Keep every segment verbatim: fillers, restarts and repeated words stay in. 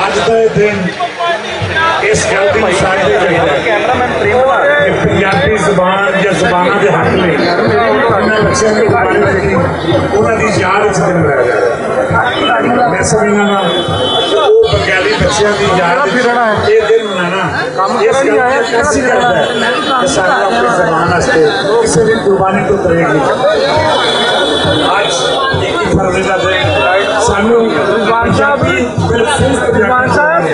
اج کا یہ دن اس گل کی نشاندہی کردا ہے کہ پنجابی زبان یا زباناں دے حق لئی انہاں بچیاں نے قربانی دتی، انہاں دی یاد وچ دن منایا جا رہا ہے۔ میں سمجھنا وا، وہ بنگالی بچیاں دی یاد وچ یہ دن منانا اس گل کی عکاسی کردا ہے کہ سانوں اپنی زبان واسطے کسی بھی قربانی تو پرہیز نہیں کرنا۔ اج اکی فروری دا دن سانوں پنجابی، بالخصوص پنجابی زبان،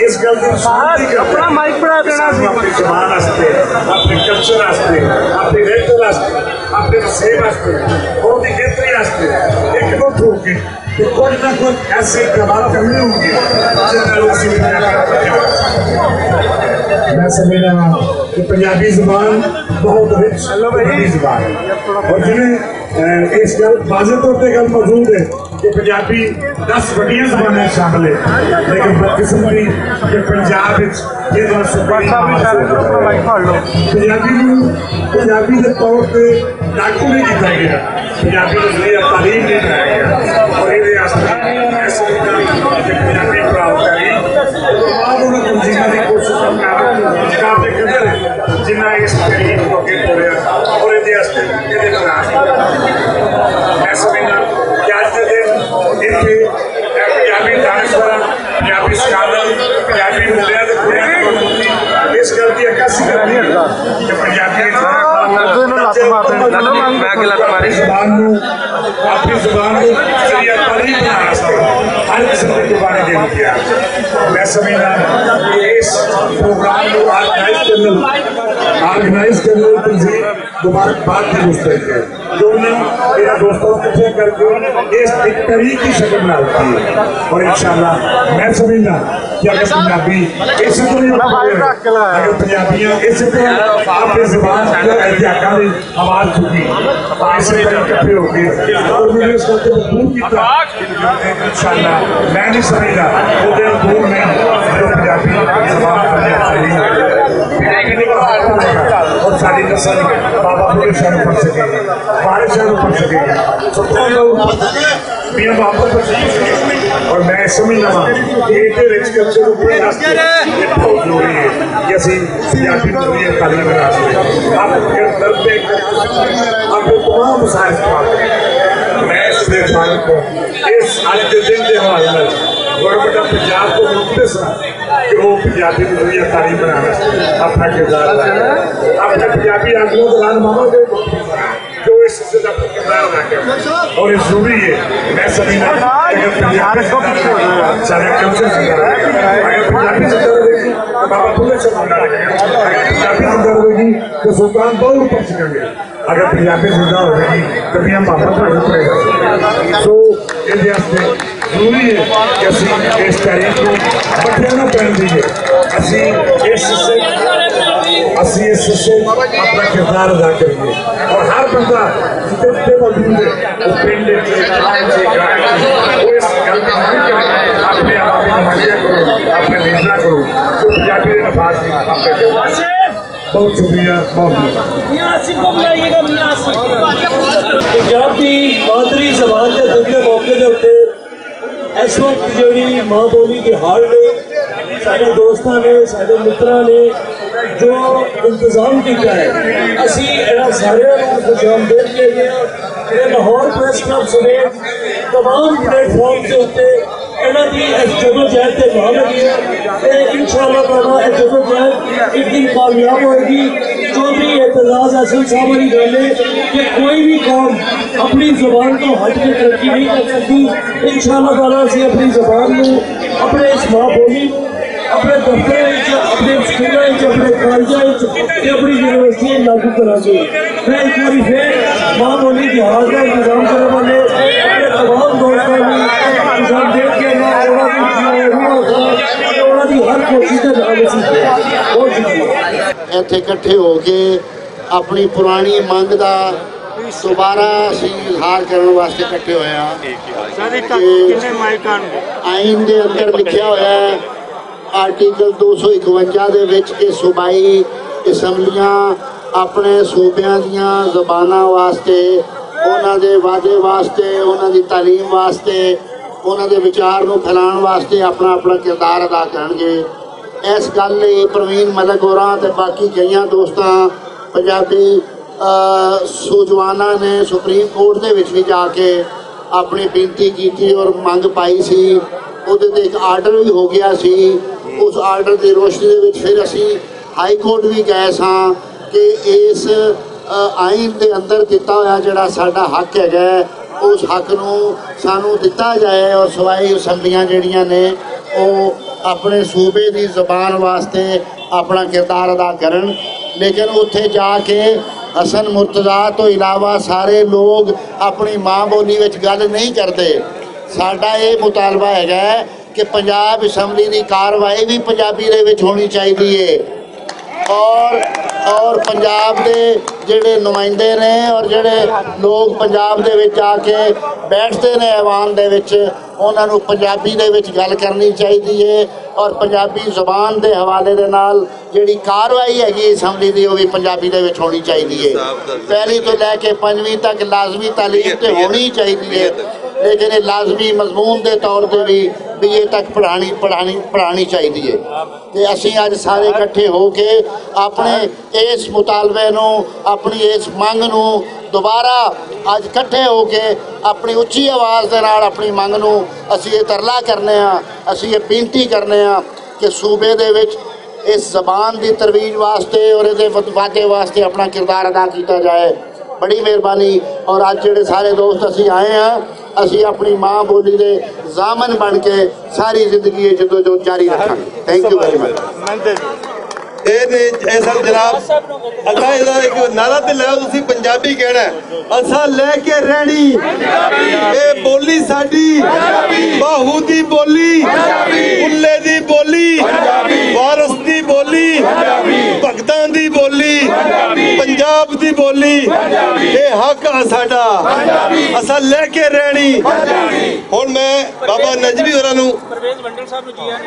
اس گل دی نشاندہی کردا ہے کہ سانوں اپنی زبان واسطے، اپنے کلچر واسطے، اپنے رہتے واسطے، اپنے وسیب واسطے، اور دی بہتری واسطے اکجٹ ہو کے تے کچھ نہ کچھ ایسے اقدامات کرنے ہوں گے جن نال اسی پنجابی میں سمجھنا وا کہ پنجابی زبان بہت رچ، ہیلو بھائی۔ پنجابی زبان ہے۔ اور جنہیں، اے، اس گل واضح طور تے گل موجود ہے کہ پنجابی دس وڈیاں زباناں شامل ہے، لیکن بدقسمتی کہ پنجاب وچ یہ دس وڈیاں زباناں شامل ہے۔ پنجابی نوں، پنجابی دے طور تے لاگو نہیں کیتا گیا، پنجابی نوں ذریعہ تعلیم نہیں بنایا گیا۔ اور یہ ریاست ایسے لوگوں کی پنجابی پڑھاؤ کری، اور انہوں نے تنظیموں کی کوشش کرنا قابل قدر ہے، جنہیں اس تحریک کو اگے توڑیا اور یہ ریاست یہ پڑھا۔ میں سمجھنا کہ اج دے دن اتنے پنجابی دانشور، پنجابی سکالر، پنجابی ملیا دے پورے اس گل کی عکاسی کرنی ہے کہ پنجابی میں اکلا تمہارے زبان نوں، اپنی زبان نوں ذریعہ تعلیم بنانا چاہیے۔ ہر قسم کی قربانی دینی ہے۔ میں سمجھنا کہ اس پروگرام کو آرگنائز کرنے، آرگنائز کرنے والی تنظیم مبارکباد دی مستحق ہے۔ جو انہاں میرا دوستوں کو کٹھے کر کے اس ایک تحریک کی شکل میں آتی ہے۔ اور انشاءاللہ میں سمجھنا کہ اگر پنجابی اس طرح اگر پنجابیاں اس طرح اپنی زبان کو احتیاط کریں، آواز چکی اور اسی طرح اکٹھے ہو کے اور مجھے اس وقت مجبور کیا۔ انشاءاللہ میں نہیں سمجھتا وہ دن دور نہیں جو پنجابی زبان کو اپنی تعلیم اور ساری نسل بابا بلے شہر پڑھ سکے، بارے شہر پڑھ سکے، سب کو لوگ پڑھ سکے، میاں بابا پڑھ سکے۔ اور میں سمجھنا وا کہ یہ رچ کلچر اوپر رکھ کے یہ بہت ضروری ہے کہ اسی پنجابی نوں یہ تعلیم حاصل ہے۔ آپ اگر درد پہ آپ کو تمام مسائل سے بات کریں۔ میں اس لیے فارغ ہوں، اس اج کے دن کے حوالے نال گورنمنٹ آف پنجاب کو مختص ہاں کہ وہ پنجابی نوں یہ تعلیم بنانا اپنا کردار ادا کرے۔ اپنے پنجابی آگوں دوران ماما کے جو اس سے اپنا کردار ادا کرے اور یہ ضروری ہے۔ میں سمجھنا کہ اگر پنجابی سارے کلچر سے اگر پنجابی سے بابا بلے شاہ زندہ رہے، اگر پنجابی زندہ رہے گی تو سلطان باہو پڑھ سکیں گے۔ اگر پنجابی زندہ ہوئے گی تو میاں بابا پڑھ پڑے گا۔ سو یہ واسطے ضروری ہے کہ اسی اس تحریک کو بٹھیا نہ پہن دیے۔ اسی اس سے اسی اس سے اپنا کردار ادا کریے اور ہر بندہ جتنے موجود ہے، وہ پنڈ وچ، گاؤں وچ، گاؤں وچ، وہ اس گل کا حل کرے، اپنے آپ کو مہیا کرو، اپنے لیڈر کرو، تو پنجابی دے نفاذ کی آپ کر دو۔ بہت شکریہ، بہت شکریہ۔ پنجاب دی مادری زبان دے دن دے موقع دے اُتے اس وقت جڑی ماں بولی دے ہال نے، سارے دوستاں نے، سارے متراں نے جو انتظام کیتا ہے، اسی انہاں سارے نوں خوش آمدید کہنے ہاں۔ تے لاہور پریس کلب سمیت تمام پلیٹ فارم دے اُتے انہاں دی اس جدوجہد تے بھاگ لگے تے انشاءاللہ تعالیٰ یہ جدوجہد ایک دن کامیاب ہوئے گی۔ چوہدری اعتزاز احسن صاحب والی گل ہے کہ کوئی بھی قوم اپنی زبان تو ہٹ کے ترقی نہیں کر سکتی۔ انشاءاللہ تعالیٰ اسی اپنی زبان نوں، اپنے اس ماں بولی نوں اپنے دفتر وچ، اپنے سکولوں وچ، اپنے کالجاں وچ تے اپنی یونیورسٹی وچ لاگو کراں گے۔ میں ایک بار پھر ماں بولی جہاز کا انتظام کرنے والے اپنے تمام دوستوں کو انتظام دے کے میں انہاں دی روح کا، انہاں دی ہر کوشش دے نال اسی بہت شکریہ۔ ایتھے اکٹھے ہو کے اپنی پرانی منگ دا دوبارہ اسی اظہار کرن واسطے اکٹھے ہوئے ہاں۔ سر، ایک کہ کنے مائک آن؟ آئین دے اندر لکھیا ہویا ہے، آرٹیکل دو سو اکونجا دے وچ کہ صوبائی اسمبلیاں اپنے صوبیاں دیاں زباناں واسطے، انہاں دے وعدے واسطے، انہاں دی تعلیم واسطے انہاں دے وچار نوں پھیلان واسطے اپنا اپنا کردار ادا کرنگے۔ اس گل لئی پروین ملک ہوراں تے باقی کئیاں دوستاں، پنجابی، آ، سوجواناں نے سپریم کورٹ دے وچ وی جا کے اپنی بینتی کیتی اور منگ پائی سی۔ اودے تے ایک آرڈر وی ہو گیا سی۔ اس آرڈر دی روشنی دے وچ پھر اسی ہائی کورٹ وی گئے ساں کہ اس، آ، آئین دے اندر دتا ہویا جڑا ساڈا حق ہے، اس حق نوں سانوں دتا جائے اور سوائی اسمبلیاں جڑیاں نے، او اپنے صوبے دی زبان واسطے اپنا کردار ادا کرن۔ لیکن اتھے جا کے حسن مرتضی تو علاوہ سارے لوگ اپنی ماں بولی وچ گل نہیں کردے۔ ساڈا یہ مطالبہ ہے کہ پنجاب اسمبلی دی کاروائی بھی پنجابی دے وچ ہونی چاہیے، اور اور پنجاب دے جڑے نمائندے نے اور جڑے لوگ پنجاب دے وچ آ کے بیٹھتے نے ایوان دے وچ، انہاں نوں پنجابی دے وچ گل کرنی چاہیے اور پنجابی زبان دے حوالے دے نال جڑی کاروائی ہے اسمبلی دی، وہ بھی پنجابی دے وچ ہونی چاہیے۔ پہلی تو لے کے پنجویں تک لازمی تعلیم تے ہونی چاہیے، لیکن یہ لازمی مضمون دے طور تے بھی بی اے تک پڑھانی پڑھانی پڑھانی چاہیے۔ تے اسی اج سارے اکٹھے ہو کے اپنے اس مطالبے نوں، اپنی اس منگ نوں دوبارہ اج اکٹھے ہو کے اپنی اچھی آواز دے نال اپنی منگ نوں اسی یہ ترلا کرنے ہاں، اسی یہ بینتی کرنے ہاں کہ صوبے دے وچ اس زبان دی ترویج واسطے اور اس دے وت- واقعے واسطے اپنا کردار ادا کیتا جائے۔ بڑی مہربانی۔ اور اج جڑے سارے دوست اسی آئے ہاں، اسی اپنی ماں بولی دے ضامن بن کے ساری زندگی یہ جدوجہد جاری رکھاں گے۔ Thank you very much. اے نے ایسا جناب، اگا ایسا ایک نعرہ تے لاؤ، تسی پنجابی کہنا ہے۔ اساں لے کے رہنی، اے بولی ساڈی، باہو دی بولی، بلے دی بولی، وارث دی بولی، بھگتاں دی بولی، پنجاب دی بولی، اے حق آ ساڈا، اساں لے کے رہنی۔ ہن میں بابا نجمی ہوراں نوں،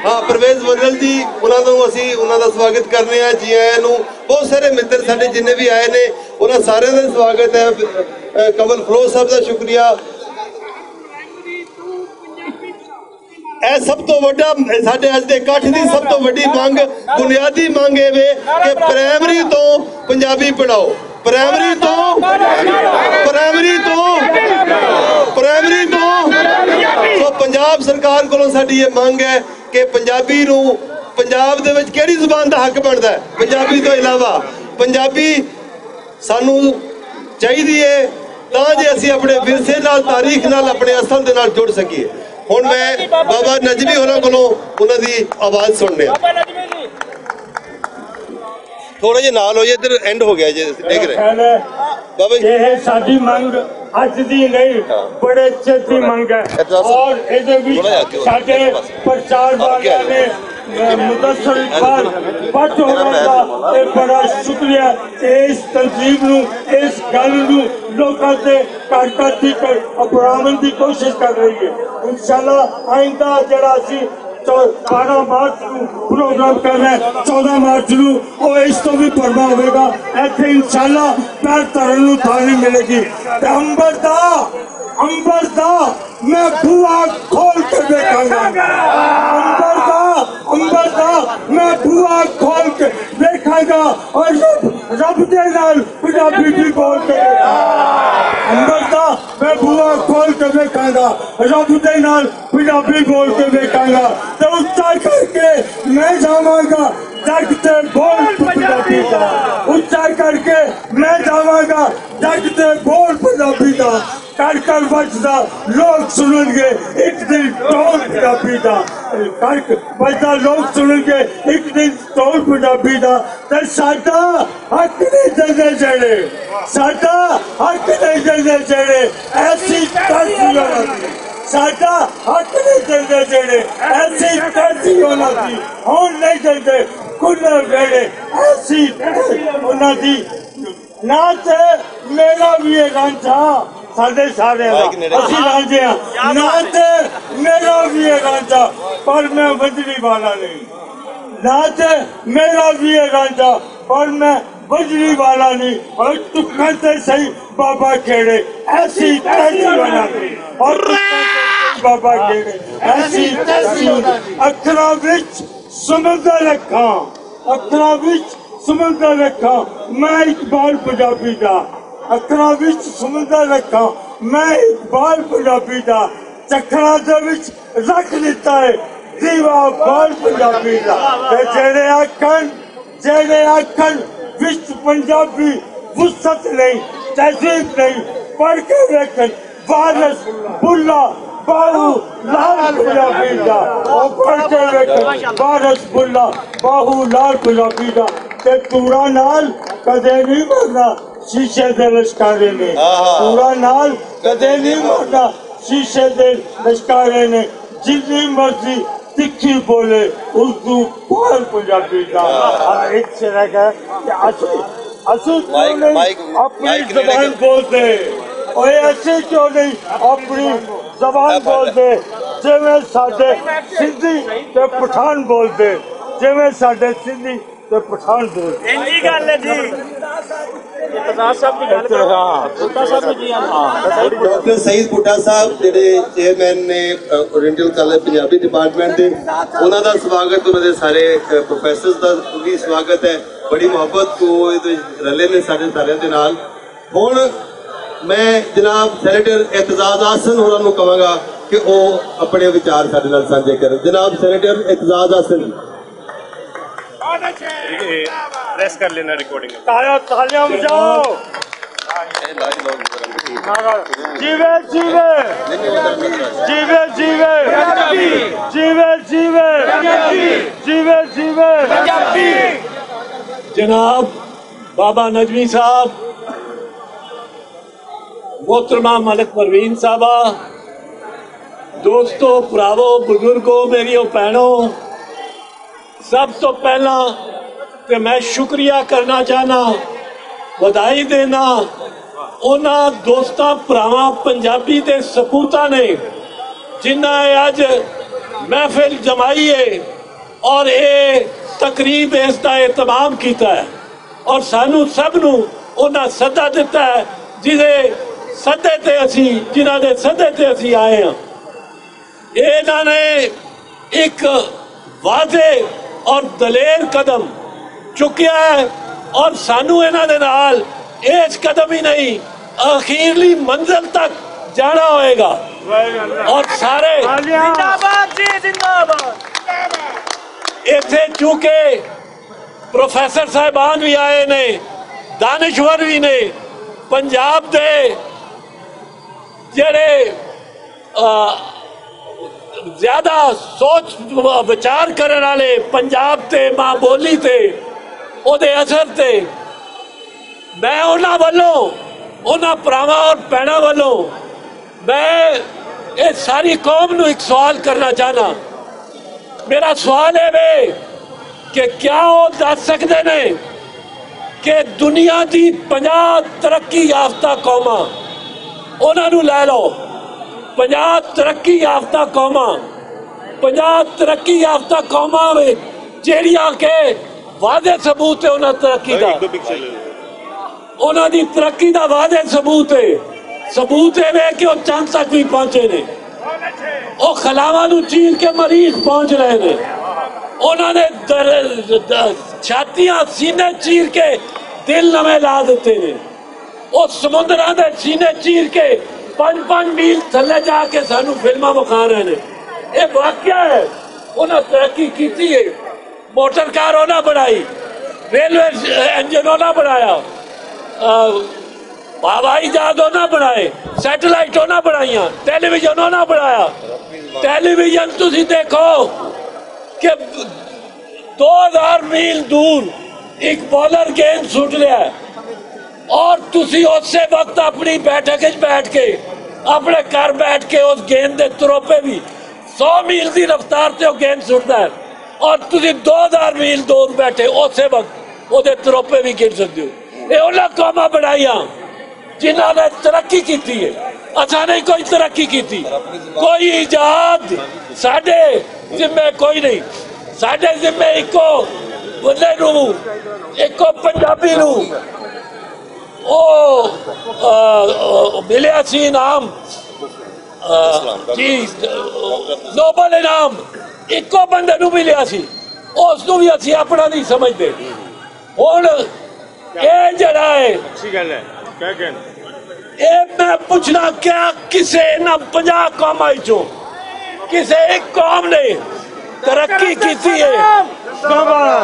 ہاں، پرویز منڈل جی، انہاں نوں اسی انہاں دا سواگت کرنے آ، جی آیاں نوں۔ بہت سارے متر ساڈے جنہیں بھی آئے نے، انہاں سارے دا سواگت ہے۔ اے، کمل فلو صاحب دا شکریہ۔ اے سب تو وڈا، ساڈے اج دے اکٹھ دی سب تو وڈی منگ، بنیادی منگ اے وے کہ پرائمری تو پنجابی پڑھاؤ، پرائمری تو، پرائمری تو، پرائمری تو۔ سو پنجاب سرکار کولوں ساڈی یہ منگ ہے کہ پنجابی نوں، پنجاب دے وچ کیڑی زبان دا حق بندا ہے پنجابی تو علاوہ؟ پنجابی سانوں چاہیدی ہے، تاں جے اسی اپنے ورثے نال، تاریخ نال، اپنے اصل دے نال جڑ سکیے۔ ہن میں بابا نجمی ہوراں کولوں انہاں دی آواز سننے آں۔ تھوڑا جے نال ہو جائے، ادھر اینڈ ہو گیا جے، دیکھ رہے۔ خیال ہے بابا جی۔ یہ ساڈی منگ اج دی نہیں، بڑے چیر دی منگ ہے۔ اور یہ بھی ساڈے پرچار والے نے مدثر اقبال بٹ ہونا دا یہ بڑا شکریہ کہ اس تنظیم نو، اس گل نو لوکاں تے کر کر دی کر اپناون دی کوشش کر رہی ہے۔ انشاءاللہ آئندہ جڑا سی چو- بارہ مارچ نو پروگرام کرنا ہے، چودہ مارچ نو، او اس تو بھی بڑا ہوئے گا۔ ایتھے انشاءاللہ پیر دھرن نو تھاں نہیں ملے گی۔ تے امبر دا، امبر دا میں بوا کھول کے دیکھاں گا۔ امبر دا، امبر دا میں بوا کھول کے دیکھاں گا۔ اور رب، رب دے نال پنجابی بھی بول کے دیکھاں گا۔ امبر دا میں بوا کھول کے دیکھاں گا۔ رب دے نال پنجابی بول کے دیکھاں گا۔ تے اچا کر کے میں جاواں گا، جگ تے بول پنجابی دا۔ اچا کر کے میں جاواں گا، جگ تے بول پنجابی دا۔ کر کر بچدا لوگ سنن گے ایک دن ٹول پنجابی دا۔ کر کر بچدا لوگ سنن گے ایک دن ٹول پنجابی دا۔ تے ساڈا حق نہیں دیندے جڑے، ساڈا حق نہیں دیندے جڑے، ایسی ترسی ہونا سی۔ ساڈا حق نہیں دیندے جڑے، ایسی ترسی ہونا سی۔ ہن نہیں دیندے کھلے ویڑے، ایسی ترسی ہونا سی۔ نہ تے میرا بھی یہ رانجھا، ساڈے سارے دا، اسی رانجھے ہاں۔ نہ تے میرا بھی یہ رانجھا، پر میں وجری والا نہیں۔ نہ تے میرا بھی یہ رانجھا، پر میں وجری والا نہیں۔ اور ٹکر تے صحیح بابا کھیڑے، ایسی ترسی ہونا سی۔ اور ٹکر تے صحیح بابا جیڑے ایسی تیسی اکھراں وچ سمندر رکھاں، اکھراں وچ سمندر رکھاں۔ میں اقبال پنجابی دا، اکھراں وچ سمندر رکھاں۔ میں اقبال پنجابی دا، چکھراں دے وچ رکھ دتا ہے دیوا بال پنجابی دا۔ تے جیڑے آکھن، جیڑے آکھن وچ پنجابی وسط نہیں، تہذیب نہیں، پڑھ کے ویکھن، وارث بلا باہو لال پنجابی دا۔ او پڑھ کے ویکھن، وارث بلا باہو لال پنجابی دا۔ تے ٹورا نال کدے نہیں مرنا شیشے دے لشکارے نے۔ ٹورا نال کدے نہیں مرنا شیشے دے لشکارے نے۔ جتنی مرضی تکھی بولے، اردو پال پنجابی دا۔ ہاں، ایک سے رہ گیا کہ اسی، اسی کیوں نہیں اپنی زبان بولتے؟ اور اسی کیوں نہیں اپنی زبان بولتے؟ جویں ساڈے سندھی تے پٹھان بولتے، جویں ساڈے سندھی تے پٹھان بولتے۔ انجی گل ہے جی۔ اتحاد صاحب کی گل کرو۔ ہاں۔ بھٹہ صاحب جی، ہاں۔ ڈاکٹر سعید بھٹہ صاحب جڑے چیئرمین نے، uh, oriental college Punjabi department دے، انہاں دا سواگت، انہاں دے سارے، اہ، پروفیسرز دا وی سواگت ہے۔ بڑی محبت تو اے تے رلے نے سارے، سارے دے نال۔ ہن میں جناب سینیٹر اعتزاز احسن ہوراں نوں کہاں گا کہ او اپنے وچار ساڈے نال سانجھے کرن۔ جناب سینیٹر اعتزاز احسن جی۔ ریس کر لینا ریکارڈنگ۔ تالیاں، تالیاں بجاؤ۔ جیوے، جیوے۔ جیوے، جیوے۔ جیوے، جیوے۔ جیوے، جیوے۔ جناب بابا نجمی صاحب، محترمہ ملک پروین صاحبہ، دوستو، پراوو، بزرگو، میریو بھینو، سب تو پہلاں تے میں شکریہ کرنا چاہنا، ودائی دینا انہاں دوستاں، پراواں، پنجابی دے سپوتاں نے، جنہاں اے اج محفل جمائی ہے اور اے تقریب، اس دا اہتمام کیتا ہے اور سانو سب نو انہاں سدا دتا ہے، جدے سدے تے اسی، جنہاں دے سدے تے اسی آئے ہاں۔ انہاں نے ایک واضح اور دلیر قدم چکیا ہے اور سانو انہاں دے نال اس قدم ہی نہیں، اخیرلی منزل تک جانا ہوئے گا۔ اور سارے زندہ باد جی، زندہ باد۔ ایتھے چونکہ پروفیسر صاحبان بھی آئے نے، دانشور بھی نے، پنجاب دے جڑے، آ، زیادہ سوچ وچار کرن والے پنجاب تے، ماں بولی تے، او دے اثر تے، میں انہاں ولوں، انہاں پراواں اور بھیناں ولوں میں اس ساری قوم نوں ایک سوال کرنا چاہنا۔ میرا سوال ہے وے کہ کیا وہ دس سکدے نے کہ دنیا دی پنجاہ ترقی یافتہ قوماں، انہاں نوں لے لو، پنجاہ ترقی یافتہ قوماں، پنجاہ ترقی یافتہ قوماں وچ جیڑیاں کہ واضح ثبوت ہے انہاں ترقی دا، انہاں دی ترقی دا واضح ثبوت ہے۔ ثبوت ہے وے کہ وہ چند تک بھی پہنچے نے، وہ خلاواں نوں چیر کے مریخ پہنچ رہے نے، انہاں نے در-، د-، چھاتیاں، سینے چیر کے دل نویں لا دتے نے، وہ سمندراں دے سینے چیر کے پنج پنج میل تھلے جا کے سانو فلماں وکھا رہے نے۔ یہ واقعہ ہے، انہاں ترقی کیتی ہے۔ موٹر کار انہاں بنائی، ریلوے انجن انہاں بنایا، آ، ہوائی جہاز انہاں بنائے، سیٹلائٹ انہاں بنائیاں، ٹیلی ویژن انہاں بنایا۔ ٹیلی ویژن تسی دیکھو کہ دو ہزار میل دور ایک بالر گیند سٹ رہا ہے اور تسی اسی وقت اپنی بیٹھک وچ بیٹھ کے، اپنے گھر بیٹھ کے اس گیند دے تروپے بھی، سو میل دی رفتار تے وہ گیند سٹدا ہے اور تسی دو ہزار میل دور بیٹھے اسی وقت وہ دے تروپے بھی گر سکتے ہو۔ یہ انہاں قوماں بنائیاں جنہاں نے ترقی کیتی ہے، اساں نے کوئی ترقی کیتی، کوئی ایجاد ساڈے ذمے کوئی نہیں۔ ساڈے ذمے ایکو بندے نو، ایکو پنجابی نو، او، آ، آ، ملیا سی انعام۔ آ، جی، نوبل انعام اکو بندے نوں ملیا سی، اس نوں وی اسی اپنا نہیں سمجھدے۔ ہن اے جڑا ہے، اچھی گل ہے، کیا کہنا؟ اے میں پوچھنا، کیا کسے انہاں پنجاہ قوماں وچوں کسے ایک قوم نے ترقی کیتی ہے؟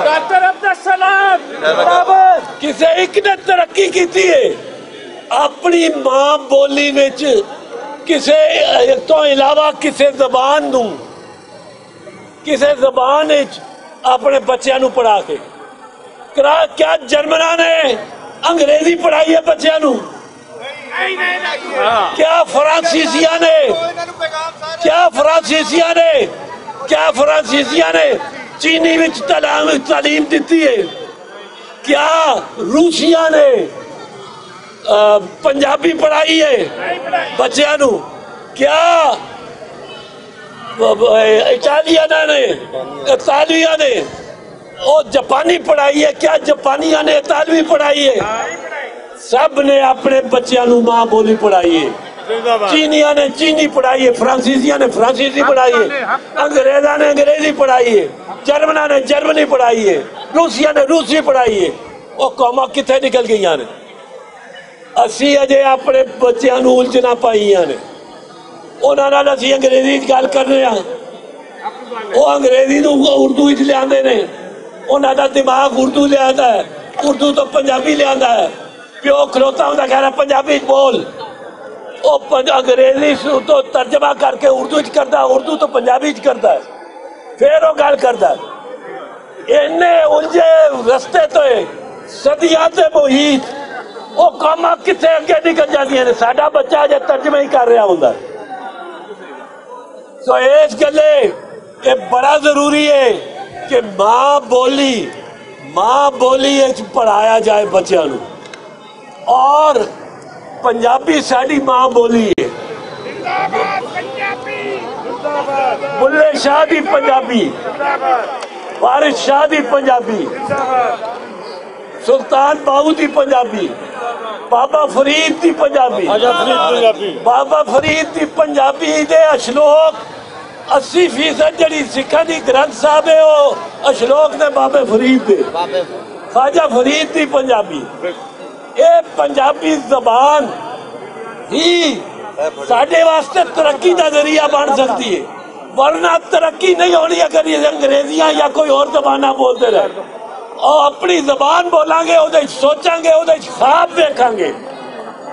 ڈاکٹر عبدالسلام۔ کسے ایک نے ترقی کیتی ہے؟ اپنی ماں بولی وچ کسے تو علاوہ کسے زبان نوں، کسے زبان وچ اپنے بچیاں نوں پڑھا کے کرا؟ کیا جرمناں نے انگریزی پڑھائی ہے بچیاں نوں؟ کیا فرانسیسیاں نے، کیا فرانسیسیاں نے، کیا فرانسیسیاں نے چینی وچ تعلیم، تعلیم دتی ہے؟ کیا روسیاں نے، آ، پنجابی پڑھائی ہے بچیاں نوں؟ کیا اٹالین نے، اطالویہ نے، او جاپانی پڑھائی ہے؟ کیا جاپانیاں نے اطالوی پڑھائی ہے؟ سب نے اپنے بچیاں نوں ماں بولی پڑھائی ہے۔ چینیاں نے چینی پڑھائی ہے، فرانسیسیاں نے فرانسیسی پڑھائی ہے، انگریزاں نے انگریزی پڑھائی ہے، جرمناں نے جرمنی پڑھائی ہے، روسیاں نے روسی پڑھائی ہے۔ او قوماں کتھے نکل گئیاں نے؟ اسی اجے اپنے بچیاں نوں الجھنا پائیاں نے، انہاں نال اسی انگریزی وچ گل کرنے ہاں، او انگریزی نوں اردو وچ لیاندے نے، انہاں دا دماغ اردو لیاندا ہے، اردو تو پنجابی لیاندا ہے۔ پیو کھلوتا ہوندا کہہ رہا، "پنجابی وچ بول۔" او پنج-، انگریزی سو تو ترجمہ کر کے اردو وچ کردا، اردو تو پنجابی وچ کردا ہے، پھر او گل کردا ہے۔ اینے الجھے رستے تے صدیاں تے محیط، او قوماں کتھے اگے نکل جاندیاں نے، ساڈا بچہ اجے ترجمہ ہی کر رہا ہوندا۔ سو اس گلے یہ بڑا ضروری ہے کہ ماں بولی، ماں بولی وچ پڑھایا جائے بچیاں نوں۔ اور پنجابی ساڈی ماں بولی ہے۔ بلے شاہ دی پنجابی، وارث شاہ دی پنجابی، سلطان باہو دی پنجابی، بابا فرید دی پنجابی، بابا فرید دی پنجابی دے اشلوک، اسی فیصد جڑی سکھاں دی گرنتھ صاحب ہے، او اشلوک نے بابے فرید دے، خواجہ فرید دی پنجابی۔ اے پنجابی زبان ہی ساڈے واسطے ترقی دا ذریعہ بن سکدی ہے، ورنہ ترقی نہیں ہونی اگر یہ انگریزیاں یا کوئی اور زباناں بولتے رہے۔ اور اپنی زبان بولاں گے، اودے وچ سوچاں گے، اودے وچ خواب ویکھاں گے،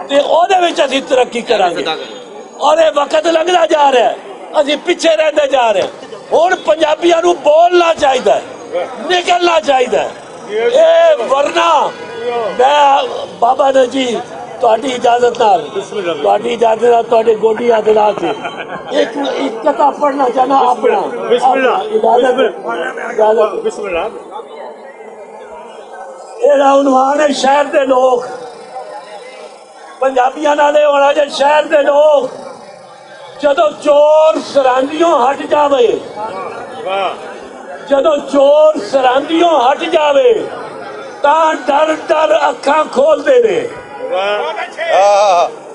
تے اودے وچ اسی ترقی کراں گے۔ اور یہ وقت لنگدا جا رہا ہے، اسی پیچھے رہندے جا رہے ہیں۔ ہن پنجابیاں نوں بولنا چاہیدا ہے، نکلنا چاہیدا ہے۔ اے ورنہ میں، بابا نے جی، تہاڈی اجازت نال، تہاڈی اجازت نال، تہاڈے گوڈی ہاتھ لا کے ایک، ایک قطعہ پڑھنا چاہنا اپنا۔ بسم اللہ۔ اپنا، اجازت، اجازت۔ بسم اللہ۔ ایہہ عنوان ہے، شہر دے لوگ، پنجابیاں نال ایہہ ہونا جے، شہر دے لوگ، جدوں چور سراندیوں ہٹ جاوے، جدوں چور سراندیوں ہٹ جاوے، تاں ڈر ڈر اکھاں کھولدے نے۔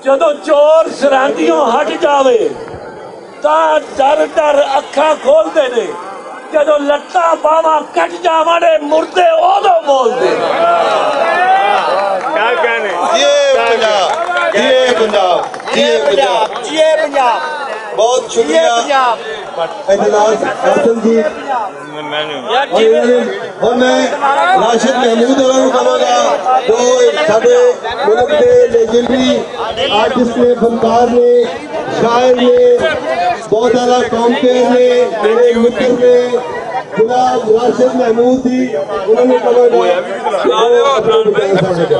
جدوں چور سراندیوں ہٹ جاوے، تاں ڈر ڈر اکھاں کھولدے نے۔ جدوں لتاں باواں کٹ جاونے، مردے اودوں بولدے۔ کیا کہنے؟ یہ پنجاب، یہ پنجاب، یہ پنجاب۔ جیے پنجاب۔ بہت شکریہ۔ اجلاس حاصل جی۔ اور میں راشد محمود ہوراں نوں کہاں گا، جو ساڈے ملک دے لیجنڈری آرٹسٹ نے، فنکار نے، شاعر نے، بہت سارا کامپیئر نے، میرے متر نے، جناب راشد محمود جی، انہوں نے کہاں گا، جو اپنا بچار ساڈے۔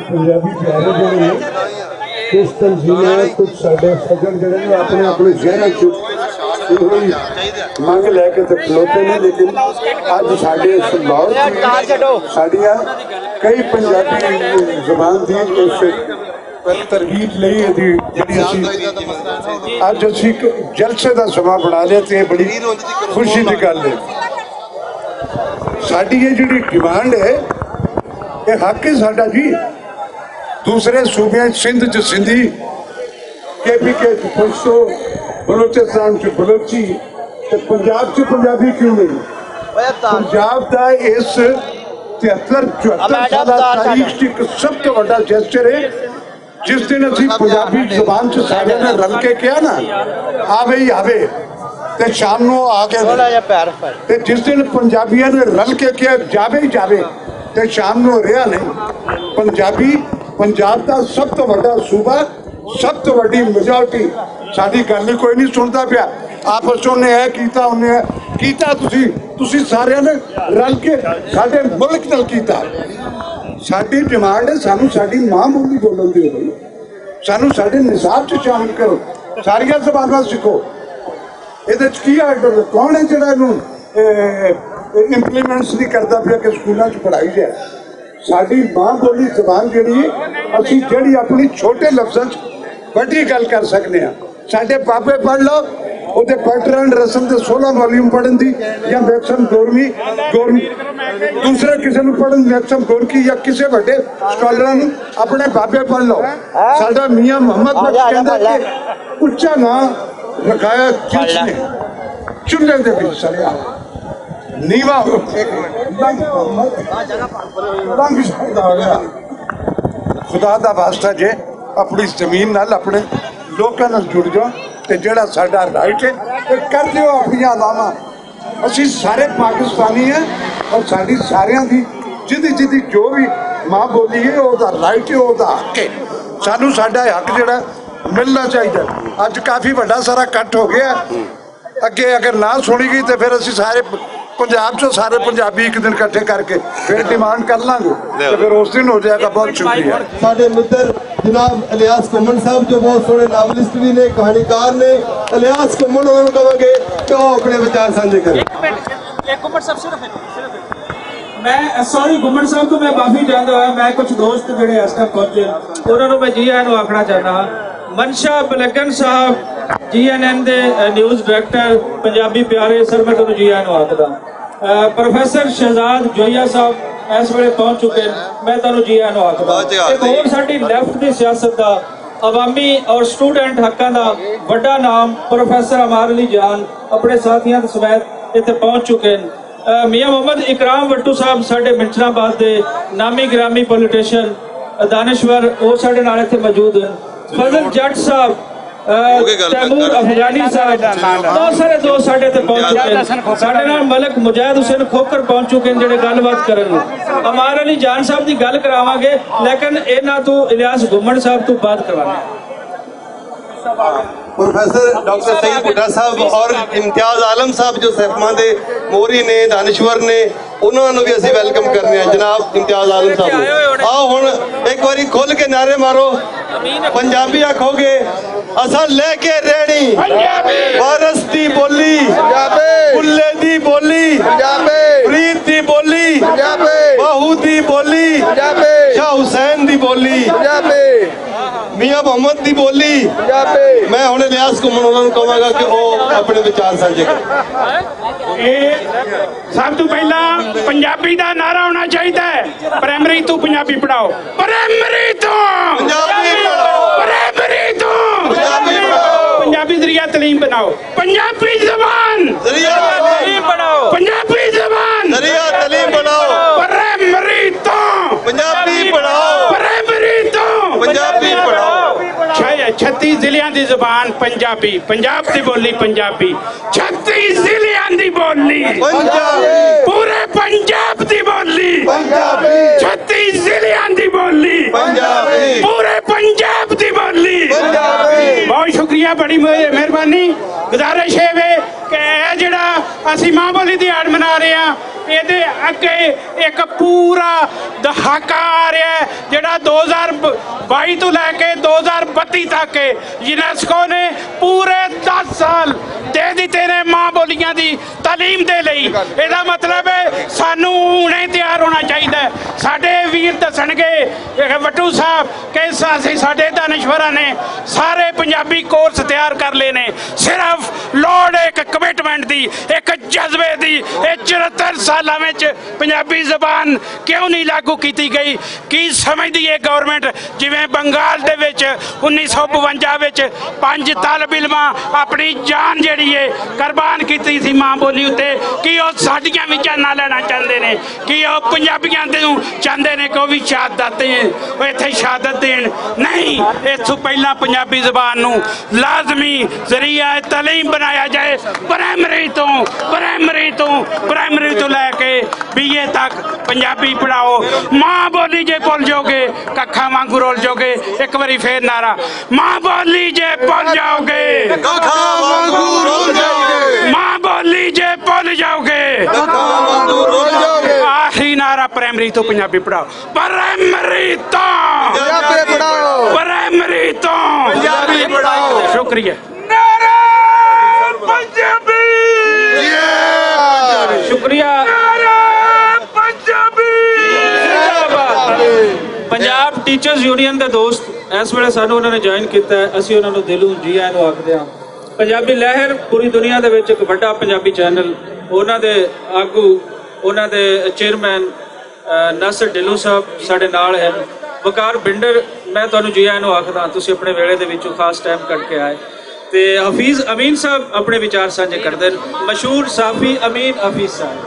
پنجابی پیارے جڑے نے، کچھ تنظیماں، کچھ ساڈے سجن جڑے نے، اپنے اپنے شہراں چ انہوں نے منگ لے کے تے کھلوتے نے، لیکن اج ساڈے اس لاہور چ ساڈیاں کئی پنجابی زبان دی اس ترغیب لئی ہے جی، جڑی اسی اج اسی ایک جلسے دا سما بنا لیا تے یہ بڑی خوشی دی گل ہے۔ ساڈی یہ جڑی ڈیمانڈ ہے، یہ حق ہے ساڈا جی۔ دوسرے صوبیاں چ سندھ چ سندھی، کے پی کے چ پشتو، بلوچستان چ بلوچی، تے پنجاب چ پنجابی کیوں نہیں؟ پنجاب دا اس تہتر چوہتر سالہ تاریخ چ ایک سب تو بڑا جیسچر ہے۔ جس دن اسی پنجابی زبان چ سارے نے رل کے کیا نا، آوے ہی آوے، تے شام نو آ کے، تے جس دن پنجابیاں نے رل کے کیا جاوے ہی جاوے، تے شام نو رہیا نہیں۔ پنجابی، پنجاب دا سب تو وڈا صوبہ، سب تو وڈی میجورٹی، ساڈی گل ہی کوئی نہیں سندا پیا۔ آپس چ انہیں اے کیتا، انہیں اے کیتا، تسی تسی سارے نے رل کے ساڈے ملک نال کیتا۔ ساڈی ڈیمانڈ ہے، سانو ساڈی ماں بولی بولن دیو بھائی، سانو ساڈے نصاب چ شامل کرو، ساریاں زباناں سکھو۔ یہ کی آرڈر کون ہے جڑا انہوں امپلیمنٹس نہیں کرتا پیا کہ سکولوں چ پڑھائی جائے؟ ساڈی ماں بولی زبان جڑی ہے، اسی جڑی اپنی چھوٹے لفظاں چ وڈی گل کر سکنے ہاں۔ ساڈے بابے پڑھ لو، اوہدے برٹرانڈ رسل دے سولہ والیوم پڑھن دی، یا میکسم گورمی، گورمی، دوسرے کسے نوں پڑھن، میکسم گورکی یا کسے وڈے سکالراں نوں، اپنے بابے پڑھ لو۔ ساڈا میاں محمد بخش کہندا کہ اچا ناں رکھایا جس نے چولہے دے وچ سڑیا، نیوا ہو کے لنگ محمد، لنگ شہدا ہویا۔ خدا دا واسطہ جے، اپنی زمین نال، اپنے لوکاں نال جڑ جاؤ، تے جڑا ساڈا رائٹ ہے، تے کر دیو اپنی علامہ۔ اسی سارے پاکستانی ہیں، اور ساڈی ساریاں دی جدی جدی جو بھی ماں بولی ہے، او دا رائٹ ہے، او دا حق ہے۔ سانو ساڈا حق جڑا ملنا چاہیے۔ اج کافی وڈا سارا کٹ ہو گیا۔ اگے اگر نہ سنی گئی تے پھر اسی سارے پ-، پنجاب چوں سارے پنجابی ایک دن اکٹھے کر کے پھر ڈیمانڈ کر لانگے تے پھر اس دن ہو جائے گا۔ بہت شکریہ۔ ساڈے متر جناب الیاس کمن صاحب جو بہت سوہنے ناولسٹ بھی نے، کہانیکار نے، الیاس کمن انہاں نوں کہاں گے کہ وہ اپنے وچار سانجھے کریں۔ ایک منٹ، ایک منٹ صاحب، صرف ایک، صرف ایک۔ میں سوری گمن صاحب تو میں معافی چاہتا ہوں، میں کچھ دوست جڑے اس ٹائم پہنچے، انہاں نوں میں جی آئیں نوں آکھنا چاہنا ہاں۔ منشا بلگن صاحب، جی این این دے، اے، نیوز ڈائریکٹر، پنجابی پیارے سر، میں تانوں جی آئیں نوں آکھدا۔ اے، پروفیسر شہزاد جوئیا صاحب اس ویلے پہنچ چکے ہیں، میں تانوں جی آئیں نوں آکھدا۔ ایک ہور ساڈی لیفٹ دی سیاست دا عوامی اور سٹوڈنٹ حقاں دا وڈا نام پروفیسر عمار علی جان اپنے ساتھیاں دے سمیت اتھے پہنچ چکے ہیں۔ اے، میاں محمد اکرام وٹو صاحب ساڈے منچن آباد دے نامی گرامی پولیٹیشن، دانشور، وہ ساڈے نال اتھے موجود ہیں۔ فضل جٹ صاحب، اے، تیمور افغانی صاحب، بہت سارے دوست ساڈے تے پہنچ چکے ہیں۔ ساڈے نال ملک مجاہد حسین کھوکھر پہنچ چکے ہیں، جڑے گل بات کرن۔ عمار علی جان صاحب دی گل کراواں گے، لیکن انہاں تو الیاس گھمن صاحب تو بات کروانا۔ پروفیسر ڈاکٹر سعید بھٹا صاحب اور امتیاز عالم صاحب جو سیفما دے موری نے، دانشور نے، انہاں نوں بھی اسی ویلکم کرنے ہیں۔ جناب امتیاز عالم صاحب نوں۔ آؤ ہن ایک واری کھل کے نعرے مارو، پنجابی آکھو گے، اساں لے کے رہنی پنجابی۔ وارث دی بولی، پنجابی۔ بلے دی بولی، پنجابی۔ فرید دی بولی، پنجابی۔ باہو دی بولی، پنجابی۔ شاہ حسین دی بولی، پنجابی۔ میاں محمد دی بولی۔ پنجابی۔ میں ہن الیاس گھمن انہاں نوں کہاں گا کہ او اپنے وچار سانجھے کرن۔ اے سب تو پہلا پنجابی دا نعرہ ہونا چاہیدا ہے، پرائمری تو پنجابی پڑھاؤ، پرائمری تو پنجابی پڑھاؤ۔ پرائمری تو پنجابی پڑھاؤ۔ پنجابی ذریعہ تعلیم بناؤ، پنجابی زبان ذریعہ تعلیم بناؤ۔ پنجابی زبان ذریعہ تعلیم بناؤ۔ پرائمری تو پنجابی پڑھاؤ۔ پرائمری تو پنجابی پڑھاؤ۔ چھ-، چھتی ضلعیاں دی زبان پنجابی، پنجاب دی بولی پنجابی، چھتی ضلعیاں دی بولی پنجابی۔ پورے پنجاب دی بولی پنجابی۔ چھتی ضلعیاں دی بولی پنجابی۔ پورے پنجاب دی بولی پنجابی۔ بہت شکریہ، بڑی مہ-، مہربانی۔ گزارش ہے وے کہ اے جڑا اسی ماں بولی دی آڑ منا رہے ہاں، اے دے اگے ایک پورا دہاکہ آ رہا ہے، جڑا دو ہزار بائی تو لے کے دو ہزار بتی تک ہے۔ یونیسکو نے پورے دس سال دے دتے نے ماں بولیاں دی تعلیم دے لئی۔ اے دا مطلب ہے سانو ہنے تیار ہونا چاہیدا ہے، ساڈے ویر دسنگے، وٹو صاحب، کہ ساسی ساڈے دانشوراں نے سارے پنجابی کورس تیار کر لے نے۔ صرف لوڑ ایک کمٹمنٹ دی، ایک جذبے دی۔ اے چرہتر سالاں وچ پنجابی زبان کیوں نہیں لاگو کیتی گئی؟ کی سمجھدی ہے گورنمنٹ؟ جویں بنگال دے وچ انیس سو بونجا وچ پنج طالب علماں اپنی جان جیڑی ہے قربان کیتی سی ماں بولی اُتے، کی او ساڈیاں وی جاناں لینا چاہندے نے؟ کہ او پنجابیاں تے نوں چاہندے نے کہ او وی شہادت دین، او ایتھے شہادت دین؟ نہیں، اس توں پہلاں پنجابی زبان نوں لازمی ذریعہ تعلیم بنایا جائے۔ پرائمری توں، پرائمری توں، پرائمری توں لے کے بی اے تک پنجابی پڑھاؤ۔ ماں بولی جے بھول جاؤ گے، ککھاں وانگوں رول جاؤ گے۔ ایک واری فیر نعرہ، ماں بولی جے بھول جاؤ گے، ککھاں وانگوں رول جاؤ گے۔ ماں بولی جے بھول جاؤ گے، ککھاں وانگوں رول جاؤ گے۔ آخری نعرہ، پرائمری تو پنجابی پڑھاؤ، پرائمری تو، پنجابی پڑھاؤ۔ پرائمری تو۔ پنجابی پڑھاؤ۔ شکریہ۔ نعرہ پنجابی۔ شکریہ۔ نعرہ پنجابی۔ زندہ باد۔ پنجاب ٹیچرز یونین دے دوست، اس ویلے سانوں انہاں نے جوائن کیتا ہے، اسی انہاں نوں دلوں جی آئیں نوں آکھدے ہاں۔ پنجابی لہر پوری دنیا دے وچ ایک وڈا پنجابی چینل، انہاں دے آگو، انہاں دے چیئرمین، اہ، ناصر ڈھلو صاحب ساڈے نال ہیں۔ وقار بھنڈر، میں تانوں جی آئیں نوں آکھدا، تسی اپنے ویلے دے وچوں خاص ٹائم کڈ کے آئے۔ تے حفیظ امین صاحب اپنے وچار سانجھے کردے نے، مشہور صحافی امین حفیظ صاحب۔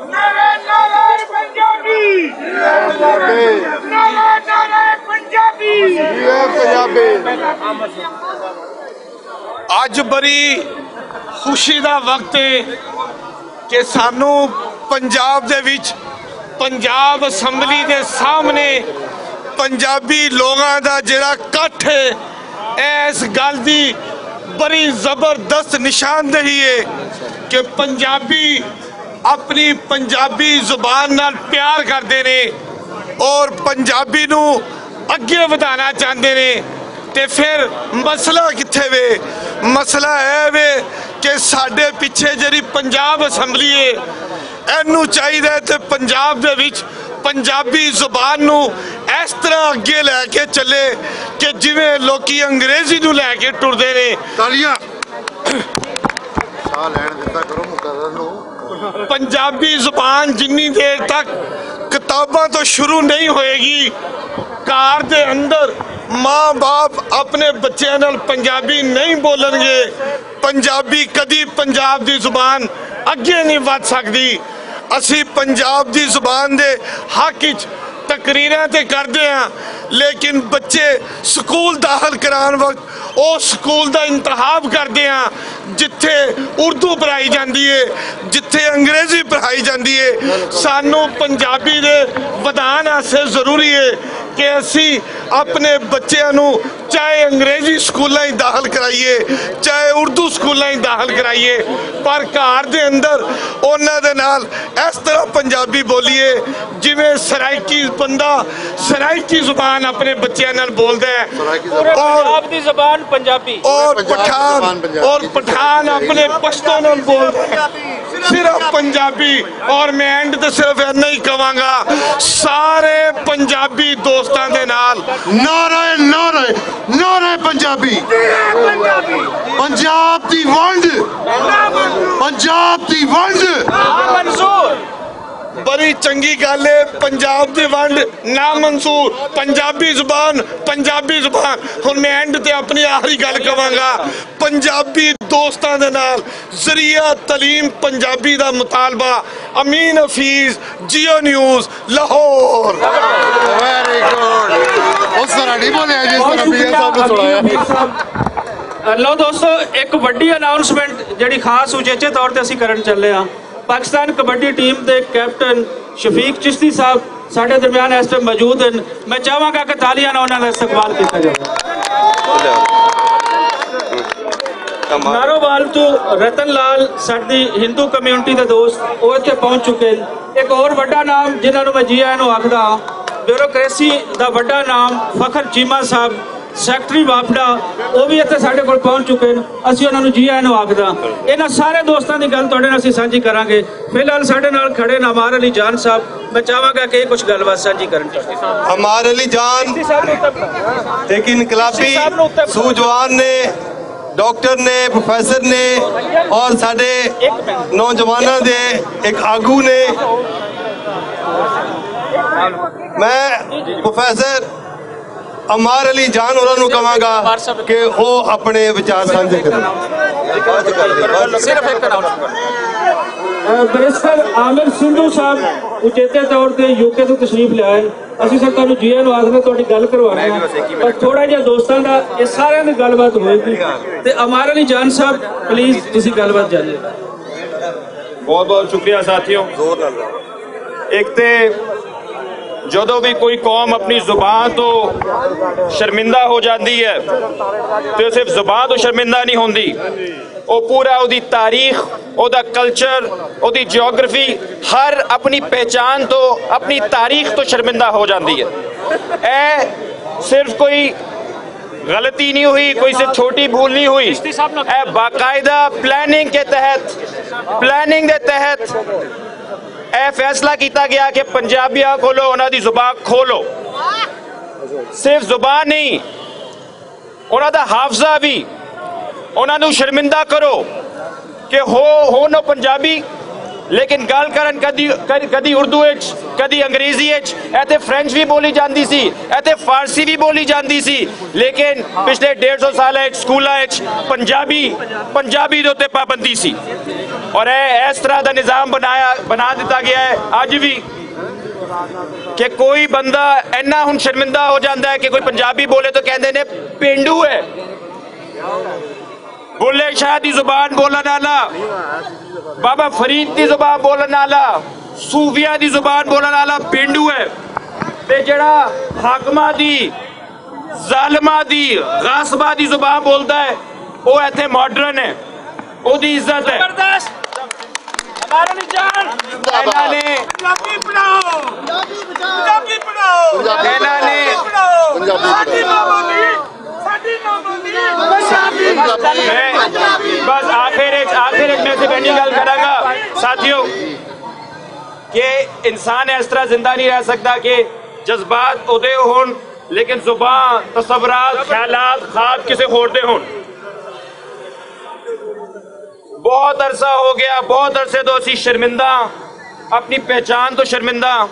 نعرہ، نعرہ پنجابی۔ نعرہ، نعرہ پنجابی۔ اج بڑی خوشی دا وقت ہے کہ سانوں پنجاب دے وچ پنجاب اسمبلی دے سامنے پنجابی لوگاں دا جڑا کٹھ ہے، ایس گل دی بڑی زبردست نشاندہی ہے کہ پنجابی اپنی پنجابی زبان نال پیار کردے نے اور پنجابی نوں اگے ودھانا چاہندے نے۔ تے پھر مسئلہ کتھے وے؟ مسئلہ اے وے کہ ساڈے پچھے جڑی پنجاب اسمبلی ہے، اینوں چاہیدا ہے تے پنجاب دے وچ پنجابی زبان نوں اس طرح اگے لے کے چلے کہ جویں لوکی انگریزی نوں لے کے ٹردے نے۔ تالیاں۔ ساہ لین دتا کرو مقرر نوں۔ پنجابی زبان جنی دیر تک کتاباں تو شروع نہیں ہوئے گی، گھر دے اندر ماں باپ اپنے بچیاں نال پنجابی نہیں بولن گے، پنجابی کدی پنجاب دی زبان اگے نہیں ودھ سکدی۔ اسی پنجاب دی زبان دے حق وچ تقریراں تے کردے ہاں، لیکن بچے سکول داخل کران وقت او سکول دا انتخاب کردے ہاں جتھے اردو پڑھائی جاندی ہے، جتھے انگریزی پڑھائی جاندی ہے۔ سانوں پنجابی دے ودھان واسطے ضروری ہے کہ اسی اپنے بچیاں نوں چاہے انگریزی سکولاں ہی داخل کرائیے، چاہے اردو سکولاں ہی داخل کرائیے، پر گھر دے اندر انہاں دے نال اس طرح پنجابی بولیے جویں سرائیکی بندہ سرائیکی زبان اپنے بچیاں نال بولدا ہے۔ پورے اور پنجاب دی زبان پنجابی۔ اور پٹھان، اور پٹھان اپنے پشتو نال بولدا ہے۔ صرف پنجابی۔ اور میں اینڈ تے صرف اینا ہی کہاں گا، سارے پنجابی دوستاں دے نال نعرہ، نعرہ، نعرہ پنجابی۔ پنجاب دی ونڈ، پنجاب دی ونڈ۔ بڑی چنگی گل ہے، پنجاب دی ونڈ نامنظور، پنجابی زبان، پنجابی زبان۔ ہن میں اینڈ تے اپنی آخری گل کہاں گا، پنجابی دوستاں دے نال ذریعہ تعلیم پنجابی دا مطالبہ۔ Amin Hafeez, Geo news, Lahore. Very good. اس طرح نہیں بولیا جس طرح بی ایس صاحب نے سنایا۔ لو دوستو، ایک وڈی اناؤنسمنٹ جڑی خاص اچیچے طور تے اسی کرن چلے ہاں۔ پاکستان کبڈی ٹیم دے کیپٹن شفیق چشتی صاحب ساڈے درمیان اس ٹائم موجود ہیں۔ میں چاہواں گا کہ تالیاں نال انہاں دا استقبال کیتا جائے۔ نارووال تو رتن لال، ساڈی ہندو کمیونٹی دے دوست، او اتھے پہنچ چکے ہیں۔ ایک اور وڈا نام جنہاں نوں میں جی آئیں نوں آکھدا، بیوروکریسی دا وڈا نام فخر چیمہ صاحب، سیکرٹری واپڈا، وہ بھی اتنے سارے کول پہنچ چکے ہیں۔ اسی انہاں نوں جی آئے نوں آخداں۔ انہاں سارے دوستاں دی گل تہاڈے نال اسی سانجھی کراں گے۔ فی الحال ساڈے نال کھڑے نے عمار علی جان صاحب۔ میں چاہواں گا کہ یہ کچھ گل بات سانجھی کرن۔ عمار علی جان ایک انقلابی سوجوان نے، ڈاکٹر نے، پروفیسر نے، اور ساڈے نوجواناں دے ایک آگو نے۔ میں پروفیسر عمار علی جان ہوراں نوں کہاں گا کہ وہ اپنے وچار سانجھے کرن۔ بیرسٹر عامر سندھو صاحب اچیتے طور تے یو کے تو تشریف لے آئے۔ اسی سر تانوں جی آئے نوں آخدے، تہاڈی گل کروانا ہے۔ پر تھوڑا جہا دوستاں دا، یہ سارے دی گل بات ہوئے گی۔ تے عمار علی جان صاحب، پلیز تسی گل بات جانیے۔ بہت بہت شکریہ ساتھیوں۔ ایک تے جدوں بھی کوئی قوم اپنی زبان تو شرمندہ ہو جاندی ہے، تو صرف زبان تو شرمندہ نہیں ہوندی، وہ پورا، وہ دی تاریخ، وہ دا کلچر، وہ دی جیوگرافی، ہر اپنی پہچان تو، اپنی تاریخ تو شرمندہ ہو جاندی ہے۔ اے صرف کوئی غلطی نہیں ہوئی، کوئی سے چھوٹی بھول نہیں ہوئی۔ اے باقاعدہ پلاننگ کے تحت، پلاننگ کے تحت اے فیصلہ کیتا گیا کہ پنجابیاں کولو انہاں دی زبان کھولو۔ صرف زبان نہیں، انہاں دا حافظہ بھی۔ انہاں نوں شرمندہ کرو کہ ہو ہون او پنجابی، لیکن گل کرن کدی، کدی، کدی اردو اچ، کدی انگریزی اچ۔ ایتھے فرینچ بھی بولی جاندی سی، ایتھے فارسی بھی بولی جاندی سی، لیکن پچھلے ڈیڑھ سو سال اچ سکولاں اچ پنجابی، پنجابی دے اُتے پابندی سی۔ اور اے اس طرح دا نظام بنایا، بنا دتا گیا ہے۔ اج بھی کہ کوئی بندہ اینا ہن شرمندہ ہو جاندا ہے کہ کوئی پنجابی بولے تو کہندے نے پینڈو ہے۔ بلے شاہ دی زبان بولن والا، بابا فرید دی زبان بولن والا، صوفیاں دی زبان بولن والا پینڈو ہے۔ تے جڑا حاکماں دی، ظالماں دی، غاصباں دی زبان بولدا ہے، او ایتھے ماڈرن ہے، او دی عزت ہے۔ زبردست۔ ہمارے لیے جان۔ انہاں نے، پنجابی پڑھاؤ، پنجابی پڑھاؤ، انہاں نے، پنجابی پڑھاؤ۔ ساڈی ماں بولی، ساڈی ماں بولی۔ میں بس آخر وچ، آخر وچ میں صرف اینی گل کراں گا ساتھیو، کہ انسان اس طرح زندہ نہیں رہ سکتا کہ جذبات ادے ہون، لیکن زبان، تصورات، خیالات، خواب کسے ہور دے ہون۔ بہت عرصہ ہو گیا، بہت عرصے تو اسی شرمندہ، اپنی پہچان تو شرمندہ،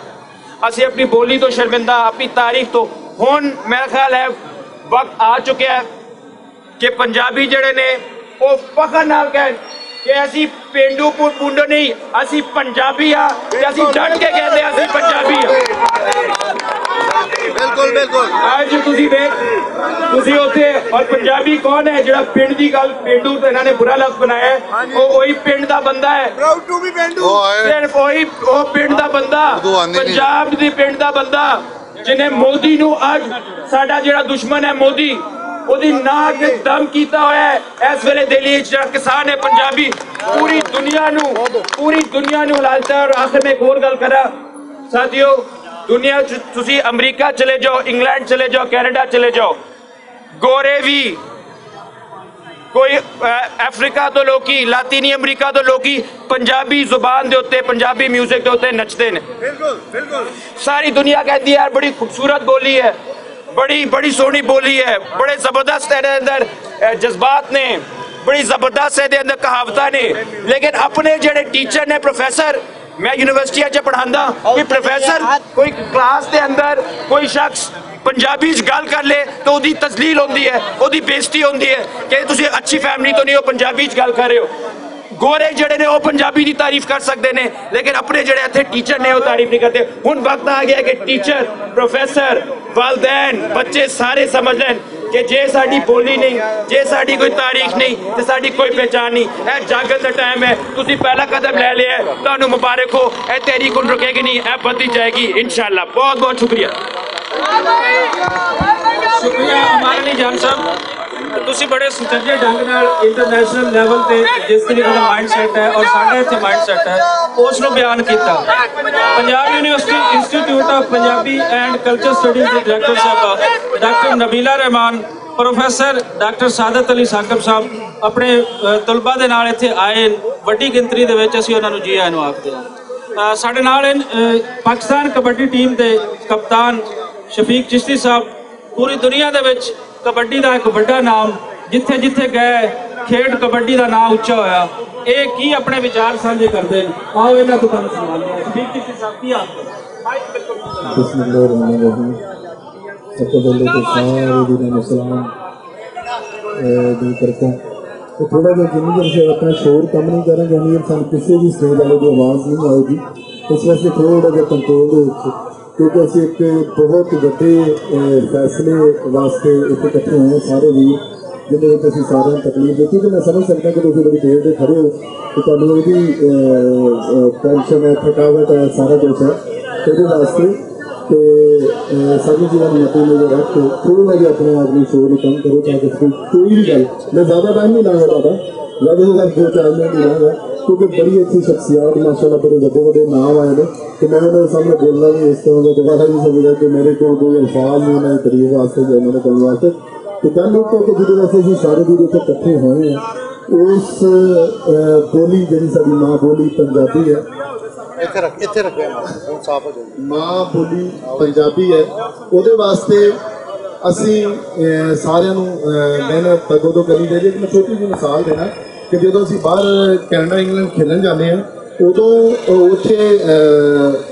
اسی اپنی بولی تو شرمندہ، اپنی تاریخ تو۔ ہن میرا خیال ہے وقت آ چکیا ہے کہ پنجابی جڑے نے، او فخر نال کہن کہ اسی پینڈو پو-، پونڈو نہیں، اسی پنجابی ہاں، تے اسی ڈٹ کے کہندے ہاں، اسی پنجابی ہاں۔ بالکل، بالکل۔ اج تسی ویکھ، تسی اوتھے، اور پنجابی کون ہے جڑا پنڈ دی گل، پینڈو تے انہاں نے برا لفظ بنایا ہے؟ او وہی پنڈ دا بندہ ہے۔ پراؤڈ ٹو بی پینڈو۔ صرف وہی، او پنڈ دا بندہ، اردو آندی نہیں۔ پنجاب دی پنڈ دا بندہ، جنہیں مودی نو اج، ساڈا جڑا دشمن ہے مودی، اودی ناک وچ دم کیتا ہویا ہے۔ اس ویلے دہلی وچ جڑا کسان ہے پنجابی، پوری دنیا نو، پوری دنیا نو ہلا دیتا ہے۔ اور آخر میں ایک اور گل کراں ساتھیو، دنیا چ تسی امریکہ چلے جاؤ، انگلینڈ چلے جاؤ، کینیڈا چلے جاؤ، گورے بھی، کوئی، اے، افریقہ تو لوکی، لاطینی امریکہ تو لوکی پنجابی زبان دے اُتے، پنجابی میوزک دے اُتے نچدے نے۔ بالکل، بالکل۔ ساری دنیا کہندی ہے، "یار، بڑی خوبصورت بولی ہے، بڑی، بڑی سوہنی بولی ہے، بڑے زبردست ہے دے اندر، اے، جذبات نے، بڑی زبردست ہے دے اندر کہاوتاں نے۔" لیکن اپنے جڑے ٹیچر نے، پروفیسر، میں یونیورسٹی اچ پڑھاندا کہ پروفیسر کوئی کلاس دے اندر کوئی شخص پنجابی چ گل کر لے تو اودی تذلیل ہوندی ہے، اودی بےعزتی ہوندی ہے کہ تسی اچھی فیملی تو نہیں ہو، پنجابی چ گل کر رہے ہو۔ گورے جڑے نے، وہ پنجابی دی تعریف کر سکدے نے، لیکن اپنے جڑے اتھے ٹیچر نے، وہ تعریف نہیں کرتے۔ ہن وقت آ گیا کہ ٹیچر، پروفیسر، والدین، بچے سارے سمجھ لین کہ جے ساڈی بولی نہیں، جے ساڈی کوئی تاریخ نہیں، تے ساڈی کوئی پہچان نہیں۔ اے جاگن دا ٹائم ہے، تسی پہلا قدم لے لیا ہے، تانوں مبارک ہو۔ اے تحریک ہن رکے گی نہیں، اے بدھی جائے گی انشاءاللہ۔ بہت بہت شکریہ۔ شکریہ عمار علی جان صاحب۔ تسی بڑے سچجے ڈھنگ نال انٹرنیشنل لیول تے جس طریقے دا مائنڈ سیٹ ہے اور ساڈا اتھے مائنڈ سیٹ ہے، اس نوں بیان کیتا۔ Punjab university institute of Punjabi and culture studies دے ڈائریکٹر صاحبہ doctor Nabeela Rehman, professor doctor Saadat Ali ثاقب صاحب اپنے، اہ، طلباء دے نال اتھے آئے، وڈی گنتری دے وچ اسی انہاں نوں جی آئے نوں آکھدے ہاں۔ اہ، ساڈے نال ہن، اہ، پاکستان کبڈی ٹیم دے کپتان شفیق چشتی صاحب، پوری دنیا دے وچ کبڈی دا ایک وڈا نام، جتھے جتھے گئے کھیڈ کبڈی دا نام اچا ہویا۔ اے کی اپنے وچار سانجھے کردے نے؟ آؤ انہاں تو تانوں سنوانے ہیں۔ شفیق چشتی صاحب، کی حال ہے؟ بسم اللہ الرحمن الرحیم۔ سب تو پہلے تو سارے دنیا میں سلام، اے، دل کرتا ہوں۔ تو تھوڑا جہا جنہیں دیر سے اپنا شور کم نہیں کریں گے، امیر خان کسی بھی اسٹیج والے کی آواز نہیں آئے گی۔ اس واسطے تھوڑا جہا کنٹرول دے وچ، کیونکہ اسی ایک بہت وڈے، اے، فیصلے واسطے اتنے اکٹھے ہوئے ہیں سارے ویر، جن وچ اسی سارے تکلیف دیتی۔ تو میں سمجھ سکتا کہ تسی بڑی دیر دے کھڑے ہو، تو تانوں یہ بھی، اے، اے، ٹینشن ہے، تھکاوٹ ہے، سارا کچھ ہے۔ تو یہ واسطے تے، اے، ساری چیزاں نوں مدنظر رکھ کے تھوڑا جہا اپنے آپ نوں شور کم کرو تاکہ کوئی، کوئی بھی گل، میں زیادہ ٹائم نہیں لانا چاہتا، زیادہ سے زیادہ دو چار منٹ نہیں لانا، کیونکہ بڑی اچھی شخصیات ماشاءاللہ بڑے وڈے وڈے نام آئے نے۔ تو میں انہاں دے سامنے بولنا بھی اس طرح دا دوبارہ نہیں سمجھا کہ میرے کول کوئی الفاظ نہیں، میں تعریف واسطے یا انہاں دے کول واسطے۔ تو گل اتنا کہ جدوں واسطے اسی سارے بھی اتنے اکٹھے ہوئے ہیں، اس، اے، بولی جڑی ساری ماں بولی پنجابی ہے، ایتھے رکھ، ایتھے رکھو، ہن صاف ہو جائے۔ ماں بولی پنجابی ہے، اودے واسطے اسی، اے، ساریاں نوں، اے، محنت تگودو کرنی چاہیے۔ ایک میں چھوٹی جی مثال دینا کہ جدوں اسی باہر کینیڈا، انگلینڈ کھیلن جانے ہیں، ادوں، اے، اتھے، اے،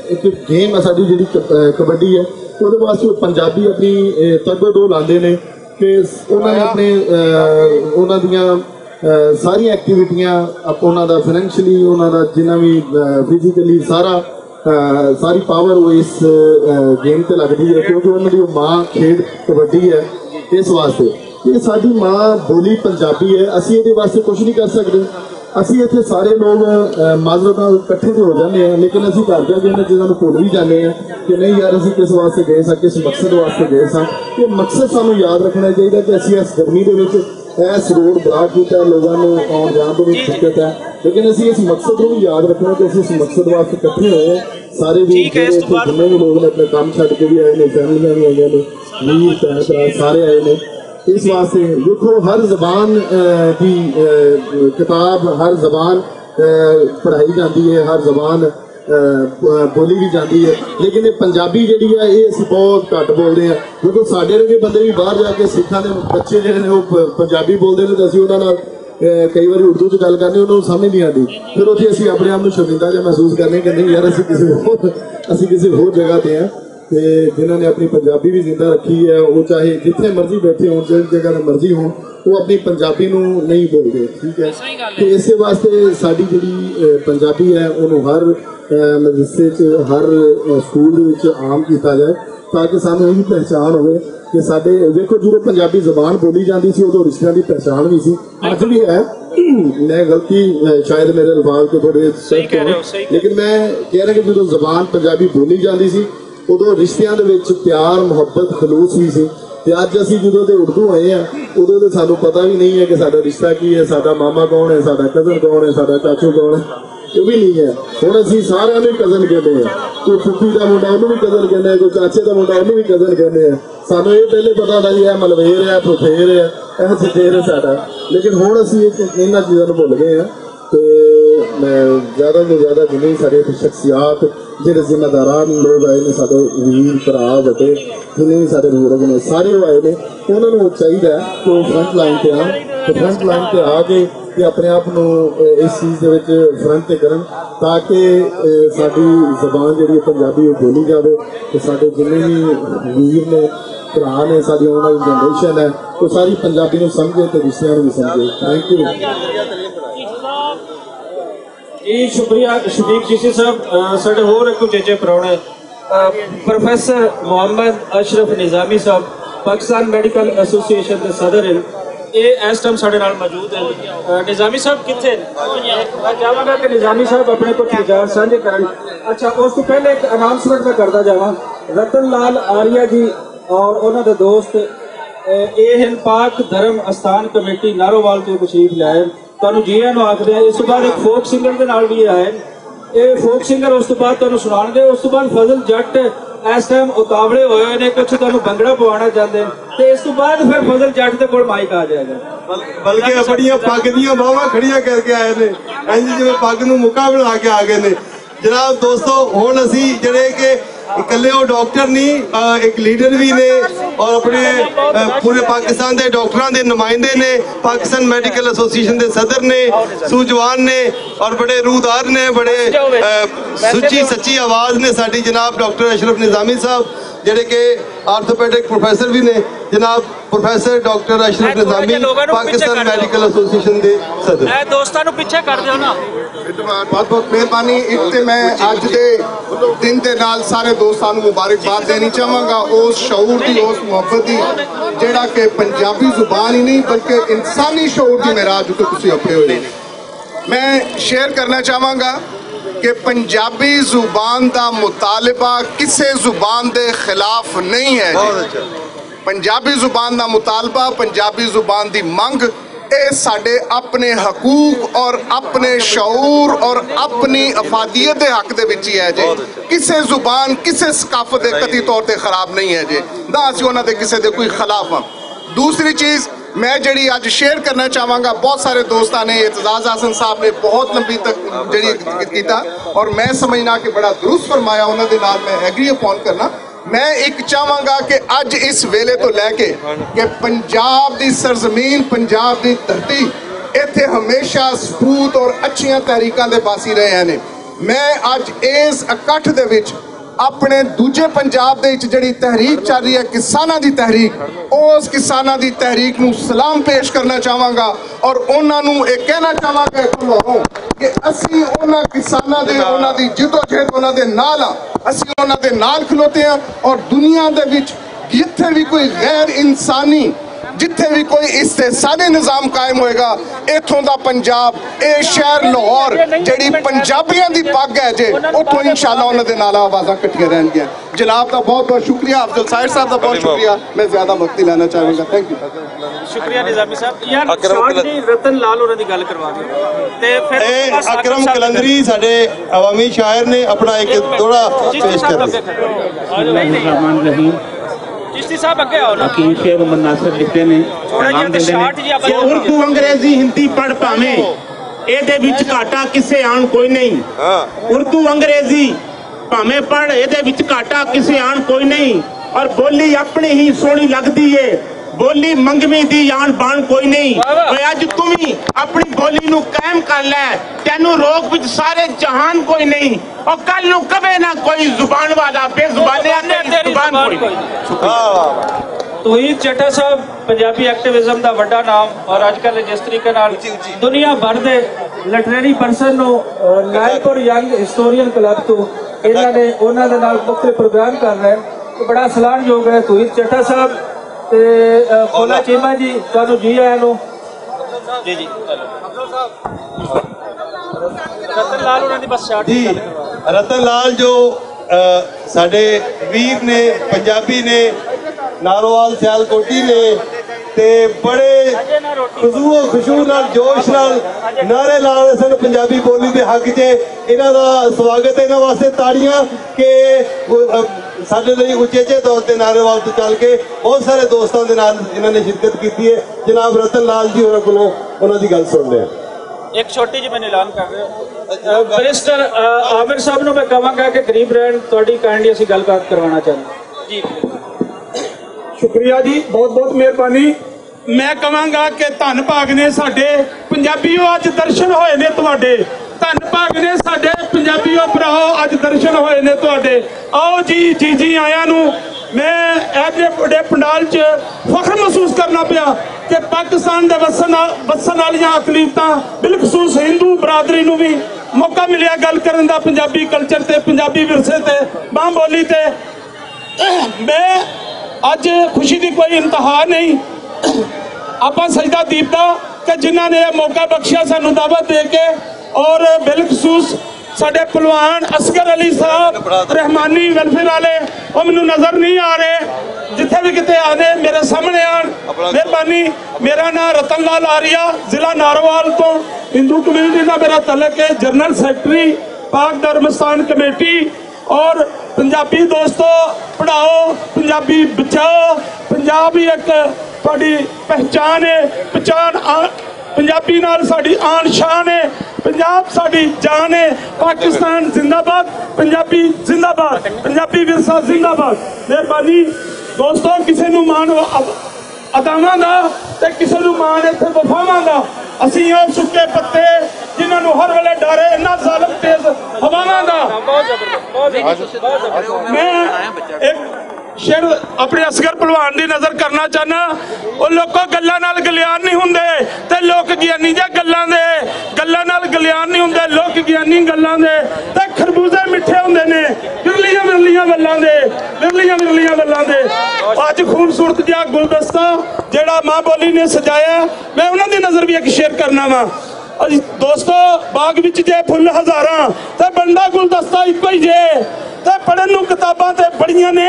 ایک گیم ہے ساڈی جڑی ک-، اے، کبڈی ہے، اودے واسطے پنجابی اپنی، اے، تگودو لاندے نے کہ انہاں نے اپنے، اے، انہاں دیاں، اے، ساری ایکٹیویٹیاں، اپ-، انہاں دا فنانشلی، انہاں دا جنہاں بھی، اے، فزیکلی سارا، اے، ساری پاور وہ اس، اے، گیم تے لگدی ہے، کیونکہ انہاں دی ماں کھیڈ کبڈی ہے۔ اس واسطے یہ ساری ماں بولی پنجابی ہے، اسی یہ واسطے کچھ نہیں کر سکتے۔ اسی اتھے سارے لوگ، اے، معذرت نال اکٹھے تے ہو جاندے ہیں، لیکن اسی گھر جا کے انہاں چیزاں نوں بھول بھی جاندے ہیں کہ نہیں یار، اسی کس واسطے گئے ساں، کس مقصد واسطے گئے ساں۔ یہ مقصد سانوں یاد رکھنا چاہیے کہ اسی اس گرمی دے وچ ایس روڈ بلاک کیتا ہے، لوگاں نوں آن جان دے وچ دقت ہے، لیکن اسی اس مقصد نوں بھی یاد رکھنا کہ اسی اس مقصد واسطے اکٹھے ہوئے ہیں۔ سارے بھی جڑے اتھے جنہیں بھی لوگ نے اپنے کام چھڈ کے بھی آئے نے، فیملیاں بھی آئیاں نے، ویر بھن بھرا سارے آئے نے۔ اس واسطے دیکھو، ہر زبان، اے، دی، اے، کتاب، ہر زبان، اے، پڑھائی جاندی ہے، ہر زبان، اے، بولی بھی جاندی ہے، لیکن یہ پنجابی جڑی ہے، یہ اسی بہت گھٹ بولدے ہیں۔ کیونکہ ساڈے ورگے بندے بھی باہر جا کے سکھاں دے بچے جڑے نے، وہ پ-، پنجابی بولدے نے، تے اسی انہاں نال، اے، کئی واری اردو چ گل کرنے، انہاں نوں سمجھ نہیں آندی۔ پھر اتھے اسی اپنے آپ نوں شرمندہ جہاں محسوس کرنے کہ نہیں یار، اسی کسی ہور، اسی کسی ہور جگہ تے ہیں۔ تے جنہاں نے اپنی پنجابی بھی زندہ رکھی ہے، وہ چاہے جتھے مرضی بیٹھے ہون، جس جگہ تے مرضی ہون، وہ اپنی پنجابی نوں نہیں بولدے، ٹھیک ہے؟ تے اسے واسطے ساڈی جڑی، اے، پنجابی ہے، انہوں ہر، اے، مدرسے چ، ہر، اے، سکول دے وچ عام کیتا جائے، تاکہ سانوں یہ بھی پہچان ہوئے کہ ساڈے، ویکھو، جدوں پنجابی زبان بولی جاندی سی، ادوں رشتیاں دی پہچان بھی سی، اج بھی ہے۔ میں غلطی، اے، شاید میرے الفاظ کو تھوڑے سخت ہون، لیکن میں کہہ رہا کہ جدوں زبان پنجابی بولی جاندی سی، ادوں رشتیاں دے وچ پیار، محبت، خلوص وی سی۔ تے اج اسی جدوں دے اردو آئے ہیں، ادوں تے سانوں پتہ وی نہیں ہے کہ ساڈا رشتہ کی ہے، ساڈا ماما کون ہے، ساڈا کزن کون ہے، ساڈا چاچو کون ہے، یہ بھی نہیں ہے۔ ہن اسی سارے نوں کزن کہندے ہیں۔ کوئی پھپھی دا منڈا، انہوں بھی کزن کہندے ہیں، کوئی چاچے دا منڈا، انہوں بھی کزن کہندے ہیں۔ سانوں یہ پہلے پتہ تھا جی، یہ ملویر ہے، پھپھیر ہے، یہ چچیر ہے ساڈا۔ لیکن ہن اسی یہ، انہاں چیزاں نوں بھل گئے ہیں۔ تے میں زیادہ تو زیادہ جنہیں سارے شخصیات، جڑے ذمہ داران لوگ آئے نے، سارے ویر بھرا وڈے، جنہیں بھی سارے بزرگ نے، سارے وہ آئے نے، انہاں نوں چاہیدا ہے کہ وہ فرنٹ لائن تے آن، تے فرنٹ لائن تے آ کے تے اپنے آپ نوں، اے، اس چیز دے وچ فرنٹ تے کرن، تاکہ، اے، ساڈی زبان جڑی ہے پنجابی، وہ بولی جاوے، تے ساڈے جنہیں بھی ویر نے، بھرا نے، ساڈی آنے والی جنریشن ہے، وہ ساری پنجابی نوں سمجھے تے رشتیاں نوں بھی سمجھے۔ Thank you. جی شکریہ شفیق چیشتی صاحب۔ اہ، ساڈے ہور ایک اچیچے پراؤنے، اہ، پروفیسر محمد اشرف نظامی صاحب، پاکستان میڈیکل ایسوسی ایشن دے صدر ہیں۔ اے اس ٹائم ساڈے نال موجود ہیں۔ اہ، نظامی صاحب کتھے ہیں؟ میں چاہواں گا کہ نظامی صاحب اپنے کچھ وچار سانجھے کرن۔ اچھا، اس تو پہلے ایک اناؤنسمنٹ میں کردا جاواں۔ رتن لال آریہ جی اور انہاں دے دوست اے ہن پاک دھرم استھان کمیٹی نارووال تو تشریف لے آئے۔ تانوں جی آئیاں نوں آکھدے آں۔ اس تو بعد ایک فوک سنگر دے نال بھی آئے۔ اے فوک سنگر اس تو بعد تانوں سنان گے۔ اس تو بعد فضل جٹ اس ٹائم اتاولے ہوئے ہوئے نے، کچھ تانوں بنگڑا پوانا چاہندے نے۔ تے اس تو بعد پھر فضل جٹ دے کول مائک آ جائے گا۔ بلکہ اپنیاں پگ دیاں باہواں کھڑیاں کر کے آئے نے، اینج جویں پگ نوں مکا بنا کے آ گئے نے۔ جناب دوستو، ہن اسی جڑے کہ اکلے او ڈاکٹر نہیں، آ، ایک لیڈر بھی نے اور اپنے، آ، پورے پاکستان دے ڈاکٹراں دے نمائندے نے، پاکستان میڈیکل ایسوسیشن دے صدر نے، سوجوان نے اور بڑے روحدار نے، بڑے، آ، سچی سچی آواز نے ساڈی جناب ڈاکٹر اشرف نظامی صاحب، جڑے کہ آرتھوپیڈک پروفیسر بھی نے۔ جناب professor doctor Ashraf Nizami, Pakistan medical association they صدر۔ بہت بہت مہربانی۔ ایک تے میں اج دے دن دے نال سارے دوستاں نوں مبارکباد دینی چاہواں گا، اس شعور دی، اس محبت دی، جیڑا کہ پنجابی زبان ہی نہیں بلکہ انسانی شعور دی معراج اتے تسی اپنے ہوئے۔ میں شیئر کرنا چاہواں گا کہ پنجابی زبان دا مطالبہ کسے زبان دے خلاف نہیں ہے جی۔ پنجابی زبان دا مطالبہ، پنجابی زبان دی منگ، اے ساڈے اپنے حقوق اور اپنے شعور اور اپنی افادیت دے حق دے وچ ہی ہے جی۔ کسے زبان، کسے ثقافت دے قطعی طور تے خراب نہیں ہے جی، نہ اسی انہاں دے کسے دے کوئی خلاف ہاں۔ دوسری چیز میں جڑی اج شیئر کرنا چاہواں گا، بہت سارے دوستاں نے، اعتزاز حسن صاحب نے بہت لمبی تک جڑی کیتا، اور میں سمجھنا کہ بڑا درست فرمایا، انہاں دے نال میں ایگری اپون کرنا۔ میں ایک چاہواں گا کہ اج اس ویلے تو لے کے کہ پنجاب دی سرزمین، پنجاب دی دھرتی، ایتھے ہمیشہ سپوت اور اچھیاں تحریکاں دے باسی رہے ہیں۔ میں اج اس اکٹھ دے وچ اپنے دوجے پنجاب دے وچ جڑی تحریک چل رہی ہے، کساناں دی تحریک، اس کساناں دی تحریک نوں سلام پیش کرنا چاہواں گا اور انہاں نوں یہ کہنا چاہواں گا کہ کہ اسی انہاں کساناں دے، انہاں دی جدوجہد، انہاں دے نال ہاں۔ اسی انہاں دے نال کھلوتے ہیں اور دنیا دے وچ جتھے بھی کوئی غیر انسانی، جتھے بھی کوئی استحصالی نظام قائم ہوئے گا، ایتھوں دا پنجاب، اے شہر لاہور، جڑی پنجابیاں دی پگ ہے جے، اتھوں انشاءاللہ انہاں دے نال آوازاں کٹھیاں رہن گیاں۔ جناب دا بہت بہت شکریہ، افضل سائر صاحب دا بہت شکریہ۔ میں زیادہ وقت نہیں لینا چاہوں گا۔ Thank you. شکریہ نظامی صاحب۔ یار، اکرم شارٹ کلن- جی رتن لال ہوراں دی گل کروا دیں۔ تے پھر اے اکرم کلندری ساڈے عوامی شاعر نے اپنا ایک دوہڑا پیش کر دیا۔ بسم اللہ الرحمن الرحیم۔ چشتی صاحب اگے آؤ نا۔ حکیم شیر محمد ناصر لکھتے نے، پیغام دیندے نے کہ اردو انگریزی ہندی پڑھ پاویں، اے دے وچ گھاٹا کسے آن کوئی نہیں۔ اردو انگریزی پاویں پڑھ، اے دے وچ گھاٹا کسے آن کوئی نہیں۔ اور بولی اپنی ہی سوہنی لگدی اے، بولی منگویں دی آن بان کوئی نہیں۔ اوے اج توں وی اپنی بولی نوں قائم کر لے، تینوں روک وچ سارے جہان کوئی نہیں۔ اور کل نوں کبے نہ کوئی زبان والا بے زبانیاں تیری زبان کوئی نہیں۔ توحید چٹا صاحب، پنجابی ایکٹیویزم دا وڈا نام، اور اج کل جس طریقے نال دنیا بھر دے لٹریری پرسن نو، اہ، لائف اور ینگ ہسٹورین کلب تو انہاں نے، انہاں دے نال مختلف پروگرام کر رہے ہیں۔ تو بڑا سلام یوگ ہے توحید چٹا صاحب تے، اہ، فولا چیما جی، تانوں جی آیاں نو۔ جی، جی۔ رتن لال انہاں دی بس شارٹ جی، رتن لال جو، اہ، ساڈے ویر نے، پنجابی نے، ناروال سیال کوٹی نے، تے بڑے خضوع و خشوع نال، جوش نال نعرے لا رہے سن پنجابی بولی دے حق چ۔ انہاں دا سواگت ہے، انہاں واسطے تاڑیاں کہ، اہ، ساڈے لئی اچیچے طور تے ناروال تو چل کے بہت سارے دوستاں دے نال انہاں نے شرکت کیتی ہے۔ جناب رتن لال جی ہوراں کولوں انہاں دی گل سن لے۔ ایک چھوٹی جی میں اعلان کر رہا ہوں۔ بیرسٹر، آ، عامر صاحب نوں میں کہاں گا کہ غریب رہن، تہاڈی کائنڈلی اسی گل بات کروانا چاہتے ہیں۔ جی۔ شکریہ جی، بہت بہت مہربانی۔ میں کہاں گا کہ دھن بھاگ نے ساڈے پنجابیوں، اج درشن ہوئے نے تہاڈے۔ دھن بھاگ نے ساڈے پنجابیوں بھراؤ، اج درشن ہوئے نے تہاڈے۔ آؤ جی، جی جی آیاں نوں۔ میں ایجے بڑے پنڈال چ فخر محسوس کرنا پیا کہ پاکستان دے وسن، وسن والیاں اقلیتاں، بالخصوص ہندو برادری نوں وی موقع ملیا گل کرن دا، پنجابی کلچر تے، پنجابی ورثے تے، ماں بولی تے۔ میں اج خوشی دی کوئی انتہا نہیں۔ آپاں سجدہ دیتا کہ جنہاں نے یہ موقع بخشیا سانوں دعوت دے کے، اور بالخصوص ساڈے پہلوان اصغر علی صاحب رحمانی ویلفیئر والے، وہ مینوں نظر نہیں آ رہے۔ جتھے بھی کتے آنے، میرے سامنے آن۔ مہربانی۔ میرا نام رتن لال آریا، ضلع ناروال تو ہندو کمیونٹی نال میرا تعلق ہے، جنرل سیکرٹری پاک دھرمستان کمیٹی۔ اور پنجابی دوستو، پڑھاؤ، پنجابی بچاؤ۔ پنجاب ہی ایک تہاڈی پہچان ہے، پہچان آ، پنجابی نال ساڈی آن شان ہے۔ پنجاب ساڈی جان ہے۔ پاکستان زندہ باد، پنجابی زندہ باد، پنجابی ورثہ زندہ باد۔ مہربانی دوستو، کسے نوں مان و اب-، اداواں دا تے کسے نوں مان اتھے وفاواں دا۔ اسی او سکے پتے جنہاں نوں ہر ویلے ڈر ہے انہاں ظالم تیز ہواواں دا۔ میں ایک شعر اپنے اصغر پہلوان دی نظر کرنا چاہنا۔ او لوکو، گلاں نال گلیان نہیں ہوندے تے لوک گیانی جے گلاں دے۔ گلاں نال گلیان نہیں ہوندے، لوک گیانی گلاں دے۔ تے خربوزے مٹھے ہوندے نے ورلیاں ورلیاں ولاں دے، ورلیاں ورلیاں ولاں دے۔ اج خوبصورت جہا گلدستہ جہڑا ماں بولی نے سجایا، میں انہاں دی نظر بھی ایک شعر کرنا وا۔ دوستو، باغ وچ جے پھل ہزاراں تے بندا گلدستہ اکو ہی جے۔ تے پڑھن نوں کتاباں تے بڑیاں نے،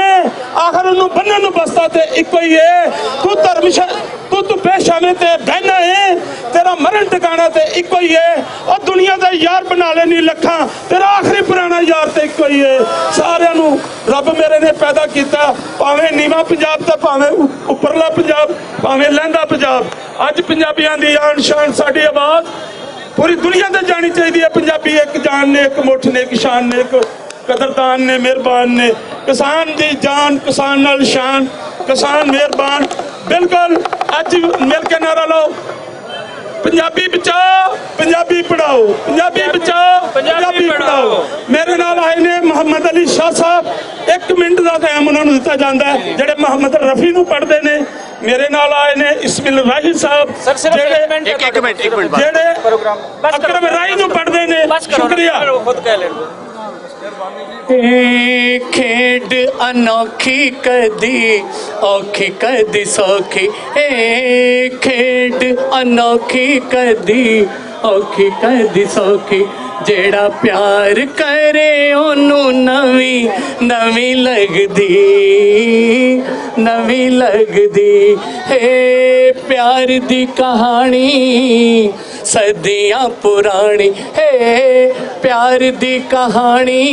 آخر انہوں بنن نوں بستا تے اکو ہی ہے۔ تو دھرم ش-، تو، تو پیش آویں تے بہنا ہے، تیرا مرن ٹکانا تے اکو ہی ہے۔ اور دنیا دا یار بنا لے نہیں لکھاں، تیرا آخری پرانا یار تے اکو ہی ہے۔ سارے نوں رب میرے نے پیدا کیتا، پاویں نیواں پنجاب تے پاویں اُ-، اپرلا پنجاب، پاویں لہندا پنجاب۔ اج پنجابیاں دی آن شان ساڈی آواز پوری دنیا تے جانی چاہیے ہے۔ پنجابی ایک جان نے، ایک مٹھ نے، ایک شان نے، ایک قدردان نے، مہربان نے۔ کسان دی جان، کسان نال شان، کسان مہربان۔ بالکل، اج مل کے نعرہ لاؤ، پنجابی بچاؤ، پنجابی پڑھاؤ، پنجابی بچاؤ، پنجابی پڑھاؤ۔ میرے نال آئے نے محمد علی شاہ صاحب، ایک منٹ دا ٹائم انہاں نوں دتا جاندا ہے، جڑے محمد رفیع نوں پڑھدے نے۔ میرے نال آئے نے اسماعیل راہی صاحب، سر، صرف جڑے، ایک منٹ، ایک منٹ، ایک منٹ۔ جڑے پروگرام، بس کرو، اکرم راہی نوں پڑھدے نے۔ بس کرو، شکریہ۔ خود کہہ لیں۔ اے کھیڈ انوکھی کدی اوکھی کدی سوکھی، اے کھیڈ انوکھی کدی اوکھی کدی سوکھی، جیڑا پیار کرے اونوں نویں نویں لگدی، نویں لگدی۔ اے پیار دی کہانی صدیاں پرانی ہے، پیار دی کہانی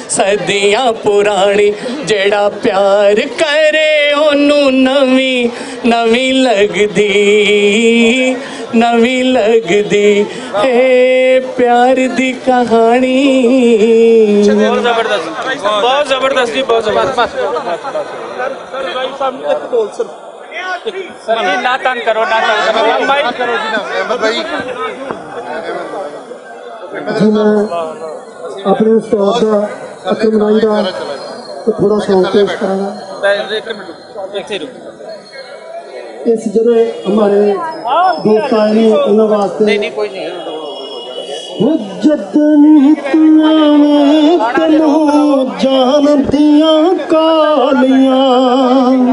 صدیاں پرانی۔ جیڑا پیار کرے اونوں نویں نویں لگدی، نویں لگدی۔ اے پیار دی کہانی۔ بہت زبردست، بہت زبردست جی، بہت زبردست۔ سر، سر، بھائی صاحب، ایک بول سر۔ نہیں، نہ تنگ کرو، نہ تنگ کرو۔ مائک کرو جی، نہ۔ احمد بھائی۔ جی، میں اپنے استاد دا، اکرم رائی دا، تو تھوڑا سا پیش کراں گا۔ ایک منٹ، ایک سیکنڈ۔ اس جڑے ہمارے دوست آئے نے، انہاں واسطے۔ نہیں، نہیں، کوئی نہیں۔ وہ جدوں وی تو آویں تینوں جان دیاں کالیاں۔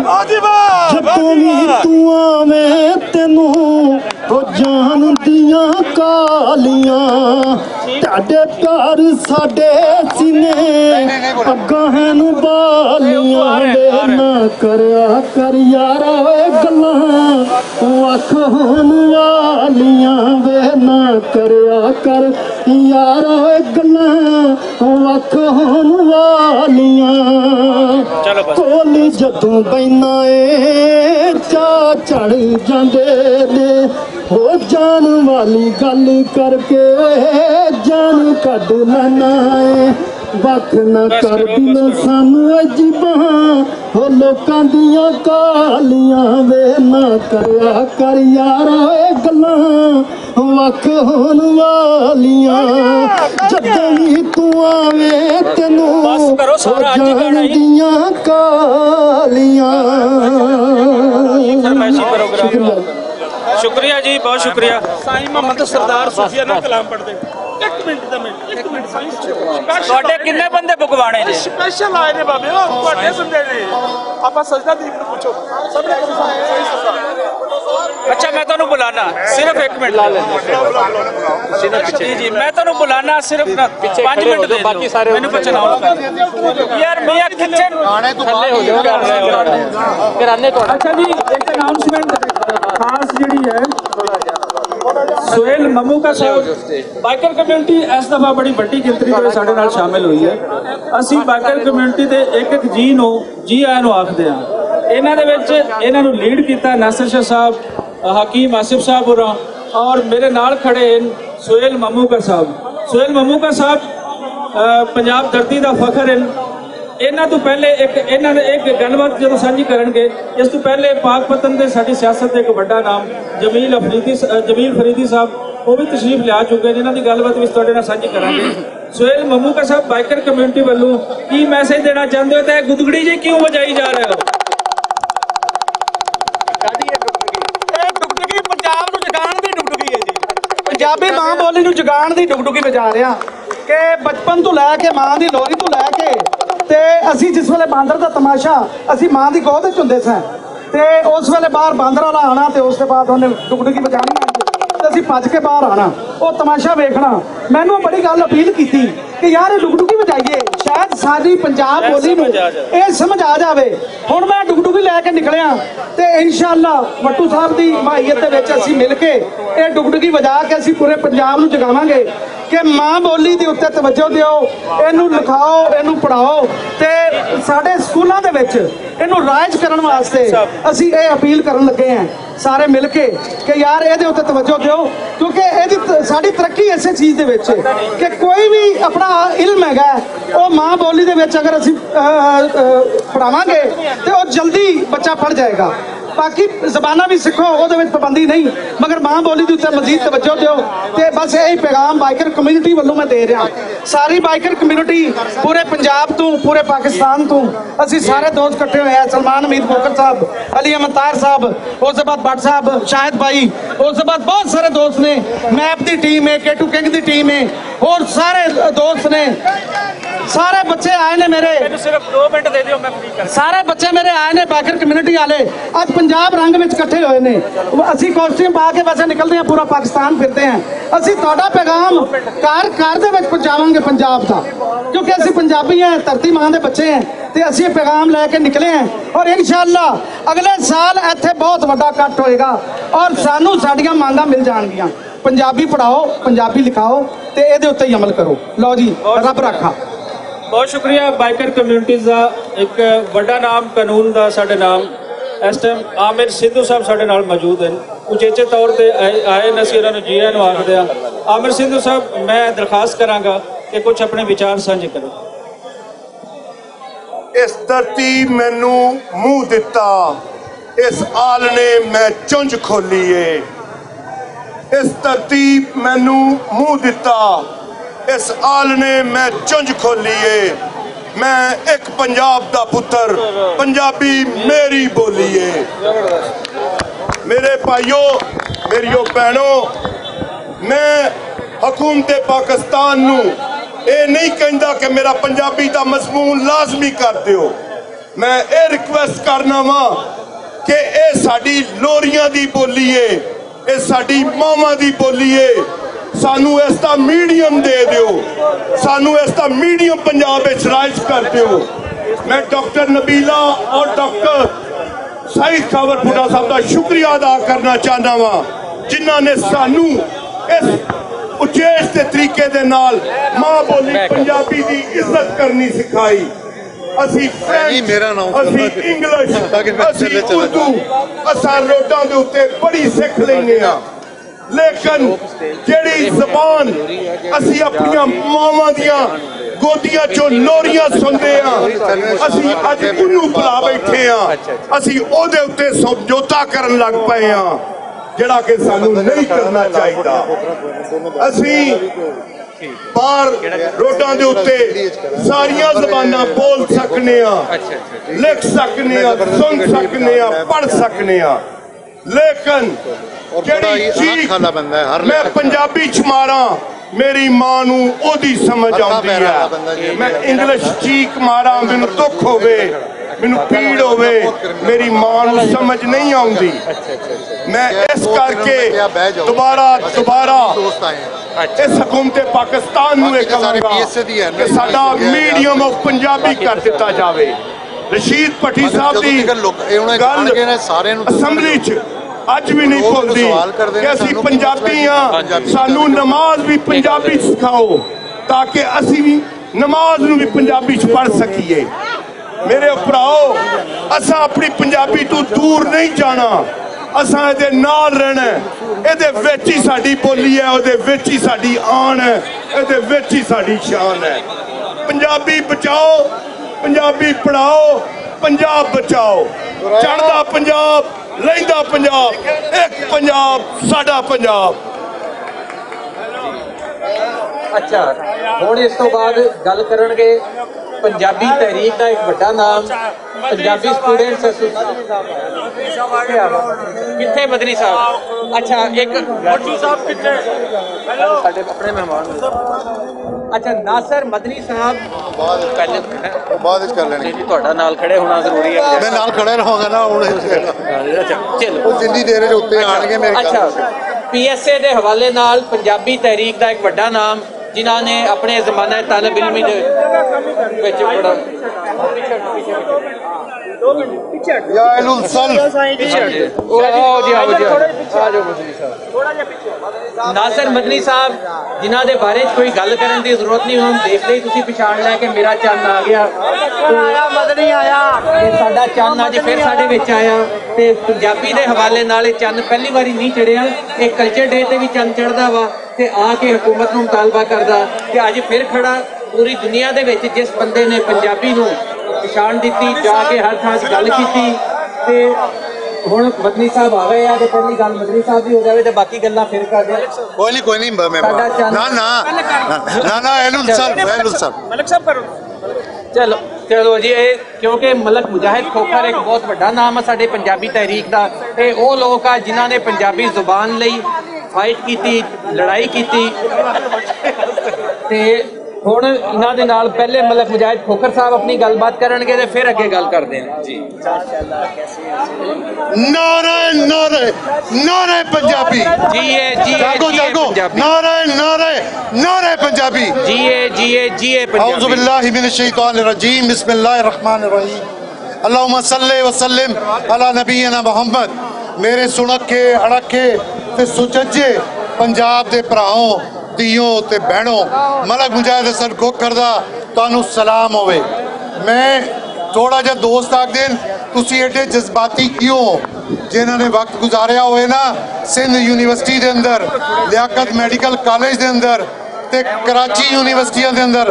واہ جی واہ، واہ جی واہ۔ جدوں وی تو آویں تینوں او جان دیاں کالیاں، تہاڈے پیار ساڈے سینے اگاں ہن بالیاں۔ وے نہ کریا کر یارا اے گلاں وکھ ہون والیاں، وے نہ کریا کر یارا اے گلاں وکھ ہون والیاں۔ چلو بس۔ کول جدوں بینا اے، چا چڑھ جاندے نے۔ او جان والی گل کر کے جان کڈ لینا اے۔ وکھ نہ بس کر کرو، دل بس کرو۔ سانوں عجیباں، او لوکاں دیاں کالیاں۔ وے نہ کریا کر یارا اے گلاں وکھ ہون والیاں۔ جدوں وی تو آویں تینوں بس کرو، سارا ہو اج ہی گانا جان ہی۔ دیاں کالیاں۔ فرمائشی پروگرام۔ شکریہ۔ شکریہ جی، بہت شکریہ۔ سائیں محمد سردار صوفیہ نال کلام پڑھدے۔ ایک منٹ دا منٹ، ایک منٹ سائیں۔ سپیشل تہاڈے آئے نے۔ کنے بندے بکوانے جی؟ سپیشل آئے نے بابے، او تہاڈے بندے نے۔ آپاں سجدہ دیپ نوں پوچھو۔ سب نے سائیں سردار۔ اچھا، میں تانوں بلانا، صرف ایک منٹ۔ جی جی، میں تانوں بلانا، صرف پانچ منٹ دے دو، باقی سارے مینوں کچھ اناؤنس کر دو۔ یار میاں کچن۔ اچھا جی، ایک اناؤنسمنٹ خاص جڑی ہے، سہیل مموکا صاحب، بائیکر کمیونٹی اس دفعہ بڑی بڑی گنتی دے ساڈے نال شامل ہوئی ہے۔ اسی بائیکر کمیونٹی دے ایک ایک جی نو جی آئے نو آخدے ہاں۔ انہاں دے وچ انہاں نوں لیڈ کیتا ناصر شاہ صاحب، حکیم آصف صاحب ہوراں، اور میرے نال کھڑے ہیں سہیل مموکا صاحب۔ سہیل مموکا صاحب پنجاب دھرتی دا فخر ہیں۔ انہاں تو پہلے ایک انہاں نے ایک گل بات جدوں سانجھی کرن گے، اس تو پہلے پاک پتن دے ساڈی سیاست دے ایک وڈا نام جمیل افریدی س- جمیل فریدی صاحب، وہ بھی تشریف لیا چکے ہیں، جنہاں دی گل بات بھی تواڈے نال سانجھی کران گے۔ سہیل مموکا صاحب، بائیکر کمیونٹی والوں کی میسج دینا چاہندے ہو تے گدگڑی جی کیوں وجائی جا رہے ہو؟ اے ڈگڈگی پنجاب نوں جگان دی ڈگڈگی ہے جی۔ پنجابی ماں بولی نوں جگان دی ڈگڈگی وجا رہے ہاں کہ بچپن تو لے کے، ماں دی لوری تو لے کے، تے اسی جس ویلے باندر دا تماشا، اسی ماں دی گود وچ ہوندے ساں، تے اس ویلے باہر باندر والا آنا تے اس دے بعد انہیں ڈگڈگی وجانی، تے اسی بھج کے باہر آنا، او تماشا ویکھنا۔ مینوں بڑی گل اپیل کیتی کہ یار، یہ ڈگڈگی وجائیے، شاید ساری پنجاب بولی نوں یہ سمجھ آ جائے۔ ہن میں ڈگڈگی لے کے نکلیا، تے انشاءاللہ وٹو صاحب دی ماہیت دے وچ اسی مل کے یہ ڈگڈگی وجا کے اسی پورے پنجاب نوں جگاواں گے کہ ماں بولی دے اُتے توجہ دیو، اینوں لکھاؤ، اینوں پڑھاؤ، تے ساڈے سکولاں دے وچ اینوں رائج کرن واسطے اسی یہ اپیل کرن لگے ہیں سارے مل کے کہ یار، اے دے اُتے توجہ دیو، کیونکہ اے دی ت- ساڈی ترقی ایسے چیز دے وچ ہے کہ کوئی بھی اپنا علم ہے، او ماں بولی دے وچ اگر اسی پڑھاواں گے تے او جلدی بچہ پڑھ جائے گا۔ باقی زباناں بھی سکھو، او دے وچ پابندی نہیں، مگر ماں بولی دے اُتے مزید توجہ دیو۔ تے بس یہی پیغام بائیکر کمیونٹی والوں میں دے رہا، ساری بائیکر کمیونٹی، پورے پنجاب تو، پورے پاکستان تو، اسی سارے دوست اکٹھے ہوئے ہیں، سلمان حمید بوکر صاحب، علی احمد طاہر صاحب، اس دے بعد بٹ صاحب، شاہد بھائی، اس دے بعد بہت سارے دوست نے، میپ دی ٹیم ہے، کے ٹو کنگ دی ٹیم ہے، اور سارے دوست نے، سارے بچے آئے نے میرے، سارے بچے میرے آئے نے بائیکر کمیونٹی والے، اج پنجاب رنگ وچ اکٹھے ہوئے نے۔ اسی کاسٹیوم پا کے ویسے نکلدے ہیں، پورا پاکستان پھردے ہیں۔ اسی تہاڈا پیغام گھر گھر دے وچ پہنچاواں گے پنجاب دا، کیونکہ اسی پنجابی ہیں، دھرتی ماں دے بچے ہیں، تے اسی یہ پیغام لے کے نکلے ہیں۔ اور انشاءاللہ اگلے سال ایتھے بہت وڈا اکٹھ ہوئے گا اور سانو ساڈیاں مانگاں مل جان گیاں۔ پنجابی پڑھاؤ، پنجابی لکھاؤ، تے اے دے اُتے ہی عمل کرو۔ لو جی، رب رکھا۔ بہت شکریہ بائیکر کمیونٹیز دا۔ ایک وڈا نام قانون دا ساڈے نال اس ٹائم عامر سندھو صاحب ساڈے نال موجود ہیں، اچیچے طور تے آئے آئے نے، اسی انہاں نوں جی آئیں نوں آکھدے ہاں۔ عامر سندھو صاحب، میں درخواست کراں گا کہ کچھ اپنے وچار سانجھے کرو۔ اس دھرتی مینوں منہ دتا، اس آل نے میں چنج کھولی اے۔ اس دھرتی مینوں منہ دتا، اس آل نے میں چنج کھولی اے۔ میں ایک پنجاب دا پتر، پنجابی میری بولی اے۔ میرے بھائیو، میریو بہنو، میں حکومت پاکستان نو اے نہیں کہندا کہ میرا پنجابی دا مضمون لازمی کر دیو۔ میں اے ریکویسٹ کرنا وا کہ اے ساڈی لوریاں دی بولی اے، اے ساڈی ماواں دی بولی اے۔ سانو اس دا میڈیم دے دیو، سانو اس دا میڈیم پنجاب وچ رائج کر دیو۔ میں ڈاکٹر نبیلہ اور ڈاکٹر سعید خاور بھٹا صاحب دا شکریہ ادا کرنا چاہنا وا، جنہاں نے سانو اس اچیش دے طریقے دے نال ماں بولی پنجابی دی عزت کرنی سکھائی۔ اسی فرینچ، اسی انگلش، اسی اردو، اساں روڈاں دے اُتے بڑی سکھ لینے ہاں، لیکن جڑی زبان اسی اپنیاں ماواں دیاں گودیاں چوں لوریاں سندے ہاں، اسی اج اونوں بھلا بیٹھے ہاں، اسی او دے اُتے سمجھوتا کرن لگ پئے ہاں، جڑا کہ سانوں نہیں کرنا چاہیدا۔ اسی باہر روڈاں دے اُتے ساریاں زباناں بول سکنے ہاں، لکھ سکنے ہاں، سن سکنے ہاں، پڑھ سکنے ہاں، لیکن جڑی چیخ میں پنجابی چ ماراں، میری ماں نوں اودی سمجھ آندی ہے۔ میں انگلش چیخ ماراں، مینوں دکھ ہووے، مینوں پیڑ ہووے، میری ماں نوں سمجھ نہیں آوندی۔ میں اس کر کے دوبارہ دوبارہ اس حکومت پاکستان نوں یہ کہاں گا کہ ساڈا میڈیم آف پنجابی کر دتا جاوے۔ رشید پٹھی صاحب دی گل اسمبلی چ اج بھی نہیں بھولدی کہ اسی پنجابی ہاں، سانوں نماز بھی پنجابی چ سکھاؤ، تاکہ اسی بھی نماز نوں بھی پنجابی چ پڑھ سکیے۔ میرے بھراؤ، اساں اپنی پنجابی تو دور نہیں جانا، اساں اے دے نال رہنا ہے۔ اے دے وچ ہی ساڈی بولی ہے، اے دے وچ ہی ساڈی آن ہے، اے دے وچ ہی ساڈی شان ہے۔ پنجابی بچاؤ، پنجابی پڑھاؤ، پنجاب بچاؤ۔ چڑھدا پنجاب، لیندا پنجاب، ایک پنجاب، ساڈا پنجاب۔ اچھا، ہن اس تو بعد گل کرنگے پنجابی تحریک دا ایک وڈا نام، پنجابی سٹوڈنٹس ایسوسی۔ کتھے مدنی صاحب؟ اچھا، ایک مٹو صاحب کتھے؟ ہیلو۔ ساڈے اپنے مہمان۔ اچھا، ناصر مدنی صاحب۔ پہلے بعد وچ کر لینی۔ جی، تہاڈا نال کھڑے ہونا ضروری ہے۔ میں نال کھڑا رہوں گا نا ہن۔ اچھا، چلو۔ جنی دیر وچ اتنے آن گے میرے خیال۔ اچھا، پی ایس اے دے حوالے نال پنجابی تحریک دا ایک وڈا نام، جنہاں نے اپنے زمانہ طالب علمی دے وچ بڑا یا اہل السلف۔ او آؤ جی، آؤ جی، آؤ۔ آ جاؤ مدنی صاحب۔ ناصر مدنی صاحب، جنہاں دے بارے چ کوئی گل کرن دی ضرورت نہیں، ہن دیکھدے ہی تسی پچھان لے کہ میرا چند آ گیا۔ مدنی آیا۔ تے ساڈا چند اج پھر ساڈے وچ آیا۔ تے پنجابی دے حوالے نال اے چند پہلی واری نہیں چڑھیا۔ اے کلچر ڈے تے بھی چند چڑھدا وا تے آ کے حکومت نوں مطالبہ کردا کہ اج پھر کھڑا۔ پوری دنیا دے وچ جس بندے نے پنجابی نوں پچھان دتی، جا کے ہر تھاں گل کیتی، تے ہن مدنی صاحب آ گئے آ تے پہلی گل مدنی صاحب دی ہو جاوے تے باقی گلاں پھر کر دے۔ کوئی نہیں، کوئی نہیں، میں ساڈا چند نہ نہ نہ نہ اہل السلف، اہل السلف۔ چلو، چلو جی، اے کیونکہ ملک مجاہد کھوکھر ایک بہت وڈا نام ہے ساڈے پنجابی تحریک دا۔ اے او لوگ آ جنہاں نے پنجابی زبان لئی فائٹ کیتی، لڑائی کیتی۔ تے ہن انہاں دے نال پہلے ملک مجاہد کھوکھر صاحب اپنی گل بات کرنگے تے پھر اگے گل کردے ہاں۔ جی۔ نعرہ، نعرہ، نعرہ پنجابی۔ جی اے، جی اے، جاگو، جی اے جاگو۔ پنجابی۔ نعرہ، نعرہ، نعرہ پنجابی۔ جی اے، جی اے، جی اے اعوذ پنجابی۔ باللہ من الشیطان الرجیم، بسم اللہ الرحمن الرحیم۔ اللہم صلی وسلم علی نبینا محمد۔ میرے سنکھے، اڑکھے تے سچجے پنجاب دے بھراؤں، دیوں تے بہنوں، ملک مجاہد حسن کھوکھر دا تانوں سلام ہووے۔ میں تھوڑا جہا دوست آکھ دین، تسی ایڈے جذباتی کیوں ہو؟ جنہاں نے وقت گزاریا ہوئے نا سندھ یونیورسٹی دے اندر، لیاقت میڈیکل کالج دے اندر تے کراچی یونیورسٹیاں دے اندر،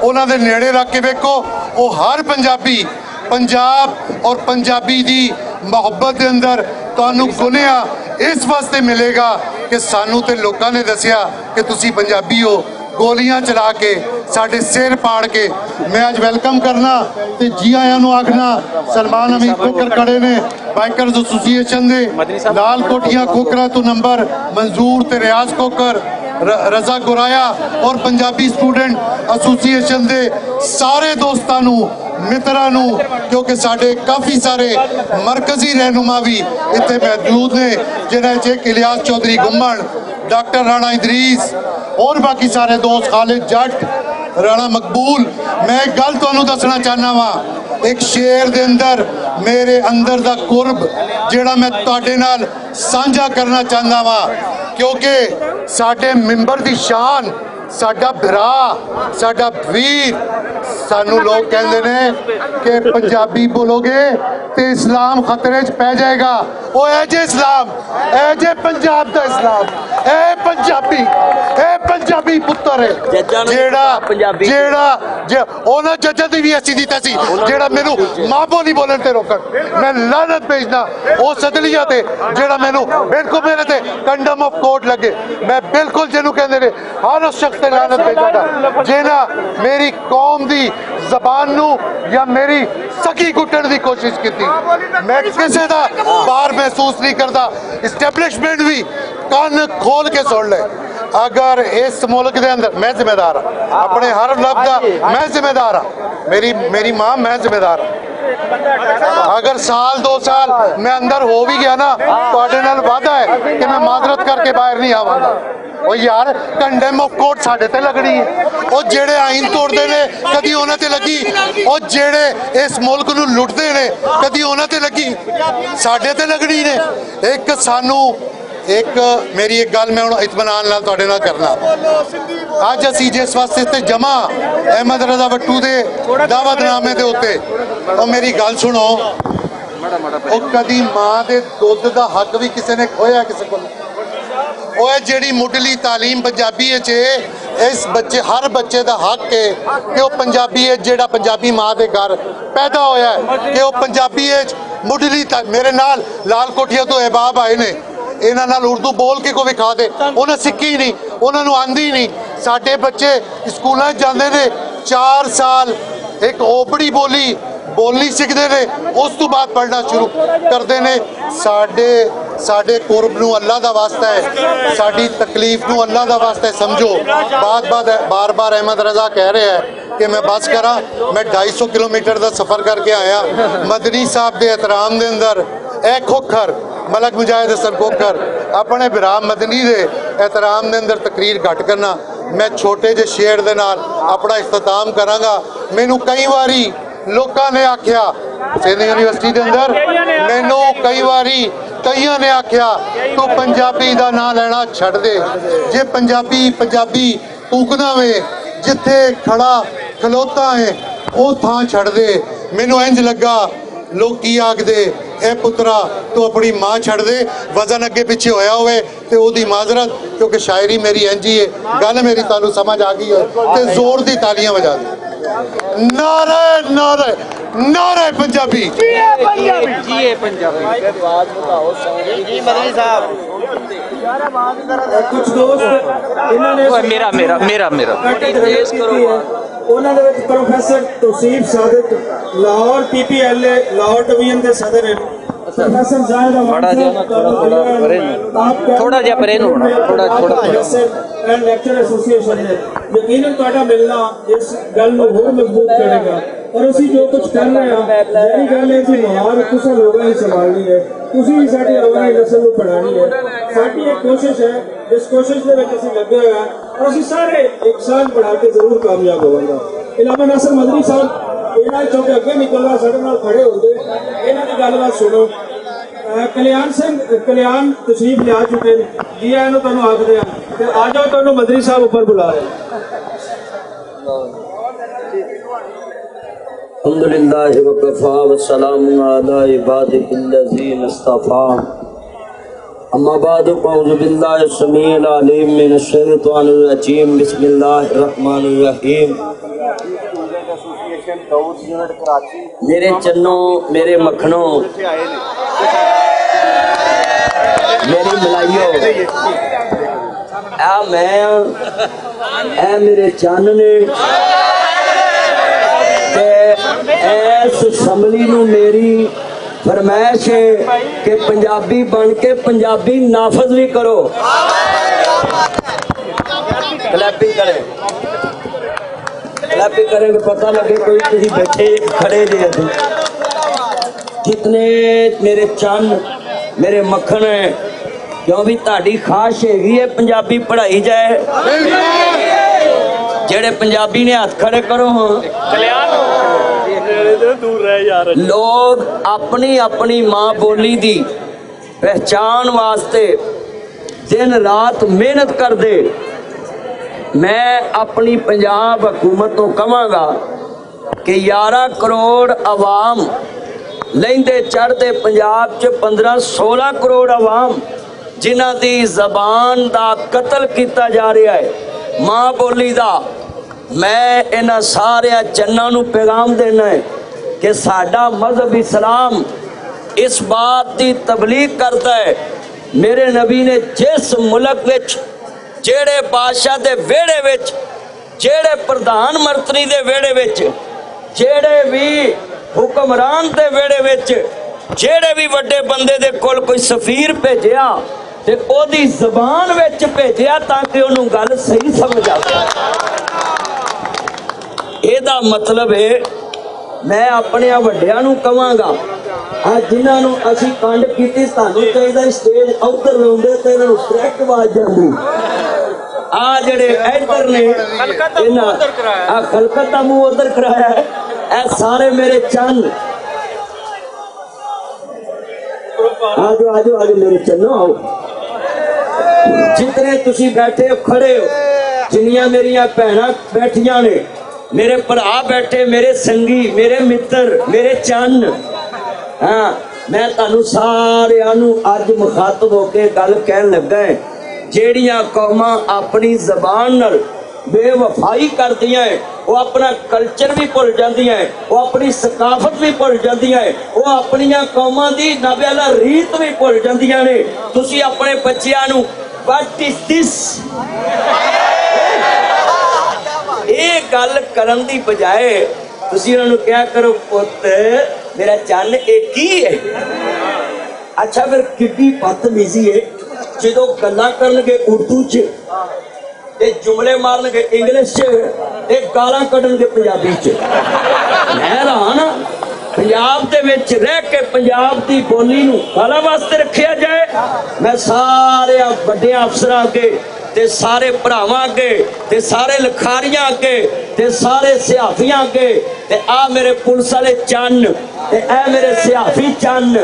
انہاں دے نیڑے رکھ کے ویکھو، او ہر پنجابی پنجاب اور پنجابی دی محبت دے اندر تانوں گنیا اس واسطے ملے گا کہ سانوں تے لوکاں نے دسیا کہ تسی پنجابی ہو۔ گولیاں چلا کے، ساڈے سر پاڑ کے، میں اج ویلکم کرنا تے جی آیاں نوں آکھنا۔ سلمان حمید کھوکھر کھڑے نے، بائیکرز ایسوسی ایشن دے، لال کوٹیاں کھوکھرا تو نمبر منظور تے ریاض کھوکھر، ر- رضا گورایا اور پنجابی سٹوڈنٹ ایسوسی ایشن دے سارے دوستاں نوں، متراں نوں، کیونکہ ساڈے کافی سارے مرکزی رہنما بھی اتنے موجود نے، جنہاں چ ایک الیاس چوہدری گمن، ڈاکٹر رانا ادریس اور باقی سارے دوست، خالد جٹ، رانا مقبول۔ میں ایک گل تانوں دسنا چاہنا واں، ایک شعر دے اندر میرے اندر دا قرب جیڑا میں تہاڈے نال سانجھا کرنا چاہنا واں، کیونکہ ساڈے ممبر دی شان، ساڈا بھرا، ساڈا ویر، سانوں لوگ کہندے نے کہ پنجابی بولو گے تے اسلام خطرے چ پی جائے گا۔ او اے جے اسلام، اے جے پنجاب دا اسلام، اے پنجابی، اے پنجابی پتر ہے جیڑا جیڑا جے اونا ججا دی وی ایسی دیتا سی جیڑا مینوں ماں بولی بولن تے روکن۔ میں لعنت بھیجنا او صدلیہ تے جیڑا مینوں بالکل میرے تے کنڈم آف کورٹ لگے۔ میں بالکل جنوں کہندے نے ہر اس شخص تے لعنت بھیجدا جینا میری قوم دی زبان نو یا میری سکی گٹن دی کوشش کیتی۔ میں کسے دا بار محسوس نہیں کردا۔ اسٹیبلشمنٹ بھی کان کھول کے سن لے۔ اگر اس ملک دے اندر، میں ذمہ دار ہاں، اپنے ہر لفظ دا میں ذمہ دار ہاں، میری میری ماں، میں ذمہ دار ہاں۔ اگر سال دو سال میں اندر ہو بھی گیا نا، تہاڈے نال وعدہ ہے کہ میں معذرت کر کے باہر نہیں آواں گا۔ او یار، کنڈم آف کورٹ ساڈے تے لگنی ہے۔ او جیڑے آئین توڑدے نے، کدی انہاں تے لگی۔ او جیڑے اس ملک نوں لٹدے نے، کدی انہاں تے لگی، ساڈے تے لگنی نے۔ ایک سانو ایک میری ایک گل میں ہن اطمینان نال تہاڈے نال کرنا۔ اج اسی جس واسطے تے جمع احمد رضا وٹو دے دعوت نامے دے اُتے، او میری گل سنو، او کدی ماں دے دودھ دا حق بھی کسے نے کھویا کسے کول؟ او اے جیڑی مڈلی تعلیم پنجابی اچ اے، اس بچے، ہر بچے دا حق اے کہ او پنجابی اچ، جیڑا پنجابی ماں دے گھر پیدا ہویا ہے، کہ او پنجابی اچ مڈلی تا-، میرے نال لال کوٹھیا تو احباب آئے نے، انہاں نال اردو بول کے کوئی وکھا دے، انہاں سکھی نہیں، انہاں نوں آندی نہیں۔ ساڈے بچے اسکولاں چ جاندے نے، چار سال ایک اوپڑی بولی بولنی سکھدے نے، اس تو بعد پڑھنا شروع کردے نے۔ ساڈے ساڈے قرب نو اللہ دا واسطہ ہے، ساڈی تکلیف نو اللہ دا واسطہ ہے سمجھو۔ بار بار بار بار احمد رضا کہہ رہے ہیں کہ میں بس کراں، میں ڈھائی سو کلومیٹر دا سفر کر کے آیا۔ مدنی صاحب دے احترام دے اندر اے کھوکھر، ملک مجاہد حسن کھوکھر، اپنے بھرا مدنی دے احترام دے اندر تقریر گھٹ کرنا۔ میں چھوٹے جے شعر دے نال اپنا اختتام کراں گا۔ مینوں کئی واری لوکاں نے آکھیا، سندھ یونیورسٹی دے اندر مینوں کئی واری کئیاں نے آکھیا، "تو پنجابی دا ناں لینا چھڈ دے، جے پنجابی، پنجابی پوکنا وے، جتھے کھڑا کھلوتا ہے، او تھاں چھڈ دے۔" مینوں انج لگا، لوکی آکھدے، "اے پترا، تو اپنی ماں چھڈ دے۔" وزن اگے پیچھے ہویا ہوئے تے او دی معذرت، کیونکہ شاعری میری انجی ہے، گل میری تانوں سمجھ آ گئی ہے، تے زور دی تالیاں وجا دے۔ نعرہ، نعرہ، نعرہ پنجابی۔ کچھ دوست انہاں نے میرا، میرا، میرا، میرا۔ انہاں دے وچ پروفیسر توصیف صادق، لاہور پی پی ایل اے، لاہور ڈویژن دے صدر ہیں۔ پروفیسر زاہد احمد ماڑا جا نا، تھوڑا، تھوڑا پرے نو۔ آپ کا تھوڑا جا پرے نو ہونا، تھوڑا، تھوڑا پرے۔ پروفیسر اینڈ لیکچر ایسوسی ایشن ہے۔ یقیناً تہاڈا ملنا اس گل نو ہور مضبوط کرے گا۔ اور اسی جو کچھ کر رہے ہیں، یہی گل ہے کہ مہار تساں لوگاں ہی سنبھالنی ہے، تسی ہی ساڈی آنے والی نسل نو پڑھانی ہے۔ ساڈی ایک کوشش ہے، اس کوشش دے وچ اسی لگے ہوئے ہیں اور اسی سارے احسان بنا کے ضرور کامیاب ہوواں گا۔ علامہ ناصر مدنی صاحب، انہاں چوں کہ اگے نکلنا ساڈے نال کھڑے ہوندے، انہاں دی گل بات سنو۔ اے، کلیان سنگھ، کلیان تشریف لیا چکے نے۔ جی آئے نو تانوں آکھدے ہاں۔ تے آ جاؤ، تانوں مدنی صاحب اوپر بلا رہے ہیں۔ الحمدللہ وکفا وسلام علی عبادہ الذین اصطفی۔ اما بعد، اعوذ باللہ السمیع العلیم من الشیطان الرجیم۔ بسم اللہ الرحمن الرحیم۔ میرے چنو، میرے مکھنو، میری ملائیو، اے میں، اے میرے چن نے، تے ایس اسمبلی نو میری فرمائش ہے کہ پنجابی بن کے پنجابی نافذ بھی کرو۔ کلیپنگ کریں، کلیپنگ کریں کہ پتہ لگے کوئی کسی بیٹھے کھڑے جے۔ جتنے میرے چن، میرے مکھن ہیں، کیوں بھی تہاڈی خواہش ہے پنجابی پڑھائی جائے؟ جڑے پنجابی نے ہاتھ کھڑے کرو ہاں۔ لوگ اپنی اپنی ماں بولی دی پہچان واسطے دن رات محنت کر دے۔ میں اپنی پنجاب حکومت تو کہاں گا کہ یارہ کروڑ عوام لیندے چڑھدے پنجاب چ پندرہ سولہ کروڑ عوام جنہاں دی زبان دا قتل کیتا جا رہا ہے، ماں بولی دا۔ میں انہاں سارے چناں نوں پیغام دینا ہے کہ ساڈا مذہب اسلام اس بات دی تبلیغ کرتا ہے۔ میرے نبی نے جس ملک وچ، جیڑے بادشاہ دے ویڑے وچ، جیڑے پردھان منتری دے ویڑے وچ، جیڑے بھی حکمران دے ویڑے وچ، جیڑے بھی وڈے بندے دے کول کوئی سفیر بھیجیا، تے اوہدی زبان وچ بھیجیا تاکہ انہوں گل صحیح سمجھ آ سکے۔ ایہدا مطلب ہے، میں اپنے وڈیاں نوں کہواں گا، آ جنہاں نوں اسی کنڈ کیتی، تانوں چاہیدا سٹیج ادھر لاؤندے تے انہاں نوں ڈائریکٹ آواز جاندی۔ آ جڑے ادھر نے، انہاں آ خلقت دا منہ ادھر کرایا ہے۔ اے سارے میرے چند، آجو آجو آجو میرے چنو، آؤ۔ جتنے تسی بیٹھے ہو، کھڑے ہو، جنیاں میریاں بھیناں بیٹھیاں نے، میرے بھرا بیٹھے، میرے سنگی، میرے متر، میرے چن، ہاں، میں تانوں ساریاں نوں اج مخاطب ہو کے گل کہن لگا ہے۔ جیڑیاں قوماں اپنی زبان نال بے وفائی کردیاں ہیں، وہ اپنا کلچر بھی بھل جاندیاں ہیں، وہ اپنی ثقافت بھی بھل جاندیاں ہیں، وہ اپنیاں قوماں دی نابیلا ریت بھی بھل جاندیاں نے۔ تسی اپنے بچیاں نوں، "What is this?" یہ گل کرن دی بجائے تسی انہاں نوں کیا کرو، "پت، میرا چن، یہ کی ہے؟" اچھا، پھر کڈی بدتمیزی ہے جدوں گلاں کرن گے اردو چ، تے جملے مارن گے انگلش چ، تے گالاں کڈن گے پنجابی چ۔ میں حیران ہاں، پنجاب دے وچ رہ کے پنجاب دی بولی نوں گالاں واسطے رکھیا جائے۔ میں سارے وڈے افسراں اگے، تے سارے بھراواں اگے، تے سارے لکھاریاں اگے، تے سارے صحافیاں اگے، تے آ میرے پولیس والے چن، تے اے میرے صحافی چن،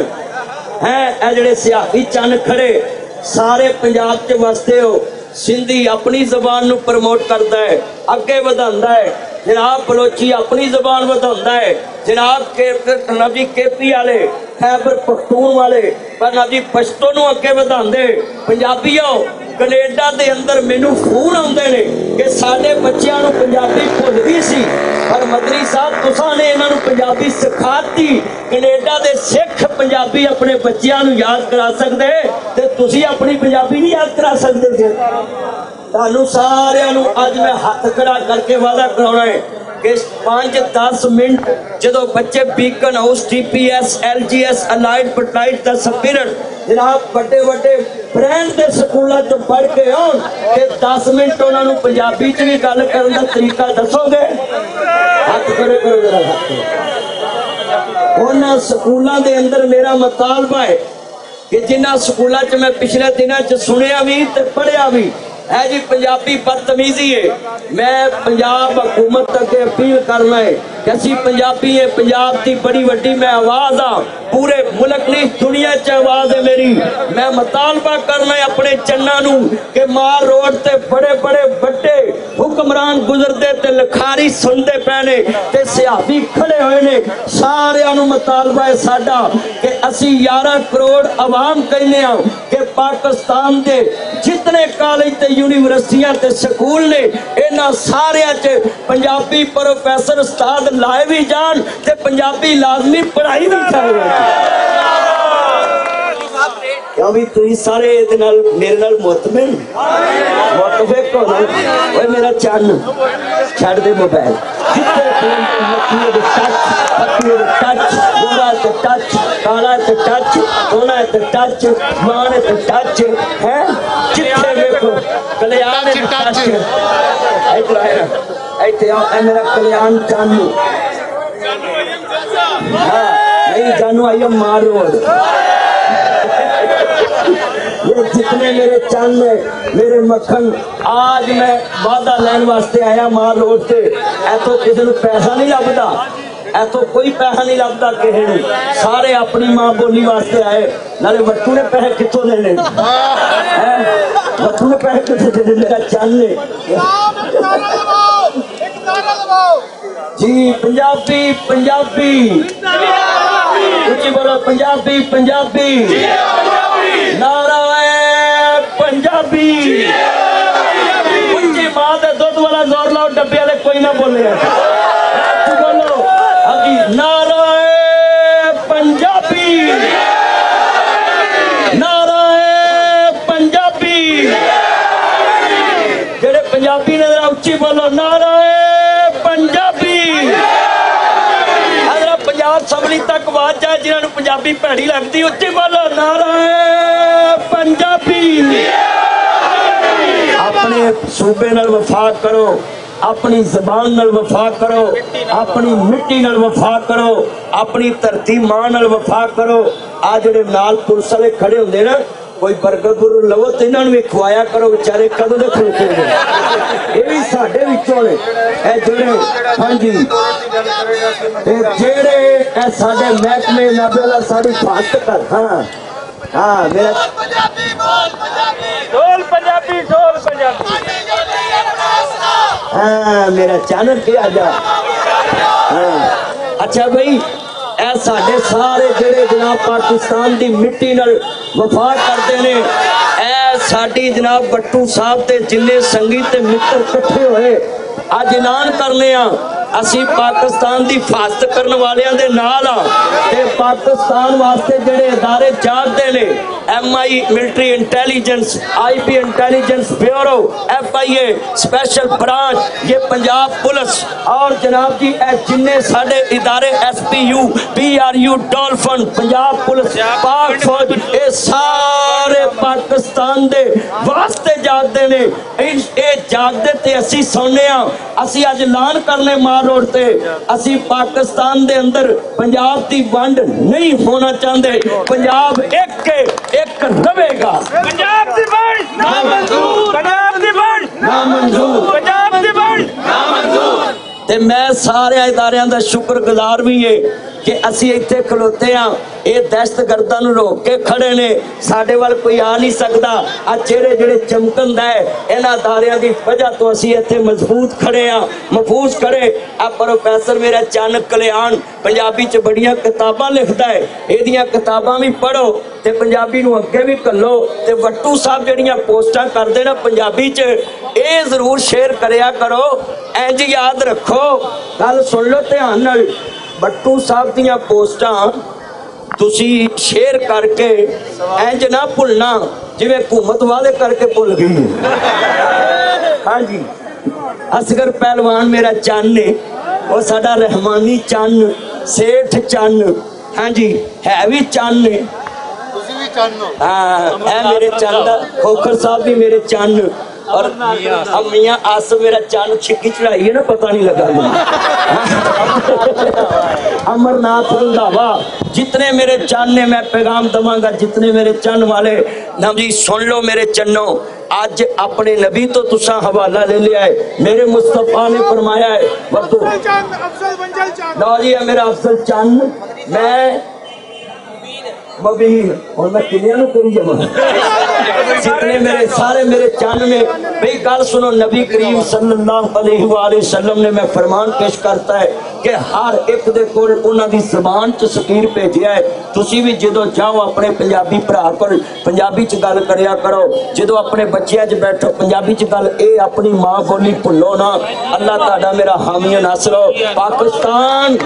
ہیں، اے جڑے صحافی چن کھڑے، سارے پنجاب چ وسدے ہو۔ سندھی اپنی زبان نو پروموٹ کردا ہے، اگے ودھاندا ہے۔ جناب بلوچی اپنی زبان ودھاندا ہے۔ جناب کے، نبی کے پی والے، خیبر پختون والے، پر نبی پشتو نو اگے ودھاندے۔ پنجابیو، کینیڈا دے اندر مینوں فون آوندے نے کہ ساڈے بچیاں نوں پنجابی بھل گئی سی، پر مدری صاحب، تساں نے انہاں نوں پنجابی سکھاتی۔ کینیڈا دے سکھ پنجابی اپنے بچیاں نوں یاد کرا سکدے، تے تسی اپنی پنجابی نہیں یاد کرا سکدے جے؟ تانوں ساریاں نوں اج میں ہتھ کھڑا کر کے وعدہ کراونا ہے کہ پانچ دس منٹ، جدوں بچے Beaconhouse, T P S, L G S, elite پٹلائٹ دا سپیرٹ، جناب، وڈے وڈے برانڈ دے سکولاں چوں پڑھ کے آن، تے دس منٹ انہاں نوں پنجابی چ وی گل کرن دا طریقہ دسو گے؟ ہتھ کھڑے کرو ذرا، ہتھ۔ انہاں سکولاں دے اندر میرا مطالبہ ہے کہ جنہاں سکولاں چ میں پچھلے دناں چ سنیا وی تے پڑھیا وی، اے جی پنجابی بدتمیزی ہے۔ میں پنجاب حکومت اگے اپیل کرنا ہے کہ اسی پنجابی ہیں، پنجاب دی بڑی وڈی میں آواز ہاں، پورے ملک نہیں، دنیا چ آواز ہے میری۔ میں مطالبہ کرنا ہے اپنے چناں نوں کہ مار روڈ تے بڑے بڑے وڈے حکمران گزردے تے لکھاری سنتے پے نے، تے سیاسی کھڑے ہوئے نے۔ ساریاں نوں مطالبہ ہے ساڈا کہ اسی یارہ کروڑ عوام کہنے ہاں کہ پاکستان دے جتنے کالج تے یونیورسٹیاں تے سکول نے، انہاں ساریاں چ پنجابی پروفیسر استاد لائے بھی جان تے پنجابی لازمی پڑھائی بھی جائے۔ کیوں بھی تسی سارے اے دے نال، میرے نال مطمئن، متفق ہو نا؟ اوے میرا چن، چھڈ دے موبائل۔ جتھے فون تے مکھیے دے ٹچ، پتیے دے ٹچ، گورا تے ٹچ، کالا تے ٹچ، سونا تے ٹچ، مان تے ٹچ، ہیں؟ جتھے ویکھو، کلیان تے ٹچ۔ ادھر آیا۔ ایتھے آؤ، اے میرا کلیان چانو۔ ہاں، نہیں جانو، آئی ایم مار روڈ۔ یہ جتنے میرے چند ہیں، میرے مکھن، آج میں وعدہ لین واسطے آیا مار روڈ تے۔ ایتھوں کسی نوں پیسہ نہیں لبدا، ایتھوں کوئی پیسہ نہیں لبدا کسی نوں۔ سارے اپنی ماں بولی واسطے آئے، نالے وٹو نے پیسے کتھوں دینے؟ ہیں؟ وٹو نے پیسے کتھوں دینے؟ میرا چند ہے۔ جی، پنجابی، پنجابی۔ اچھی بولو، پنجابی، پنجابی۔ نعرہ پنجابی۔ اچھی ماں دے دودھ والا زور لاؤ، ڈبے والے کوئی نہ بولے۔ اچھی بولو، ابھی نعرہ پنجابی۔ نعرہ پنجابی۔ جڑے پنجابی نے، ذرا اچھی بولو، نعرہ پنجابی۔ حضرت پنجاب اسمبلی تک آواز جائے، جنہاں نوں پنجابی بھڑی لگدی، اچھی بولو، نعرہ پنجابی، اپنے صوبے نال وفا کرو، اپنی زبان نال وفا کرو، اپنی مٹی نال وفا کرو، اپنی دھرتی ماں نال وفا کرو۔ آ جڑے نال پولیس والے کھڑے ہوندے نا، کوئی برگر برگر لو تے انہاں نوں وی کھوایا کرو، بیچارے کدوں دے کھلوتے نے۔ اے وی ساڈے وچوں نے، اے جڑے، ہاں جی، اے جڑے، اے ساڈے محکمے نابیلا ساڈی حفاظت کر، ہاں۔ ہاں، میرا، ڈول پنجابی، ڈول پنجابی۔ ہاں، میرا چینل کیا جا۔ ہاں۔ اچھا بھائی، اے ساڈے سارے جڑے جناب پاکستان دی مٹی نال وفا کردے نے، اے ساڈی جناب بٹو صاحب تے جنے سنگی تے متر کٹھے ہوئے، اج اعلان کرنے آ، اسی پاکستان دی حفاظت کرن والیاں دے نال آ۔ تے پاکستان واسطے جڑے ادارے جاگدے نے، M I, military intelligence, I B intelligence bureau, F I A, special branch, یہ پنجاب پولیس اور جناب جی، اے جنہیں ساڈے ادارے، S P U, B R U, Dolphin, Punjab police, Pak فوج، اے سارے پاکستان دے واسطے جاگدے نے۔ اے جاگدے تے اسی سونے ہاں۔ اسی اج اعلان کرنے مار روڈ تے، اسی پاکستان دے اندر پنجاب دی ونڈ نہیں ہونا چاہندے۔ پنجاب ایک ہے، ایک رہے گا۔ پنجاب دی ونڈ نامنظور۔ پنجاب دی ونڈ نامنظور۔ پنجاب دی ونڈ نامنظور۔ تے میں سارے اداریاں دا شکر گزار بھی ہے کہ اسی ایتھے کھلوتے ہاں، اے دہشت گرداں نوں روک کے کھڑے نے، ساڈے ول کوئی آ نہیں سکدا۔ آ چہرے جڑے چمکن دا ہے، انہاں اداریاں دی وجہ تو اسی ایتھے مضبوط کھڑے ہاں، محفوظ کھڑے۔ آ پروفیسر میرا چن کلیان پنجابی چ بڑیاں کتاباں لکھدا ہے، ایدیاں کتاباں بھی پڑھو۔ تے پنجابی نوں اگے بھی گھلو۔ تے وٹو صاحب جڑیاں پوسٹاں کردے نا پنجابی چ، اے ضرور شیئر کریا کرو۔ اینج یاد رکھو، گل سن لو دھیان نال، وٹو صاحب دیاں پوسٹاں تسی شیئر کر کے اینج نہ بھلنا جویں حکومت والے کر کے بھل گئی۔ ہاں جی، اصغر پہلوان میرا چن ہے، او ساڈا رحمانی چن، سیٹھ چن، ہاں جی، ہے بھی چن نے۔ تسی بھی چن ہو۔ ہاں، اے میرے چن دا، کھوکھر صاحب بھی میرے چن۔ اور اب میاں آصف میرا چن چھکی چڑھائی ہے نا، پتہ نہیں لگا مجھے۔ امرناتھ رندھاوا، جتنے میرے چن نے، میں پیغام دواں گا، جتنے میرے چن والے، نہ جی سن لو میرے چنو، اج اپنے نبی تو تساں حوالہ لے لیا ہے، میرے مصطفیٰ نے فرمایا ہے، وقت افضل منزل چن۔ لو جی، اے میرا افضل چن، میں مبین، اور میں کنیاں نوں کہی جاواں۔ جتنے میرے، سارے میرے چن نے۔ بھئی گل سنو، نبی کریم صلی اللہ علیہ وآلہ وسلم نے میں فرمان پیش کرتا ہے کہ ہر ایک دے کول انہاں دی زبان چ سفیر بھیجیا ہے۔ تسی بھی جدوں جاؤ اپنے پنجابی بھرا کول پنجابی چ گل کریا کرو، جدوں اپنے بچیاں چ بیٹھو پنجابی چ گل، اے اپنی ماں بولی بھلو نا۔ اللہ تہاڈا میرا حامی و ناصر ہو۔ پاکستان،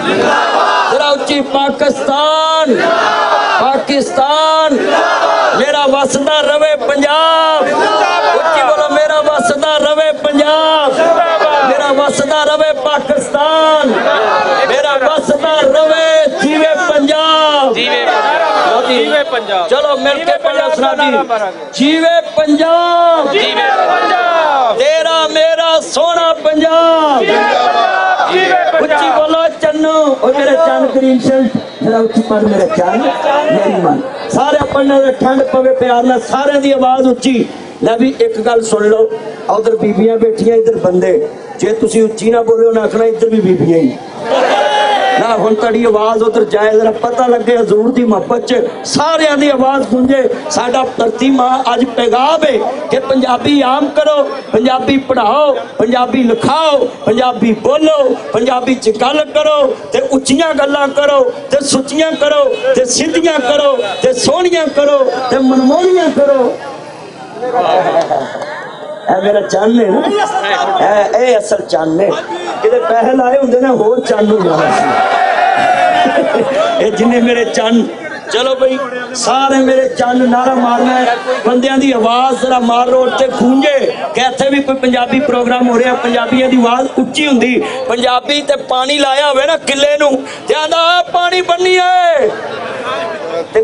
ذرا اچی، پاکستان، پاکستان میرا وسدا رہے پنجاب۔ اچی بولو، میرا وسدا رہے پنجاب، میرا وسدا رہے پاکستان، میرا وسدا رہے جیوے پنجاب۔ جیوے پنجاب۔ چلو مل کے پڑھو سنا جی۔ جیوے پنجاب، جیوے پنجاب۔ تیرا میرا سونا پنجاب۔ جیوے پنجاب۔ اچی بولو چنو، او میرے چن گرین شرٹ، ذرا اچی پڑھ میرے چن، میری من۔ سارے پڑھنے دے ٹھنڈ پوے پیار نال، سارے دی آواز اچی۔ لے بھی ایک گل سن لو، ادھر بیبیاں بیٹھیاں، ادھر بندے۔ جے تسی اچی نہ بولو، نہ آکھنا ادھر بھی بیبیاں ہی۔ نہ ہن تہاڈی آواز ادھر جائے، ذرا پتہ لگے حضور دی محبت چ ساریاں دی آواز گونجے۔ ساڈا دھرتی ماں اج پیغام ہے کہ پنجابی عام کرو، پنجابی پڑھاؤ، پنجابی لکھاؤ، پنجابی بولو، پنجابی چ گل کرو، تے اچیاں گلاں کرو، تے سچیاں کرو، تے سدھیاں کرو، تے سوہنیاں کرو، تے منموہنیاں کرو۔ اے میرا چن ہے نا، اے، اے اصل چن ہے۔ کدے پیسے لائے ہوندے نا، ہور چن ہو جانا سی۔ اے جنے میرے چن، چلو بھائی، سارے میرے چن نعرہ مارنا ہے۔ بندیاں دی آواز ذرا مار روڈ تے گونجے کہ ایتھے بھی کوئی پنجابی پروگرام ہو رہا، پنجابیاں دی آواز اچی ہوندی۔ پنجابی تے پانی لایا ہوئے نا قلعے نو، تے آندا، "آ پانی بننی ہے۔" تے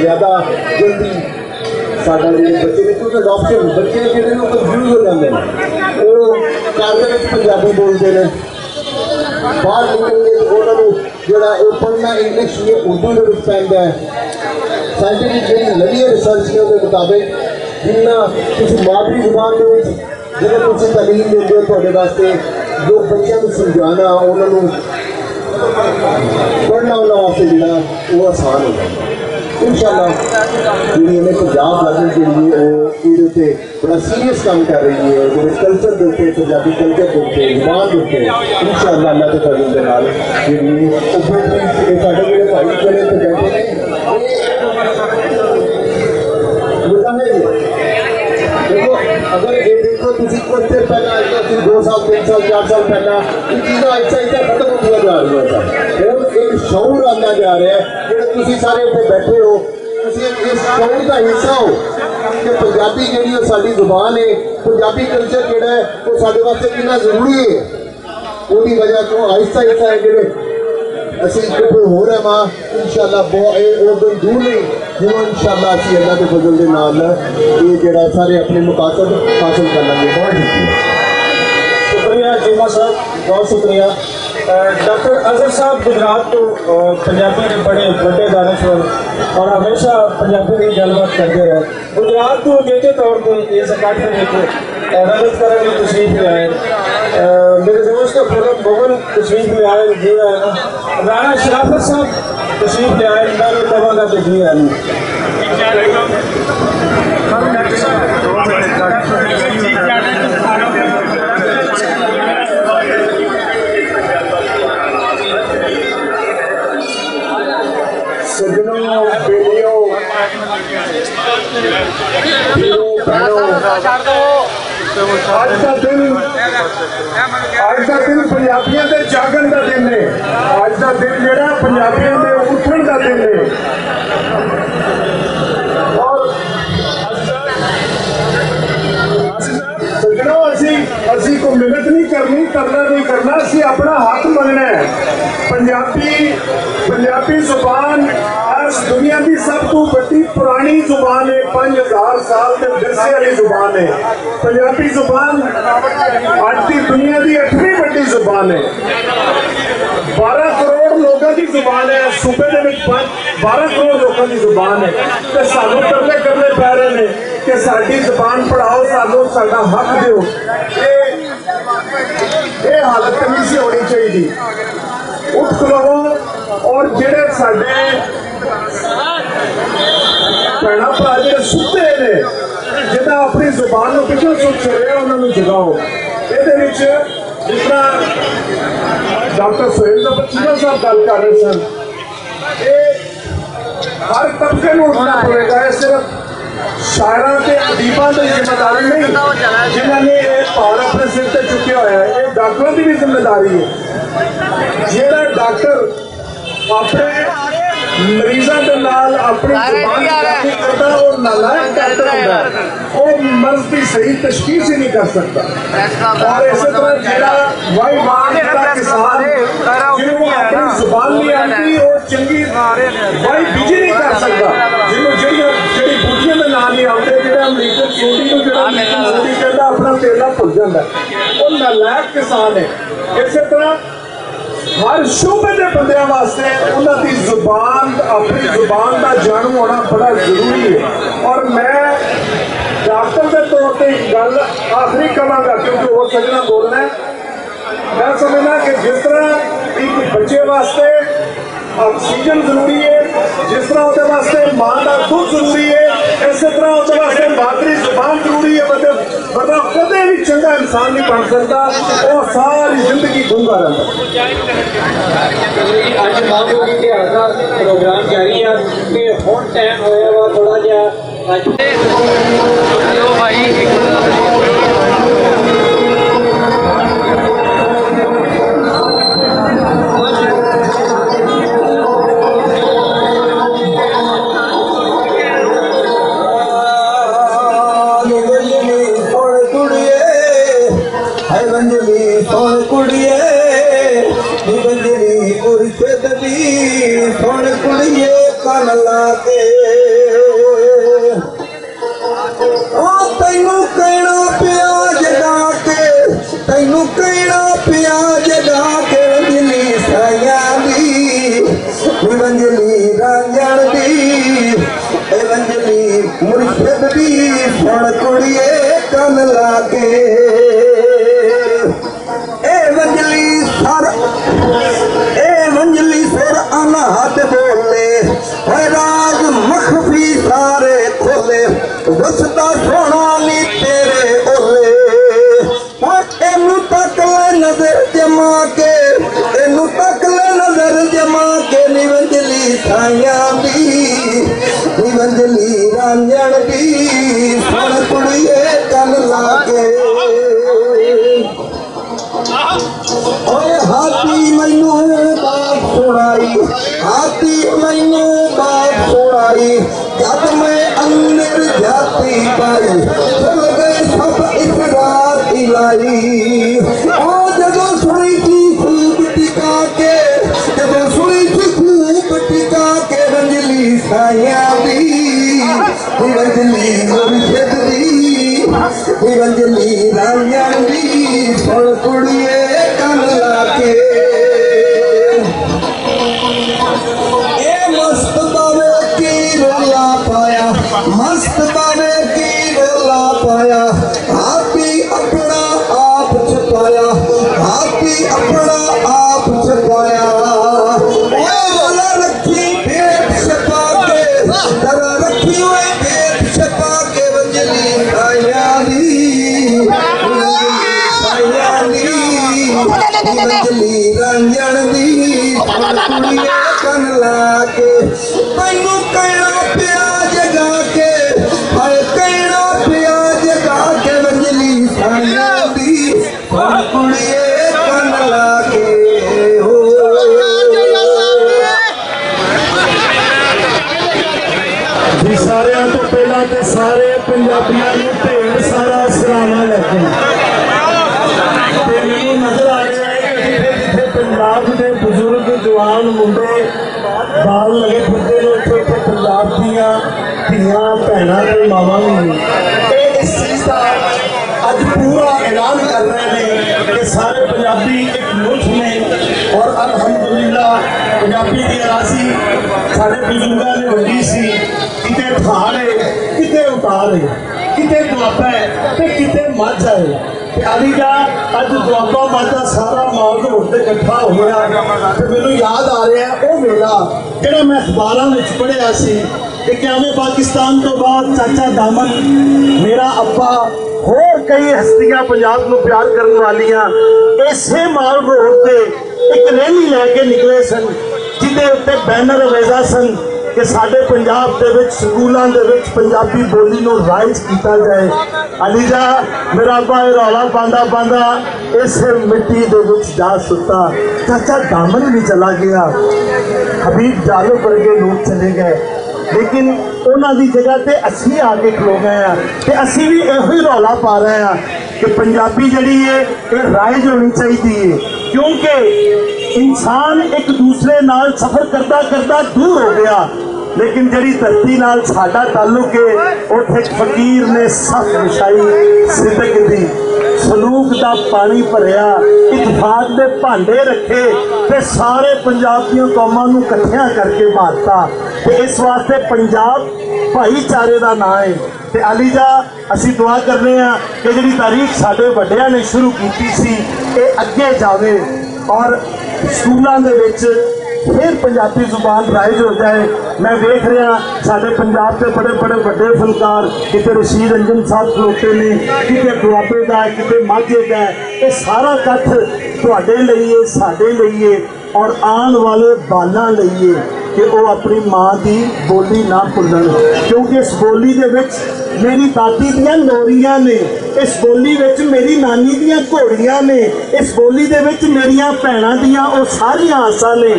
زیادہ جلدی ساڈا جڑے بچے نے، کیونکہ اڈاپشن بچے جڑے نے، او کنفیوز ہو جاندے نے۔ او گھر دے وچ پنجابی بولدے نے، باہر نکل کے انہاں نوں جڑا او پڑھنا انگلش یا اردو دے وچ پیندا ہے۔ سائنٹیفک جڑی نوی ریسرچ نے، اس دے مطابق جنہاں تسی مادری زبان دے وچ جدوں تسی تعلیم دیندے ہو، تہاڈے واسطے جو بچیاں نوں سمجھانا، انہاں نوں پڑھنا، انہاں واسطے جڑا، وہ آسان ہو جائے۔ انشاءاللہ جڑی ہمیں پنجاب گورنمنٹ کے لیے وہ ایڈے تے بڑا سیریس کام کر رہی ہے، جڑے کلچر دے اوپر، پنجابی کلچر دے اوپر، زبان دے اوپر، انشاءاللہ اللہ کے فضل دے نال جڑی ہے، وہ بہترین، یہ سارے جڑے بھائی کھڑے تے بیٹھے نے، مدعا ہے یہ۔ دیکھو، اگر یہ دیکھو، تسی کچھ دیر پہلا آئے تو، تسی دو سال، تین سال، چار سال پہلا، یہ چیزاں آہستہ آہستہ ختم ہوندیاں جا رہیاں سن۔ ہن ایک شعور آندا جا رہا ہے، جڑے تسی سارے اتنے بیٹھے ہو، تسی اس شعور دا حصہ ہو کہ پنجابی جڑی ہے، ساری زبان ہے، پنجابی کلچر جڑا ہے، وہ سارے واسطے کتنا ضروری ہے۔ اودی وجہ تو آہستہ آہستہ اے جڑے اسی اکٹھے ہو رہے ہاں، انشاءاللہ بہت، اے او دن دور نہیں، ہن انشاءاللہ اسی اللہ دے فضل دے نال اے جڑا سارے اپنے مقاصد حاصل کر لیں گے۔ بہت شکریہ۔ شکریہ جمعہ صاحب، بہت شکریہ۔ اے، ڈاکٹر اظہر صاحب گجرات تو، اے، پنجابی دے بڑے وڈے دانشور اور ہمیشہ پنجابی دی گل بات کرتے رہے۔ گجرات تو اگیتے طور تے اس اکٹھ دے وچ رجت کرن لئی تشریف لے آئے۔ اے، میرے دوست پورب بھون تشریف لے آئے، جی آئے۔ رانا شرافت صاحب تشریف لے آئے، میں بھی کہاں گا کہ جی آئے۔ سجنوں، بیلیوں، پیرو، بہنوں، اج دا دن، اج دا دن پنجابیاں دے جاگن دا دن ہے۔ اج دا دن جڑا پنجابیاں دے اٹھن دا دن ہے۔ اور سجنوں، اسی، اسی کو محنت نہیں کرنی، کرنا نہیں کرنا، اسی اپنا حق منگنا ہے۔ پنجابی، پنجابی زبان اس دنیا دی سب تو بڑی پرانی زبان ہے، پنج ہزار سال دے ورثے والی زبان ہے۔ پنجابی زبان اج دی دنیا دی اٹھویں بڑی زبان ہے۔ بارہ کروڑ لوگاں دی زبان ہے، صوبے دے وچ پنج، بارہ کروڑ لوگاں دی زبان ہے۔ تے سانوں کرنے کرنے پے رہے نے کہ ساڈی زبان پڑھاؤ، سانوں ساڈا حق دیو۔ اے، اے حالت نہیں سی ہونی چاہیے۔ اٹھ کھلو اور جڑے ساڈے بھیناں بھرا جڑے ستے نے، جنہاں اپنی زبان نوں پچھوں سٹ چھڑیا، انہاں نوں جگاؤ۔ اے دے وچ جس طرح ڈاکٹر سہیل ظفر چیمہ صاحب گل کر رہے سن، اے ہر طبقے نوں اٹھنا پوے گا۔ اے صرف شاعراں تے ادیباں دی ذمہ داری نہیں، جنہاں نے یہ بھار اپنے سر تے چکیا ہویا ہے، یہ ڈاکٹراں دی بھی ذمہ داری ہے۔ جیڑا ڈاکٹر اپنے مریضاں دے نال اپنی زبان دی گل نہیں کردا، اور نالائق ڈاکٹر ہوندا ہے، وہ مرض دی صحیح تشخیص ہی نہیں کر سکدا۔ اور اسی طرح جیڑا وائی وان دا کسان، جنہوں اپنی زبان نہیں آتی، وہ چنگی وائی بیجی نہیں کر سکدا، جنہوں جڑیاں، جڑی بوٹیاں دے نام نہیں آتے، جڑا امریکن سوڈی نوں جڑا امریکن سوڈی کہندا، اپنا تیلا بھل جاندا ہے، وہ نالائق کسان ہے۔ اسی طرح ہر شعبے دے بندیاں واسطے انہاں دی زبان، اپنی زبان دا جانو ہونا بڑا ضروری ہے۔ اور میں ڈاکٹر دے طور تے ایک گل آخری کہاں گا، کیونکہ وہ سجنا بولنا ہے۔ میں سمجھنا کہ جس طرح ایک بچے واسطے آکسیجن ضروری ہے، جس طرح اس واسطے ماں دا دودھ ضروری ہے، اسی طرح اس واسطے مادری زبان ضروری ہے۔ بندے ورنہ کدے بھی چنگا انسان نہیں بن سکتا، وہ ساری زندگی گنگا رہتا۔ اج ماں بولی تہاڑ دا پروگرام جاری ہے، تے ہن ٹائم ہویا وا تھوڑا جہا۔ اج نو کہنا پیا جگا کے ونجلی سائیاں دی، ونجلی رانجھن دی، اے ونجلی مرشد دی، سن کڑیے کن لا کے۔ اے ونجلی سر، اے ونجلی سر انہد بولے، اے راز مخفی سارے کھولے، وسدا سونا نی تیرے اولے۔ اینوں تک لے نظر جما کے، اینوں تک لے نظر جما کے، نی ونجلی سائیاں دی، نی ونجلی رانجھن دی، سن کڑیے کن لا کے۔ اوئے ہاتھی مینوں بات سنائی، ہاتھی مینوں بات سنائی، جد میں اندر جاتی پائی، کھل گئے سب اسرار الہی۔ او جدوں سنی تھی خوب ٹکا کے، جدوں سنی تھی خوب ٹکا کے، رنجلی سائیاں دی، رنجلی مرشد دی، رنجلی رانیاں دی، سن کڑیے کن لا کے۔ اے مست باوے کی رولا پایا، مست باوے کی رولا پایا، آپ ہی اپنا آپ چھپایا، آپ ہی اپنا آپ چھپایا۔ اے رولا رکھی پیٹ چھپا کے، ذرا رکھی ہوئے پیٹ چھپا کے، ونجلی سائیاں دی، ونجلی سائیاں دی، ونجلی رانجھن دی، کڑیے کن لا کے، تینوں کہنا پیا جگا کے، ہائے کہنا پیا جگا کے، ونجلی سائیاں دی، کڑیے کن لا کے، ہو۔ جی، ساریاں تو پہلاں تے سارے پنجابیاں نوں ڈھیر سارا سلام علیکم۔ تے مینوں نظر آ رہا ہے کہ جتھے جتھے پنجاب دے بزرگ، جوان، منڈے، بال لگے پھردے نے، اتھے اتھے پنجاب دیاں دھیاں، بھیناں تے ماواں وی نے۔ اے اس چیز دا اج پورا اعلان کر رہے نے کہ سارے پنجابی ایک مٹھ نے، اور الحمدللہ پنجابی دی اراضی سارے بزرگاں نے ونڈی سی، کتے تھاڑ ہے، کتے اتار ہے، کتے دوابا ہے تے کتے ماجھا ہے۔ تے علی دا اج دوابا ماجھا سارا مال روڈ تے اکٹھا ہو گیا۔ تے مینوں یاد آ رہا ہے او ویلا جڑا میں اخباراں وچ پڑھیا سی، کہ قیام پاکستان تو بعد چاچا دامن، میرا ابا، ہور کئی ہستیاں پنجاب نوں پیار کرن والیاں اسے مال روڈ تے ایک ریلی لے کے نکلے سن، جدے اُتے بینر ویزا سن کہ ساڈے پنجاب دے وچ سکولاں دے وچ پنجابی بولی نوں رائج کیتا جائے۔ علی جا، میرا ابا اے رولا پاندا پاندا اسے مٹی دے وچ جا ستا۔ چاچا دامن بھی چلا گیا، حبیب جالب ورگے لوگ چلے گئے، لیکن انہاں دی جگہ تے اسی آ کے کھلو گئے ہاں تے اسی بھی ایہو ہی رولا پا رہے ہاں کہ پنجابی جڑی ہے، یہ رائج ہونی چاہیے، کیونکہ انسان ایک دوسرے نال سفر کردا کردا دور ہو گیا، لیکن جڑی دھرتی نال ساڈا تعلق ہے، اوتھے فقیر نے صف وچھائی، صدق دی، سلوک دا پانی بھریا، اتفاق دے بھانڈے رکھے تے سارے پنجاب دیاں قوماں نوں اکٹھیاں کر کے بھارتا۔ تے اس واسطے پنجاب بھائی چارے دا نام ہے۔ تے علی جا، اسی دعا کرنے ہاں کہ جڑی تاریخ ساڈے وڈیاں نے شروع کیتی سی، اے اگے جاوے اور سکولاں دے وچ پھر پنجابی زبان رائج ہو جائے۔ میں ویکھ رہا ساڈے پنجاب دے بڑے بڑے وڈے فنکار، کتے رشید انجن صاحب کھلوتے نے، کتے دوابے دا ہے، کتے ماجھے دا ہے۔ اے سارا کٹھ تہاڈے لئی ہے، ساڈے لئی ہے اور آن والے بالاں لئی ہے کہ او اپنی ماں دی بولی نہ بھلن، کیونکہ اس بولی دے وچ میری دادی دیاں لوریاں نے، اس بولی وچ میری نانی دیاں گھوڑیاں نے، اس بولی دے وچ میریاں بھیناں دیاں او ساریاں آساں نے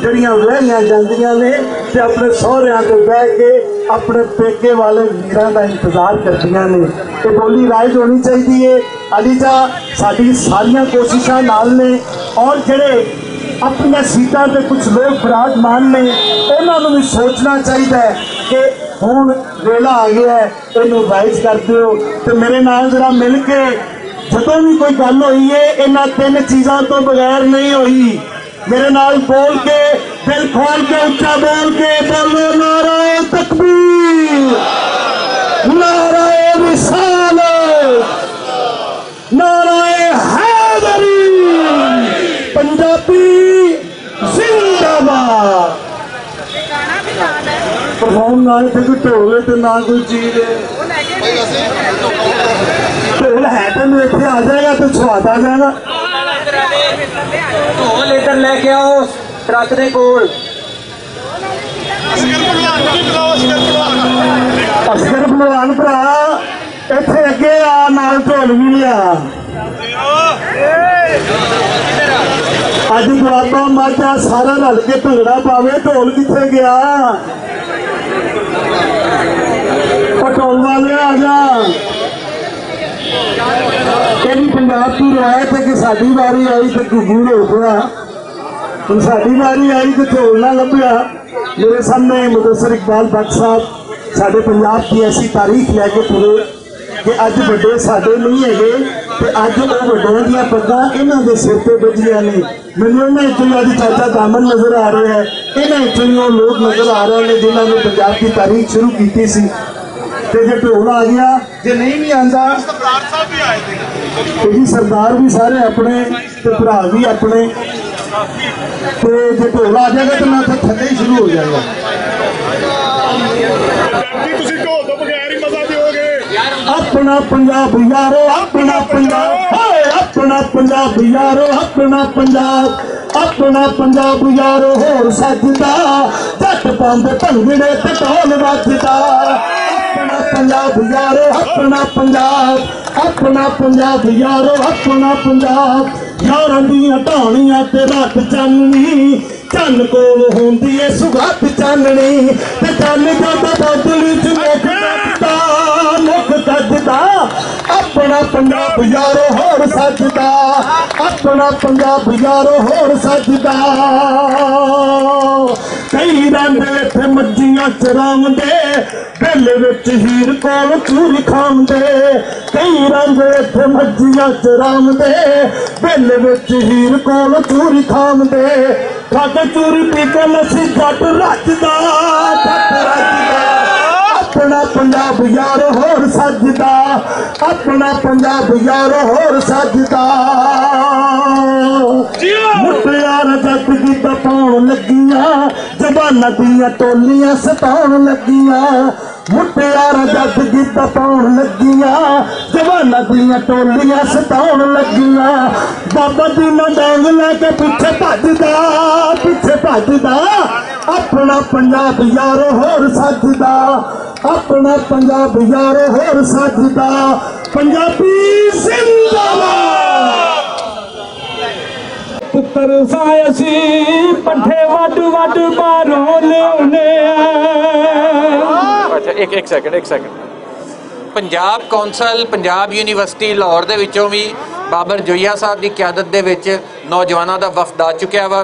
جڑیاں وہریاں جاندیاں نے تے اپنے سہریاں تے بہ کے اپنے پیکے والے ویراں دا انتظار کردیاں نے۔ یہ بولی رائج ہونی چاہیے ہے۔ علی جا، ساڈی ساریاں کوششاں نال نے، اور جڑے اپنی سیٹاں تے کچھ لوگ براجمان نے، انہاں نوں بھی سوچنا چاہیے ہے کہ ہن ویلا آ گیا ہے، اینوں رائج کر دیو۔ تے میرے نال ذرا مل کے جدوں بھی کوئی گل ہوئی ہے، انہاں تین چیزاں تو بغیر نہیں ہوئی۔ میرے نال بول کے، دل کھول کے، اچا بول کے بولو، نعرہ تکبیر، نعرہ رسالت، نعرہ حیدری، پنجابی زندہ باد۔ پرفارم نہ اتھے کوئی ڈھول ہے تے نہ کوئی چیز ہے۔ ڈھول ہے تے میں اتھے آ جائے گا تے سواد آ جائے گا۔ ڈھول ادھر لے کے آؤ، ٹرک دے کول۔ اصغر پہلوان بھرا، اتھے اگے آ، نال ڈھول بھی لیا۔ اج دوابا ماجا سارا رل کے بھنگڑا پاوے، ڈھول کتھے گیا؟ پٹول والے آ جا۔ یہ بھی پنجاب کی روایت ہے کہ ساڈی واری آئی تے گھگو روک ہوا۔ ہن ساڈی واری آئی تے ڈھول نہ لبھیا۔ میرے سامنے مدثر اقبال بٹ صاحب، ساڈے پنجاب کی ایسی تاریخ لے کے ترے کہ اج وڈے ساڈے نہیں ہے، تے اج او وڈیاں دیاں پگاں انہاں دے سر تے بجیاں نے۔ مینوں انہاں وچوں اج چاچا دامن نظر آ رہا ہے، انہاں وچوں او لوگ نظر آ رہے نے جنہاں نے پنجاب کی تاریخ شروع کیتی سی۔ تے جے ڈھول آ گیا، جے نہیں بھی آندا، تے جی سردار بھی سارے اپنے، تے بھرا بھی اپنے۔ تے جے ڈھول آ جائے گا تے میں اتھے تھلے ہی شروع ہو جائے گا۔ جی، تسی ڈھول تو بغیر ہی مزہ دیو گے۔ اپنا پنجاب یارو، اپنا پنجاب، ہائے، اپنا پنجاب یارو، اپنا پنجاب، اپنا پنجاب یارو ہور سجدا، جٹ پاندے بھنگڑے تے ڈھول وجدا۔ اپنا پنجاب یارو، اپنا پنجاب، اپنا پنجاب یارو، اپنا پنجاب۔ یاراں دیاں ٹاہنیاں تے رات چاننی، چن کول ہوندی اے سگت چاننی۔ تے چن جد بادل وچ مک گجدا، مک گجدا، اپنا پنجاب یارو ہور سجدا، اپنا پنجاب یارو ہور سجدا۔ کئی رنگ اتھے مجھیاں چراوندے، دل وچ ہیر کول چوری کھاوندے۔ کئی رنگ اتھے مجھیاں چراوندے، دل وچ ہیر کول چوری کھاوندے۔ کھا کے چوری پی کے لسی جٹ رجدا، جٹ رجدا۔ اپنا پنجاب یار ہور سجدا، اپنا پنجاب یار ہور سجدا۔ مٹیار جٹ کی دباؤن لگیاں، زباناں دیاں ٹولیاں ستاون لگیاں۔ مٹیاراں جد گیت پاون لگیاں، جواناں دیاں ٹولیاں ستاون لگیاں۔ بابا دینا ڈانگ لے کے پچھے بھجدا، پچھے بھجدا۔ اپنا پنجاب یار ہور سجدا، اپنا پنجاب یار ہور سجدا۔ پنجابی زندہ باد۔ پتر سائیں اسی پٹھے وڈ وڈ باہروں لیاؤنے آں۔ اچھا، ایک، ایک سیکنڈ، ایک سیکنڈ۔ پنجاب کونسل، پنجاب یونیورسٹی لاہور دے وچوں وی بابر جوئیہ صاحب دی قیادت دے وچ نوجواناں دا وفد آ چکیا وا۔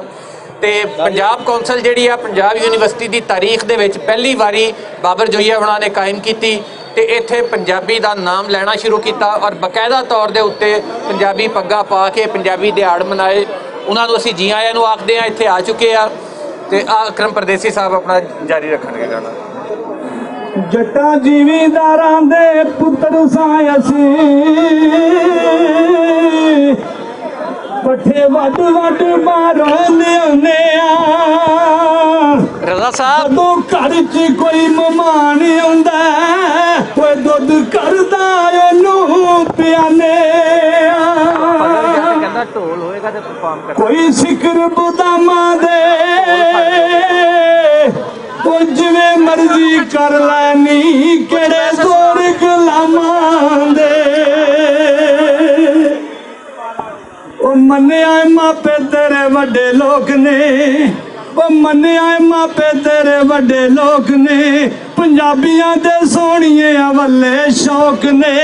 تے پنجاب کونسل جڑی آ، پنجاب یونیورسٹی دی تاریخ دے وچ پہلی واری بابر جوئیہ ہونا نے قائم کیتی۔ تے ایتھے پنجابی دا نام لینا شروع کیتا اور باقاعدہ طور دے اُتے پنجابی پگا پا کے پنجابی دیہاڑ منائے۔ انہاں نوں اسی جی آیاں نوں آکھدے ہاں، ایتھے آ چکے آ۔ تے آ اکرم پردیسی صاحب اپنا جاری رکھن گے گانا۔ جٹاں جیوینداراں دے پتر ساں اسی، پٹھے وڈ وڈ ماروں لیانے آں۔ رضا صاحب۔ جدوں گھر چ کوئی مہمان آوندا ہے، کوئی دودھ گھر دا اینوں پیانے آں۔ ڈھول ہوئے گا تے پرفارم کرنا۔ کوئی سکر باداماں دے، او جویں مرضی کر لینی، کیڑے زور غلاماں دے۔ او منیا اے ماپے تیرے وڈے لوگ نے، او منیا اے ماپے تیرے وڈے لوگ نے، پنجابیاں دے سوہنیے اولے شوق نے۔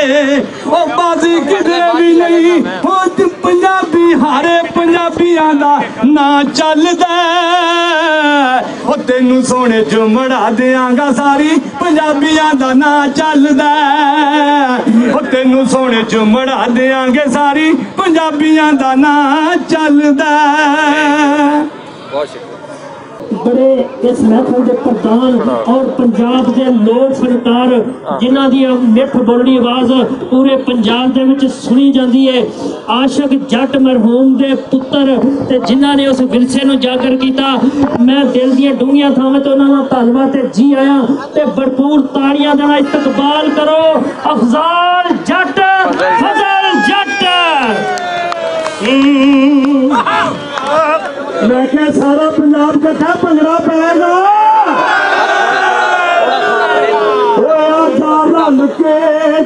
او بازی کدے وی نہیں، او تے پنجابی ہارے پنجابیاں دا ناں چلدا ہے۔ او تینوں سونے جمڑا دیاں گا، ساری پنجابیاں دا ناں چلدا ہے۔ او تینوں سونے جمڑا دیاں گے، ساری پنجابیاں دا ناں چلدا ہے۔ بڑے اس محفل دے پردھان اور پنجاب دے لوک فنکار، جنہاں دی مٹھ بولڑی آواز پورے پنجاب دے وچ سنی جاندی ہے، عاشق جٹ مرحوم دے پتر، تے جنہاں نے اس ورثے نوں جاگر کیتا۔ میں دل دیاں ڈونگیاں تھاواں تے انہاں دا دھنواد تے جی آیا، تے بھرپور تاڑیاں دے نال استقبال کرو افضل جٹ، فضل جٹ۔ میں کہ سارا پنجاب کٹھا، بھنگڑا پائے گا۔ او آجا رل کے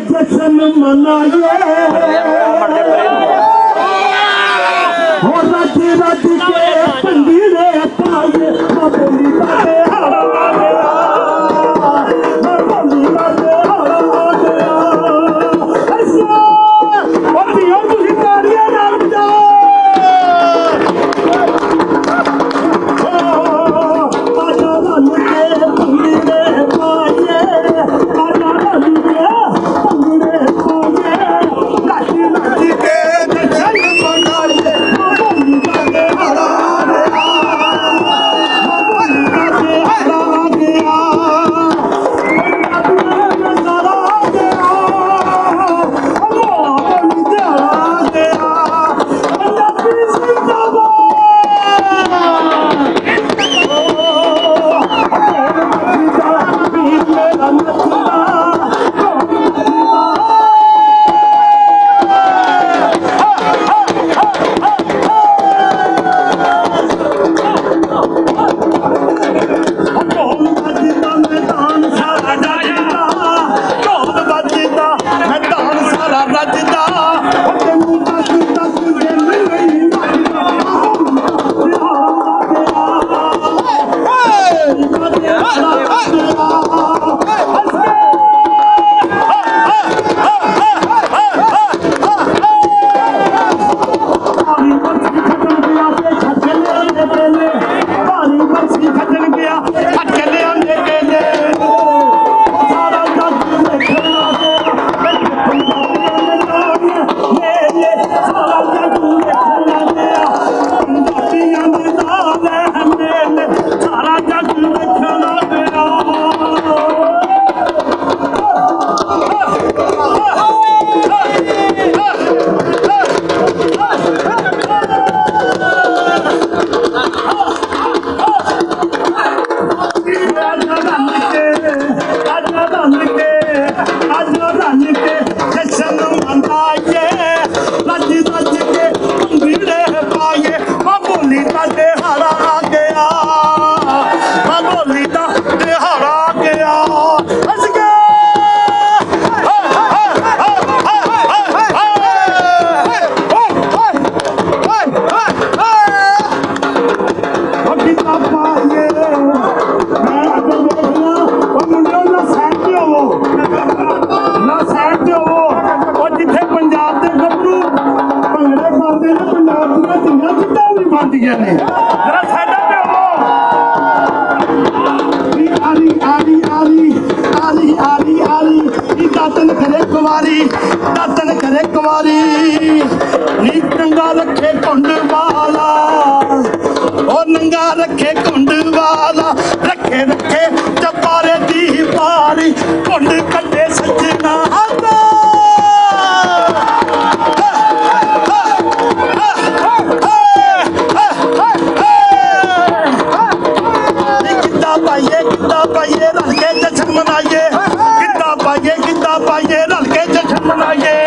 جشن منائیے، ہو رج رج کے بھنگڑے پائیے۔ میں بولی باتیں ہر آ گیا، میں بولی باتیں ہر آ گیا۔ ایسا، او دیو تسی تاڑیاں نال وجاؤ۔ داتن کرے کواری، داتن کرے کواری، نی ننگا رکھے کنڈ والا، او ننگا رکھے کنڈ والا، رکھے رکھے چپارے دی پاری، کنڈ کٹے سجنا ہاتھ۔ گدا پائیے، گدا پائیے، رل کے جشن منائیے۔ گدا پائیے، گدا پائیے، رل کے جشن منائیے۔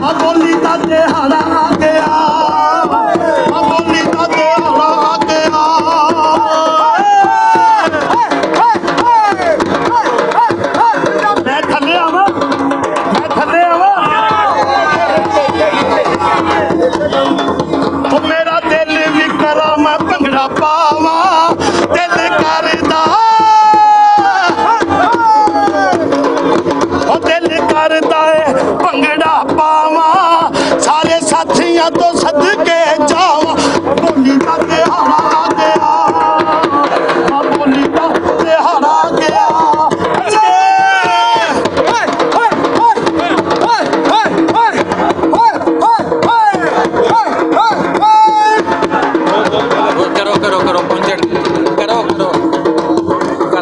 آ بولی دا دہاڑا آ گیا۔ آ بولی دا دہاڑا آ گیا۔ میں تھلے آواں، میں تھلے آواں۔ او میرا دل وی کراں، میں بھنگڑا پاواں، دل کردا، او دل کردا اے۔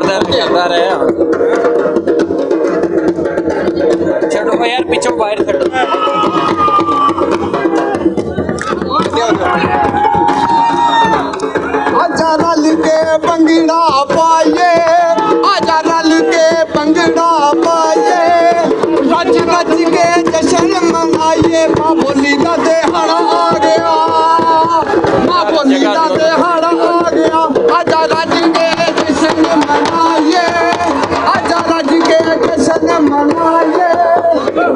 چلدا رہیا۔ چھڈو یار، پچھوں باہر چھڈو۔ آجا رل کے بنگڑا پائیے، آجا رل کے بنگڑا پائیے، رج رج کے جشن منائیے، ماں بولی دا دہاڑا آ گیا، ماں بولی دا دہاڑا آ گیا، آجا رج کے جشن منائیے، آجا رج کے جشن منائیے،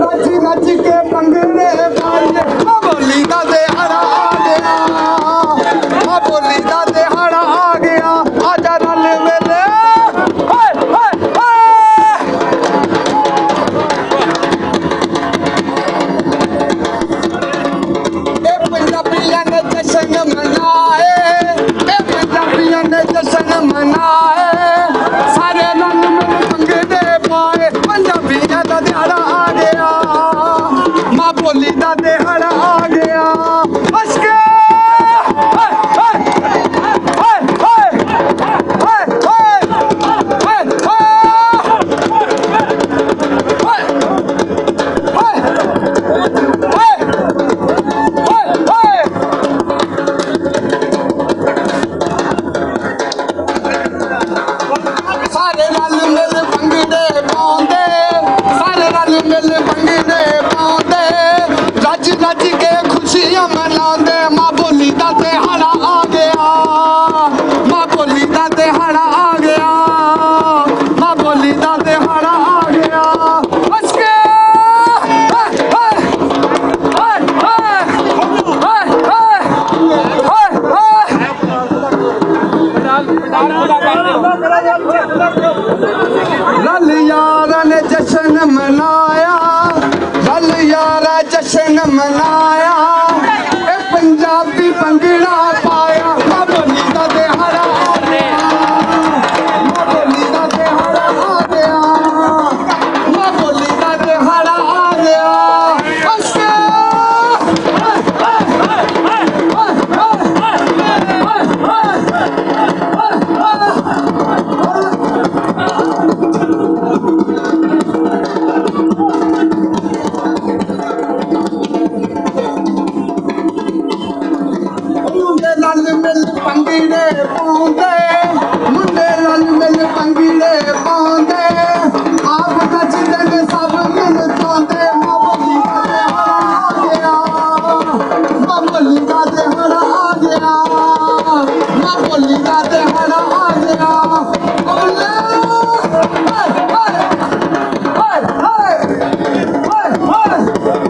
رج رج کے بنگڑے پائیے، ماں بولی دا دہاڑا آ گیا، ماں بولی دا دہاڑا آ گیا، آجا رل مل۔ ہائے، ہائے، ہائے۔ اے پنجابیاں نے جشن منائے، اے پنجابیاں نے جشن منائے، سارے رنگ مل بنگڑے پائے، پنجابیاں دا دہاڑا آ گیا، ماں بولی دا دہاڑا آ گیا۔ عشق، ہائے، ہائے، ہائے، ہائے۔ سارے رل مل بنگڑے پاؤندے، سارے رل مل بنگڑے پاؤندے، رج رج کے خوشیاں مناندے، ماں بولی دا تہاڑا آ گیا، ماں بولی دا تہاڑا آ گیا، ماں بولی دا تہاڑا آ گیا۔ ہس کے، ہائے، ہائے، ہائے، ہائے، ہائے، ہائے، ہائے، ہائے۔ رل یاراں نے جشن منایا، رل یارا جشن منایا، اے پنجابی بنگڑا پایا، ماں بولی دا دہاڑا آ گیا، ماں بولی دا دہاڑا آ گیا، ماں بولی دا دہاڑا آ گیا۔ منڈے رل مل پنگیڑے پاؤندے، منڈے رل مل پنگیڑے پاؤندے، آپ نچدے نے سب مل جاندے، ماں بولی دا تہاڑا آ گیا، ماں بولی دا تہاڑا آ گیا، ماں بولی دا تہاڑا آ گیا۔ اللہ، ہائے، ہائے، ہائے، ہائے، ہائے، ہائے۔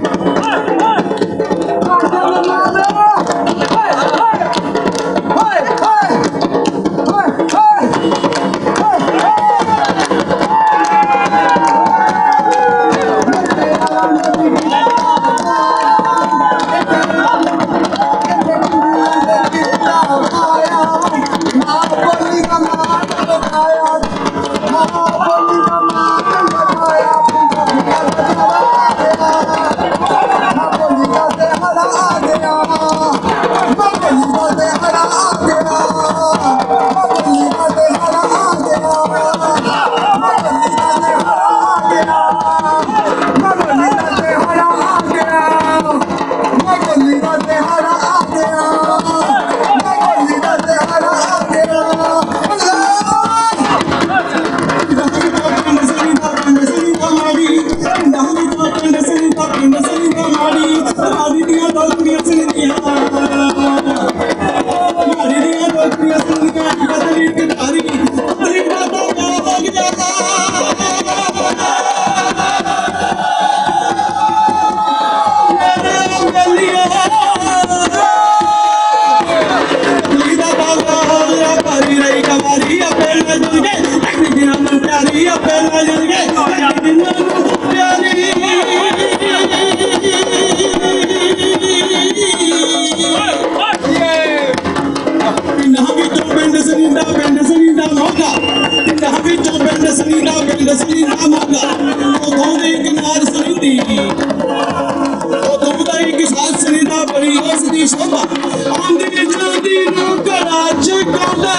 پنڈ سنی دا، پنڈ سنی دا موقع۔ پنڈ سنی دا، پنڈ سنی دا موقع۔ او دھوندے کنار سنی دی۔ او دھوندے کنار سنی دا بڑی اس دی شوبھا۔ آندی جاندی نوں گھر چ کولا۔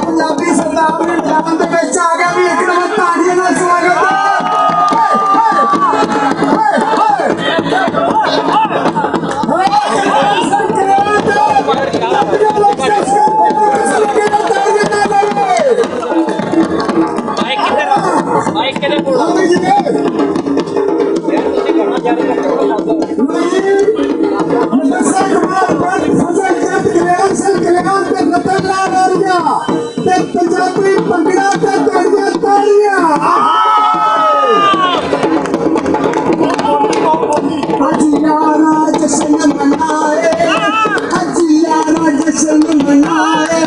پنجابی سردار بھی میدان دے وچ آ گیا، بھی ایک نمبر تاڑیاں نال سواگت ہے۔ تے پنجابی بھنگڑا تے تاڑیاں، تاڑیاں۔ آہا! اج یارا جشن منائے، اج یارا جشن منائے،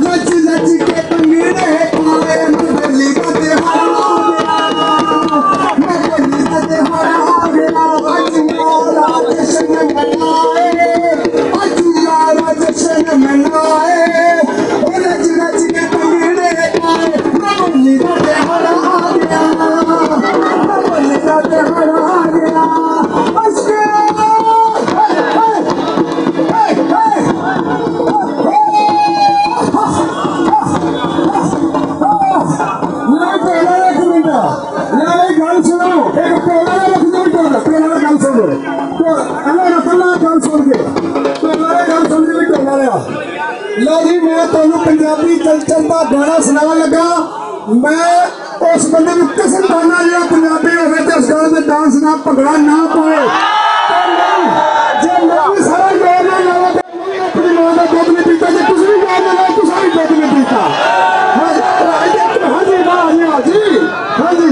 رج رج کے بھنگڑے پائے، مگلی دا تہوار آ گیا، مگلی دا تہوار آ گیا۔ اج یارا جشن منائے، اج یارا جشن منائے، رج رج کے بھنگڑے پائے، بولی دا تہوار آ گیا، بولی دا تہوار آ گیا۔ عشق، ہائے، ہائے، ہائے، ہائے۔ میں پہلا ایک منٹ، میں ایک گل سنو، ایک پہلا ایک منٹ، پہلا گل سنو۔ تو اللہ رسول گل سن کے، پہلا گل سن کے، پہلا۔ لو جی، میں تانوں پنجابی کلچر دا گانا سناون لگا۔ میں اس بندے نوں قسم کھانا، جیڑا پنجابی ہوے تے اس گانے تے ڈانس نہ، بھنگڑا نہ پاوے۔ تے نہیں، جے میں بھی سارا زور نہ لاواں تے میں بھی اپنی ماں دا دودھ نہیں پیتا، جے تسی بھی زور نہ لاؤ، تساں بھی دودھ نہیں پیتا۔ ہاں جی، ہاں جی، واہ جی، واہ جی، ہاں جی۔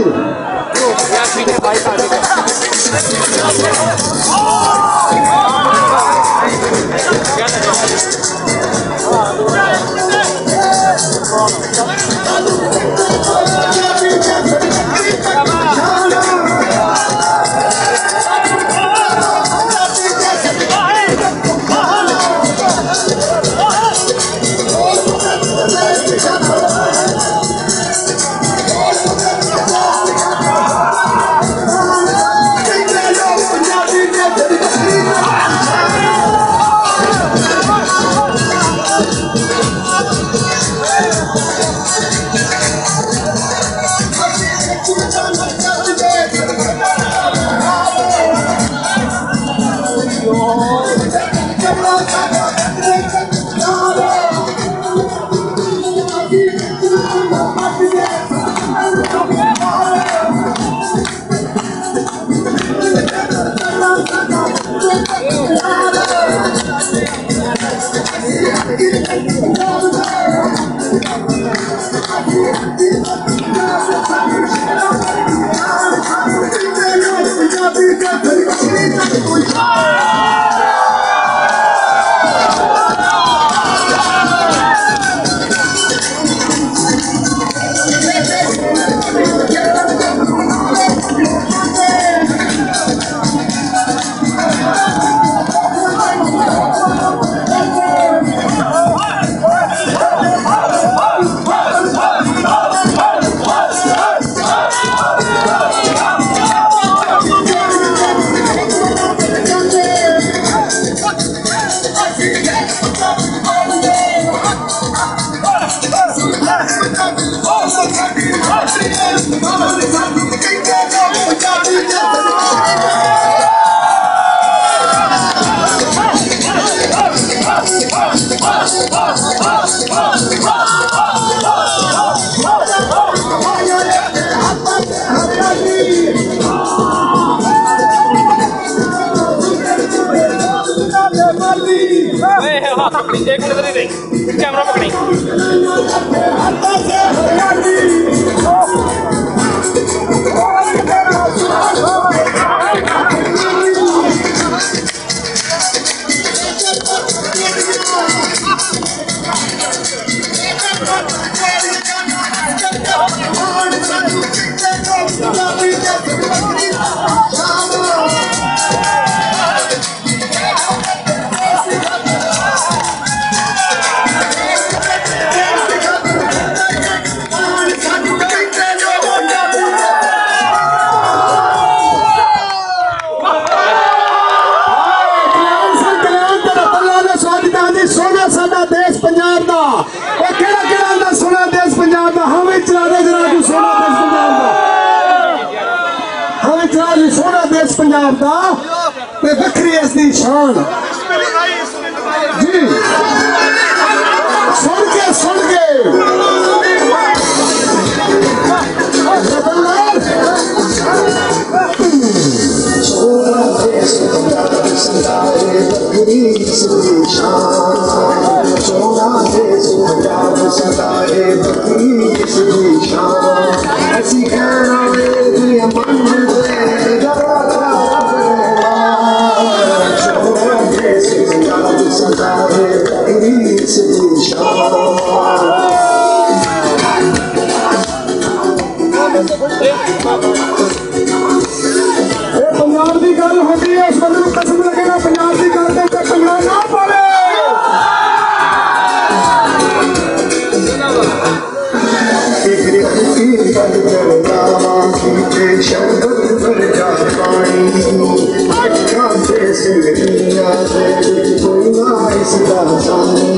او کہڑا کہڑا آندا سونا دیس پنجاب دا؟ ہاں وی چلا دے ذرا کوئی سونا دیس پنجاب دا۔ ہاں وی چلا جی سونا دیس پنجاب دا۔ تے وکھری اس دی شان۔ جی۔ سن کے، سن کے۔ اے پنجاب دی گل ہوندی ہے، اس بندے نوں قسم لگے گا، پنجاب دی گل دے تے پنجاب نہ پاوے۔ شربت ورگا پانی، اکھاں تے سنگریاں دے وچ کوئی نہ اس دا ثانی۔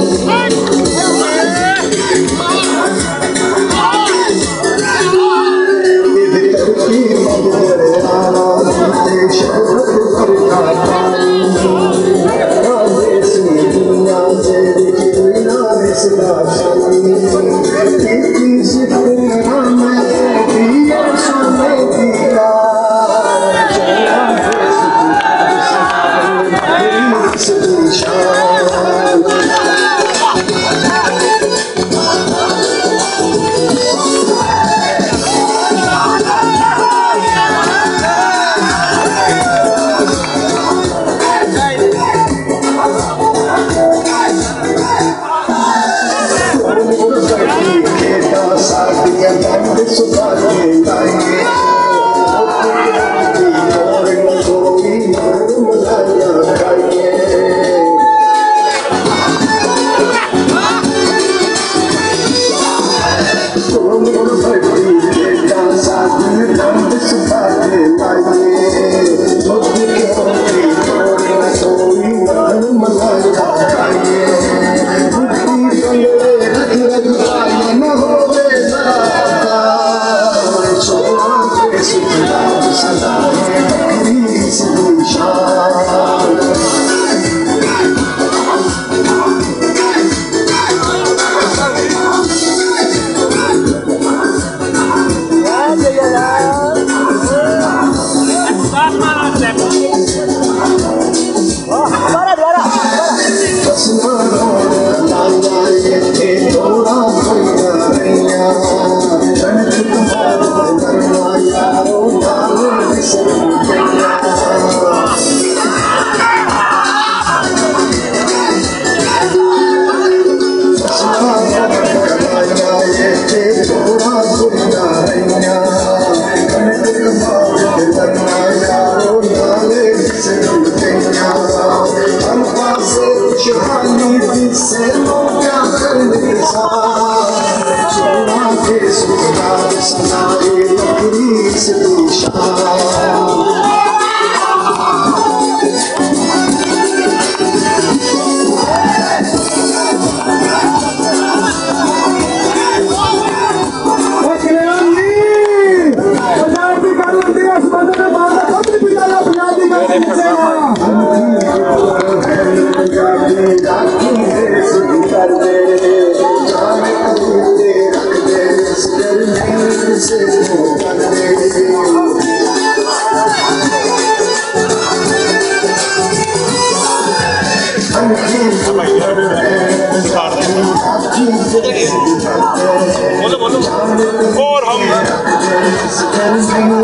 اور ہم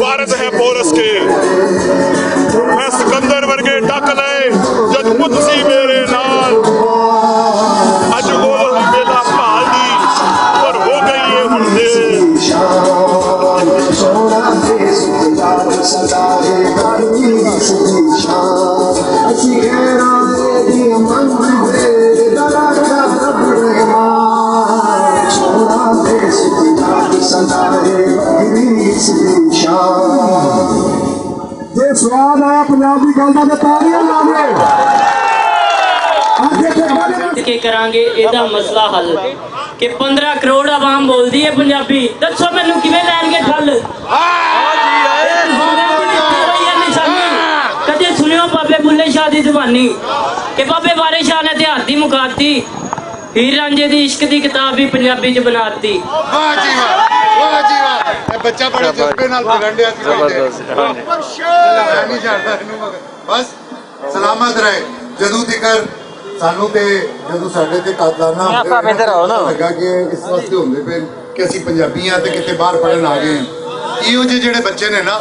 وارث ہیں پورس کے۔ میں سکندر ورگے ڈک لے جد مت سی میرے نال۔ اج گول ہم میلا پال دی، پر ہو گئی ہے ہن دیر۔ جے سواد آیا پنجاب دی گل دا تے تالیاں لا دے۔ اج اتھے بڑے کے کراں گے ایہدا مسئلہ حل۔ کہ پندرہ کروڑ عوام بولدی ہے پنجابی، دسو مینوں کیویں لین گے ٹھل؟ کدے سنیو بابے بلے شاہ دی زبانی کہ بابے وارث شاہ نے تے ہاتھی مکاتی، ہیر رانجھے دی عشق دی کتاب بھی پنجابی چ بناتی۔ واہ جی واہ، واہ جی واہ۔ اے بچہ بڑے جذبے نال پڑھن ڈیا سی۔ زبردست، ہاں جی۔ میں نہیں جانتا اینوں، مگر بس سلامت رہے۔ جدوں تکر سانوں تے، جدوں ساڈے تے قاتلانہ حملے ہوئے نا، ادھر آؤ نا۔ لگا کہ اس واسطے ہوندے پے کہ اسی پنجابیاں تے کتے باہر پڑھن آ گئے ہیں۔ ایہو جے جڑے بچے نے نا،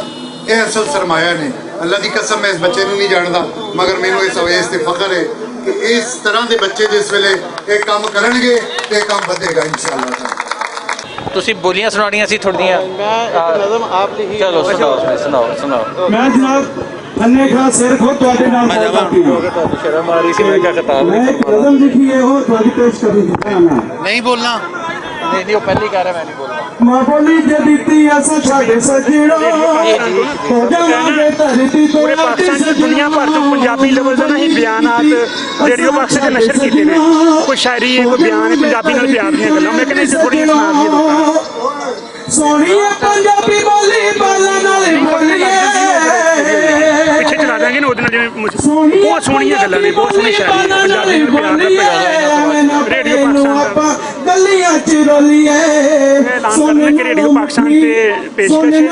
اے اصل سرمایہ نے۔ اللہ دی قسم، میں اس بچے نوں نہیں جاندا، مگر مینوں اس اویس تے فخر ہے کہ اس طرح دے بچے جس ویلے اے کام کرن گے تے اے کام ودھے گا انشاءاللہ تعالیٰ۔ تسی بولیاں سناڑیاں سی تھوڑیاں۔ میں ایک نظم آپ لکھی۔ چلو سناؤ، سناؤ، سناؤ۔ میں جناب، انہیں خاص سر خود تواڈے نال میں گل جاواں؟ کرتی ہوں۔ شرم آ رہی سی، میں کیا خطاب میں ایک نظم لکھی ہے، وہ تواڈی پیش کرنی چاہنا۔ نہیں بولنا۔ نہیں، نہیں، وہ پہلی کہہ رہا، میں نہیں بولنا۔ ماں بولی جدیدی اساں ساڈے سجڑا، ہو جاواں گے دھرتی تو پورے پاکستان چ دنیا بھر چ پنجابی لیول دے نہیں بیانات ریڈیو پاکستان تے نشر کیتے نے۔ کوئی شاعری ہے، کوئی بیان ہے، پنجابی نال پیار دیاں گلاں۔ میں کہنے سے تھوڑی سنا دیے لوکاں۔ سونی ہے پنجابی بولی، بالاں نال بولی ہے۔ پچھے چلا جاؤں گے نا، وہ دن جی، بہت سونی گلاں نے، بہت سونی شاعری ہے، پنجابی نال پیار دا پیغام ہے۔ ریڈیو پاکستان دا۔ گلیاں چ رولی ہے۔ اعلان کرنا کہ ریڈیو پاکستان تے پیشکش ہے۔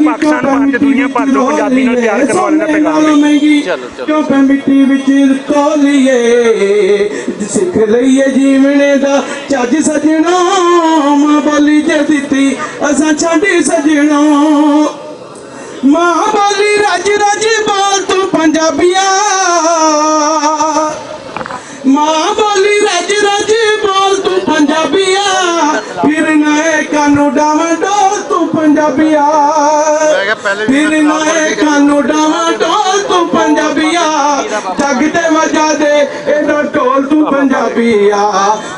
پاکستان بھر تے دنیا بھر تو پنجابی نال پیار کروانے دا پیغام ہے۔ چلو، چلو۔ کیوں پہ مٹی وچ تولیے، سکھ لئیے جیونے دا چج سجنا، ماں بولی جے دتی اساں چھڈی سجنا۔ ماں بولی رج رج بول تو پنجابیا، ماں بولی رج رج بول تو پنجابیا، پھر نئے کانو ڈاواں ڈول تو پنجابیا، پھر نئے کانو ڈاواں ڈول تو پنجابیا، جگ تے وجہ دے ایڈا ڈول تو پنجابیا،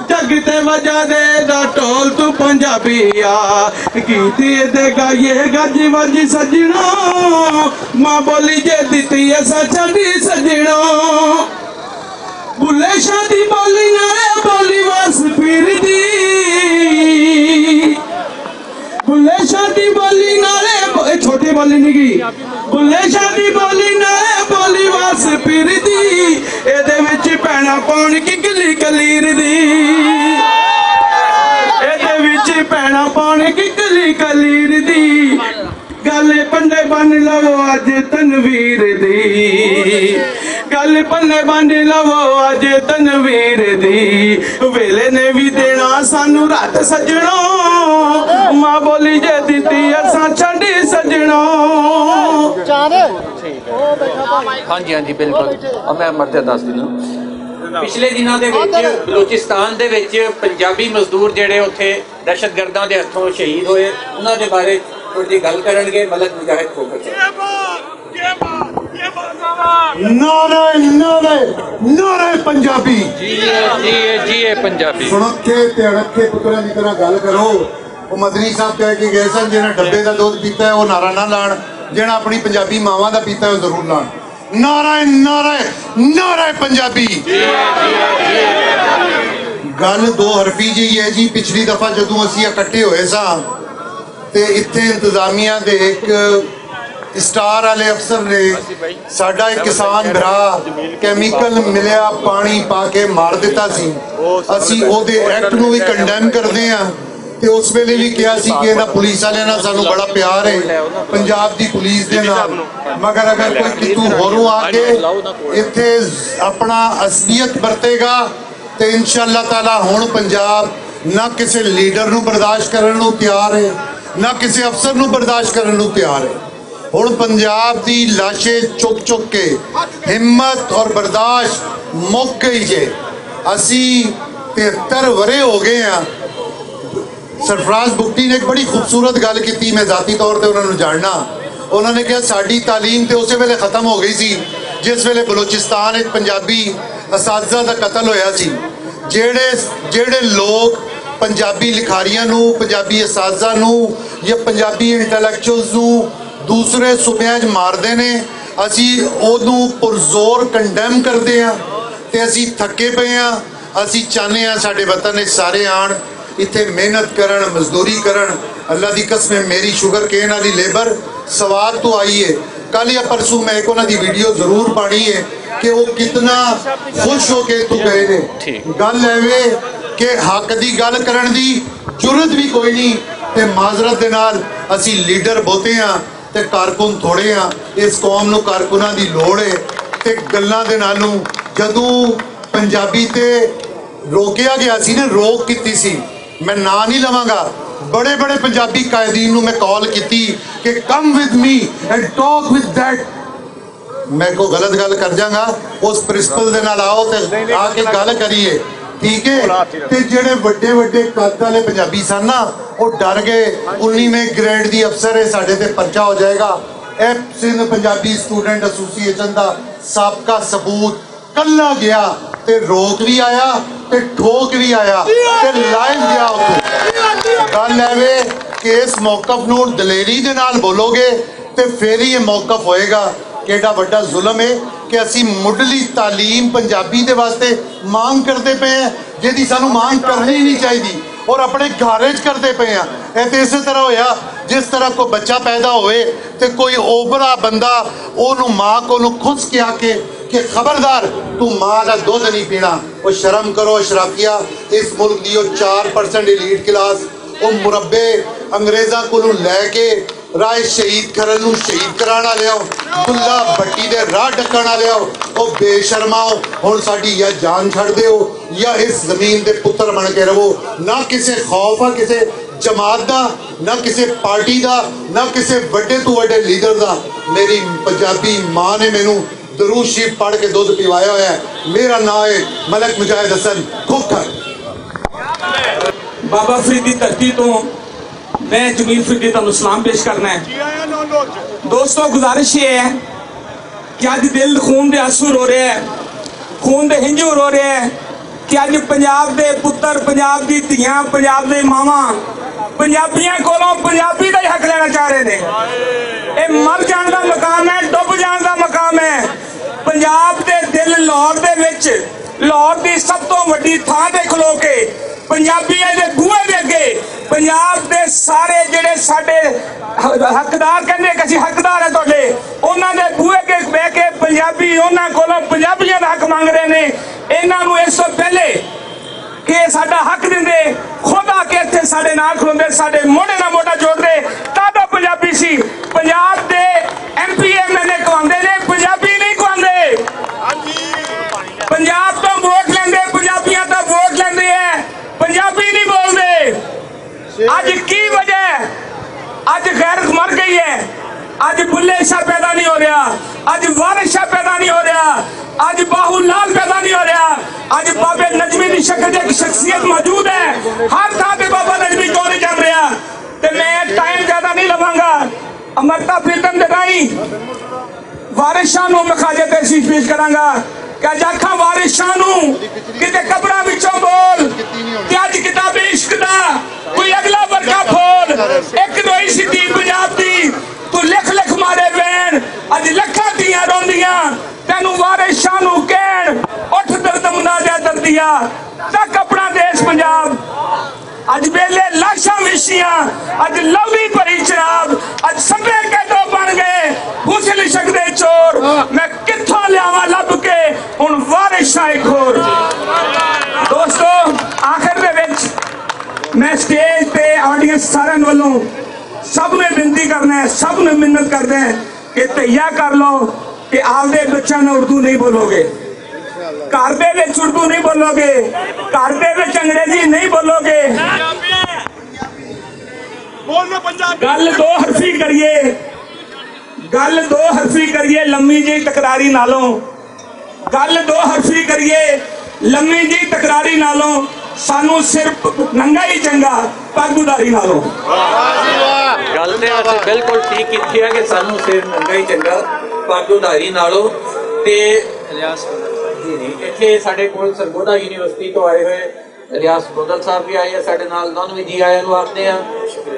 جگ تے وجہ دے ایڈا ڈول تو پنجابیا، کیتی دے گا یہ گج وج سجنا، ماں بولی جے دتی ایسا چھڈی سجنا۔ بلے شاہ دی بولی نالے بولی واس پیر دی۔ بلے شاہ دی بولی نالے ب-، اے چھوٹی بولی نہیں گئی۔ بلے شاہ دی بولی نالے بولی واس پیر دی۔ اے دے وچ پینا پون ککلی کلیر دی۔ اے دے وچ پینا پون ککلی کلیر دی۔ گل پنڈے بن لو اج تنویر دی، گل پنڈے بن لو اج تنویر دی۔ ویلے نے وی دینا سانو رات سجنو، ماں بولی جے دتی اساں چھڈی سجنو۔ ہاں جی، ہاں جی، بالکل۔ اب میں مرتے دس دن، پچھلے دنوں دے وچ بلوچستان دے وچ پنجابی مزدور جڑے اتھے دہشت گرداں دے ہتھوں شہید ہوئے، انہاں دے بارے تھوڑی جی گل کرن گے ملک مجاہد کھوکھر صاحب۔ نعرہ، نعرہ، نعرہ پنجابی۔ جی، جی، جی، پنجابی۔ سنکھے تے اڑکھے پتراں دی طرح گل کرو۔ وہ مدنی صاحب کہہ کے گئے سن، جنہاں ڈبے دا دودھ پیتا ہے، وہ نعرہ نہ لان، جنہاں اپنی پنجابی ماواں دا پیتا ہے، وہ ضرور لان۔ نعرہ، نعرہ، نعرہ پنجابی۔ گل دو حرفی جی ہے جی، پچھلی دفعہ جدوں اسی اکٹھے ہوئے ساں تے اتھے انتظامیہ دے ایک اسٹار والے افسر نے ساڈا ایک کسان بھرا کیمیکل ملیا پانی پا کے مار دتا سی۔ اسی او دے ایکٹ نو بھی کنڈیم کردے ہاں۔ تے اس ویلے بھی کہا سی کہ انہاں پولیس والے نال سانوں بڑا پیار ہے، پنجاب دی پولیس دے نال، مگر اگر کوئی کتوں ہوروں آ کے اتھے اپنا اصلیت برتے گا تے انشاءاللہ تعالی ہن پنجاب نہ کسے لیڈر نوں برداشت کرن نوں تیار ہے، نہ کسے افسر نوں برداشت کرن نوں تیار ہے۔ ہن پنجاب دی لاشیں چک چک کے ہمت اور برداشت مک گئی جے۔ اسی تہتر ورے ہو گئے ہاں۔ سرفراز بگٹی نے ایک بڑی خوبصورت گل کیتی، میں ذاتی طور تے انہاں نوں جاننا۔ انہاں نے کہا ساڈی تعلیم تے اسے ویلے ختم ہو گئی سی جس ویلے بلوچستان وچ پنجابی اساتذہ دا قتل ہویا سی۔ جیڑے جیڑے لوگ پنجابی لکھاریاں نوں، پنجابی اساتذہ نوں یا پنجابی انٹلیکچوئلز نوں دوسرے صوبیاں وچ ماردے نے، اسی اودوں پرزور کنڈیم کردے ہاں تے اسی تھکے پئے ہاں۔ اسی چاہنے ہاں ساڈے وطن وچ سارے آن، اتھے محنت کرن، مزدوری کرن۔ اللہ دی قسم ہے، میری شوگر کین والی لیبر سوات تو آئی ہے۔ کل یا پرسوں میں ایک انہاں دی ویڈیو ضرور پانی ہے کہ وہ کتنا خوش ہو کے تو گئے نے۔ گل ایویں کہ حق دی گل کرن دی جرت بھی کوئی نہیں، تے معذرت دے نال اسی لیڈر بہتے ہاں تے کارکن تھوڑے ہاں۔ اس قوم نو کارکناں دی لوڑ ہے۔ تے گلاں دے نالوں جدوں پنجابی تے روکیا گیا سی نا، روک کیتی سی، میں ناں نہیں لواں گا، بڑے بڑے پنجابی قائدین نوں میں کال کیتی کہ come with me and talk with that۔ میں کوئی غلط گل کر جاں گا، اس پرنسپل دے نال آؤ تے آ کے گل کریے، ٹھیک ہے؟ تے جڑے وڈے وڈے قد والے پنجابی سن نا، وہ ڈر گئے۔ انیسویں گریڈ دی افسر ہے، ساڈے تے پرچہ ہو جائے گا۔ ایپ سندھ پنجابی سٹوڈنٹ ایسوسی ایشن دا سابقہ ثبوت کلا گیا تے روک بھی آیا تے ٹھوک بھی آیا تے لائیو گیا اتھوں۔ گل ایویں کہ اس موقف نوں دلیری دے نال بولو گے تے پھر ہی یہ موقف ہوئے گا کہ ایڈا وڈا ظلم ہے کہ اسی مڈلی تعلیم پنجابی دے واسطے مانگ کردے پئے ہیں، جہدی سانوں مانگ کرنی نہیں چاہیدی، اور اپنے گھر وچ کردے پئے ہیں۔ اے تے اسے طرح ہویا جس طرح کوئی بچہ پیدا ہوئے تے کوئی اوبرا بندہ اونوں ماں کولوں کھس کے آ کے کہ خبردار، تو ماں دا دودھ نہیں پینا۔ او شرم کرو اشرافیہ، اس ملک دی او چار پرسنٹ ایلیٹ کلاس، او مربے انگریزاں کولوں لے کے رائے شہید کرن نوں شہید کرانا لیا، دلہ بھٹی دے راہ ڈکانا لیا۔ او بے شرماؤ، ہن ساڈی یا جان چھڈ دیو یا اس زمین دے پتر بن کے رہو۔ نہ کسے خوف آ کسے جماعت دا، نہ کسے پارٹی دا، نہ کسے وڈے تو وڈے لیڈر دا۔ میری پنجابی ماں نے مینوں درود شریف پڑھ کے دودھ پیوایا ہویا ہے۔ میرا نام ہے ملک مجاہد حسن کھوکھر۔ بابا فرید دی دھرتی تو میں جمیل فردی تانوں سلام پیش کرنا ہے۔ دوستو، گزارش یہ ہے کہ اج دل خون دے آنسو رو رہے ہیں، خون دے ہنجو رو رہے ہیں کہ اج پنجاب دے پتر، پنجاب دی دھیاں، پنجاب دے ماواں پنجابیاں کولوں پنجابی دا ہی حق لینا چاہ رہے نے۔ اے مر جان دا مقام ہے، ڈب جان دا مقام ہے۔ پنجاب دے دل لاہور دے وچ، لاہور دی سب تو وڈی تھاں تے کھلو کے پنجابیاں دے بوئے دے اگے پنجاب دے سارے جڑے ساڈے حقدار کہندے کہ اسی حقدار ہیں تہاڈے، انہاں دے بوئے کے بہ کے پنجابی انہاں کولوں پنجابیاں دا حق منگ رہے نے۔ انہاں نوں اس تو پہلے کہ ساڈا حق دیندے، خود آ کے اتھے ساڈے نال کھلوندے، ساڈے موڈے نال موڈا جوڑدے، تادو پنجابی سی۔ پنجاب دے M P M L A کواندے نے، پنجابی نہیں کواندے۔ پنجاب تو ووٹ لیندے، پنجابیاں تو ووٹ لیندے ہیں، پنجابی نہیں بولدے۔ اج کی وجہ ہے؟ اج غیرت مر گئی ہے۔ اج بلے شاہ پیدا نہیں ہو رہا، اج وارث شاہ پیدا نہیں ہو رہا، اج باہو لال پیدا نہیں ہو رہا۔ اج بابے نجمی دی شکل دی ایک شخصیت موجود ہے، ہر تھاں تے بابا نجمی کیوں نہیں جان رہا؟ تے میں ٹائم زیادہ نہیں لواں گا، امرتا پریتم دے راہیں وارثاں نوں میں خواجہ تحسین پیش کراں گا کہ اج آکھاں وارثاں نوں کتے قبراں وچوں بول، تے اج کتاب عشق دا کوئی اگلا ورقہ پھول۔ ایک روئی سی دھی پنجاب دی، تو لکھ لکھ مارے وین، اج لکھاں دھیاں روندیاں، تینوں وارثاں نوں کہن، اٹھ دردمنا دیا دردیا، تک اپنا دیش پنجاب۔ اج ویلے لاشاں وشیاں، اج لوی بھری شراب، اج سبے قیدو بن گئے حسن عشق دے چور۔ میں کتھوں لیاواں لب کے ہن وارثاں ایک ہور۔ دوستو، آخر دے وچ میں سٹیج تے آڈینس سارے ولوں سب نے بنتی کرنا ہے، سب نے منت کرنا ہے کہ تہیا کر لو کہ آپ دے بچوں نے اردو نہیں بولو گے، گھر دے وچ اردو نہیں بولو گے، گھر دے وچ انگریزی نہیں بولو گے۔ گل دو حرفی کریے، گل دو حرفی کریے، لمبی جی تکراری نالوں۔ گل دو حرفی کریے، لمبی جی تکراری نالوں۔ سانو صرف ننگا ہی چنگا، پگ اداری نالوں۔ گل تے اساں بالکل ٹھیک کیتی ہے کہ سانو صرف ننگا ہی چنگا، پگ اداری نالوں۔ تے اتھے ساڈے کول سرگودا یونیورسٹی تو آئے ہوئے ریاض بدل صاحب بھی آئے ہیں ساڈے نال، انہوں نے جی آئے نو آخدے ہیں۔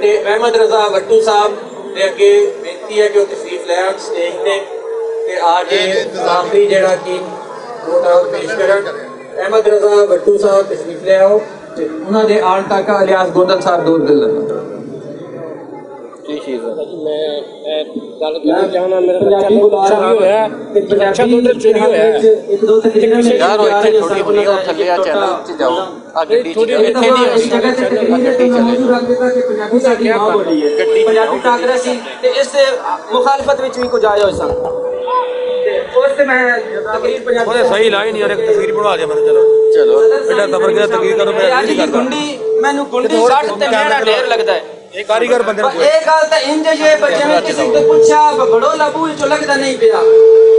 تے احمد رضا وٹو صاحب دے اگے بینتی ہے کہ وہ تشریف لے آن سٹیج تے، تے آ کے آخری جڑا کہ ووٹ آؤٹ پیش کرن۔ احمد رضا بٹو صاحب تشریف لے آؤ، تے انہاں دے آن تک الیاس گوندل صاحب دور دل لگا۔ میں، میں گل کرنا چاہنا، میرا تو چینل چوری ہویا ہے، اچھا، تو ادھر چوری ہویا ہے۔ یار، وہ اتنے تھوڑی ہونی ہے، وہ تھلے آ چینل چ جاؤ۔ آ گڈی چ جاؤ، اتنے نہیں ہونی۔ آ گڈی چ جاؤ۔ گڈی چ جاؤ۔ تے اس دے مخالفت وچ وی کچھ آئے ہوئے سن۔ تے اس تے میں تقریر پنجابی، وہ صحیح لائی نہیں یار، ایک تصویر بنا دیا میں نے، چلو۔ چلو۔ بیٹا، تبر کے تقریر کرو، میں یار نہیں جی، کرتا۔ گنڈی، مینوں گنڈی ساٹھ تے میرا ڈھیر لگدا ہے۔ یہ کاریگر بندے نے۔ یہ گل تے انج ہے، بچے نے کسی تو پوچھا، بڑو لبو چ لگدا نہیں پیا۔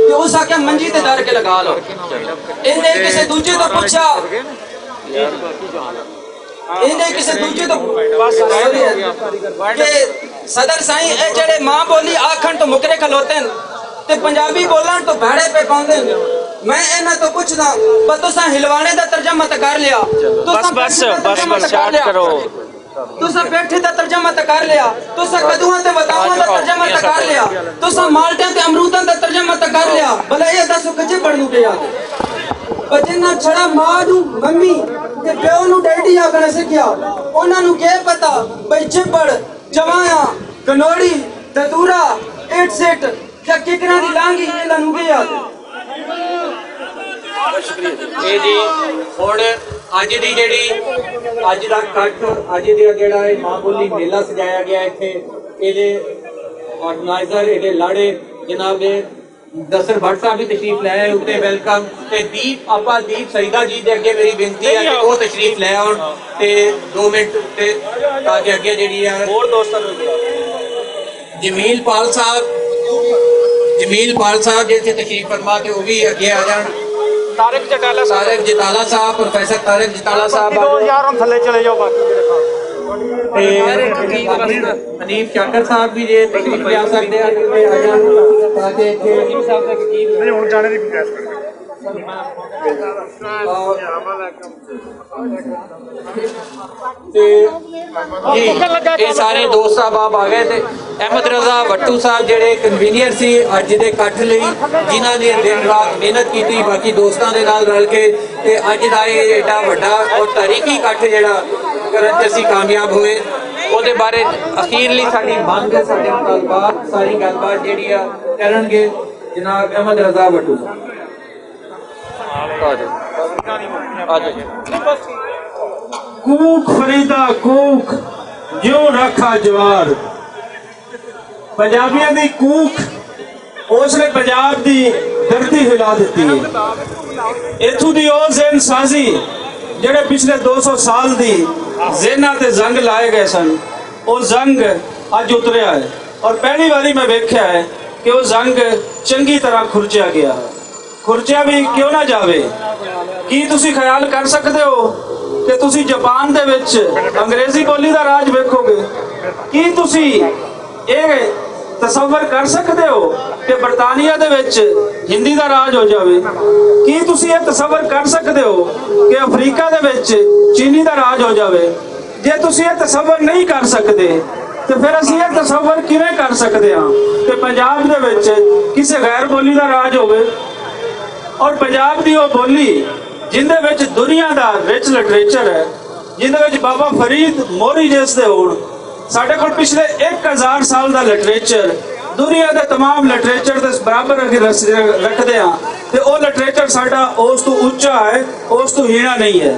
تے اس آکھیا، "منجی تے دھر کے لگا لو۔" انہیں کسی دوجے تو پوچھا، انہیں کسی دوجے تو، بس، کہ صدر سائیں، اے جڑے ماں بولی آکھن تو مکرے کھلوتے ہیں، تے پنجابی بولن تو بھڑے پہ پاندے ہیں۔ میں انہاں تو پوچھدا، پر تساں ہلوانے دا ترجمہ تے کر لیا۔ تساں بس، بس، بس، بس، شارٹ کرو۔ تساں پیٹھے دا ترجمہ تے کر لیا، تساں کدواں تے وداواں دا ترجمہ تے کر لیا، تساں مالٹیاں تے امروداں دا ترجمہ تے کر لیا۔ بھلا یہ دسو کچے پڑھنو پیا؟ پر جنہاں چھڑا ماں نو ممی تے پیو نو ڈیڈی آکھنا سکھیا، انہاں نو کی پتا بھئی چپڑ، جوایا، کنوڑی، دتورا، اٹ سٹ، کیا ککراں دی لانگی انہاں نو کی آکھے؟ اے جی، ہن اج دی جیڑی، اج دا اکٹھ، اج دا جیڑا اے ماں بولی میلہ سجایا گیا اتھے، اے دے آرگنائزر، اے دے لاڑے جناب دستر بٹ صاحب بھی تشریف لے آئے، اتنے ویلکم۔ تے دیپ، آپا دیپ سیدہ جی دے اگے میری بنتی ہے کہ وہ تشریف لے آؤ تے دو منٹ تے تاکہ اگے جیڑی ہے اور دوستاں نوں جمیل پال صاحب، جمیل پال صاحب جی اتھے تشریف فرما تے وہ بھی اگے آ جان۔ طارق جٹالا صاحب۔ طارق جٹالا صاحب، پروفیسر طارق جٹالا صاححب آ جان۔ یار ہم تھلے چلے جاؤ باقی۔ تے حنیف چاکر صاحب بھی جی تشریف لیا سکتے ہیں، آ جان تاکہ اتھے نہیں، ہن جانے دی گنجائش کر۔ تے جی، اے سارے دوست احباب آ گئے تے احمد رضا وٹو صاحب جڑے کنوینئر سی اج دے اکٹھ لئی، جنہاں نے دن رات محنت کیتی، باقی دوستاں دے نال رل کے تے اج دا اے ایڈا وڈا اور تاریخی اکٹھ جڑا کرن تے اسی کامیاب ہوئے۔ او دے بارے اخیرلی ساڈی بند ساڈے مطالبات، ساری گل بات جڑی آ کرن گے جناب احمد رضا وٹو صاحب۔ آ جاؤ۔ آ جاؤ۔ کوک فریدا کوک، جیوں رکھا جوار۔ پنجابیاں دی کوک اس نے پنجاب دی دھرتی ہلا دتی ہے۔ اتھوں دی او ذہن سازی جڑے پچھلے دو سو سال دی ذہناں تے زنگ لائے گئے سن، او زنگ اج اتریا ہے۔ اور پہلی واری میں ویکھیا ہے کہ او زنگ چنگی طرح کھرچیا گیا ہے۔ خرچہ بھی کیوں نہ جاوے۔ کی تسی خیال کر سکدے ہو کہ تسی جاپان دے وچ انگریزی بولی دا راج ویکھو گے؟ کی تسی اے تصور کر سکدے ہو کہ برطانیہ دے وچ ہندی دا راج ہو جاوے؟ کی تسی اے تصور کر سکدے ہو کہ افریقہ دے وچ چینی دا راج ہو جاوے؟ جے تسی اے تصور نہیں کر سکدے تے پھر اسی اے تصور کیویں کر سکدے ہاں کہ پنجاب دے وچ کسے غیر بولی دا راج ہووے؟ اور پنجاب دی او بولی جندے وچ دنیا دا رچ لٹریچر ہے، جندے وچ بابا فرید موری جس دے ہون، ساڈے کول پچھلے ایک ہزار سال دا لٹریچر، دنیا دے تمام لٹریچر دے برابر اگر رس-، رکھدے ہاں تے او لٹریچر ساڈا اس تو اچا ہے، اس تو ہینا نہیں ہے۔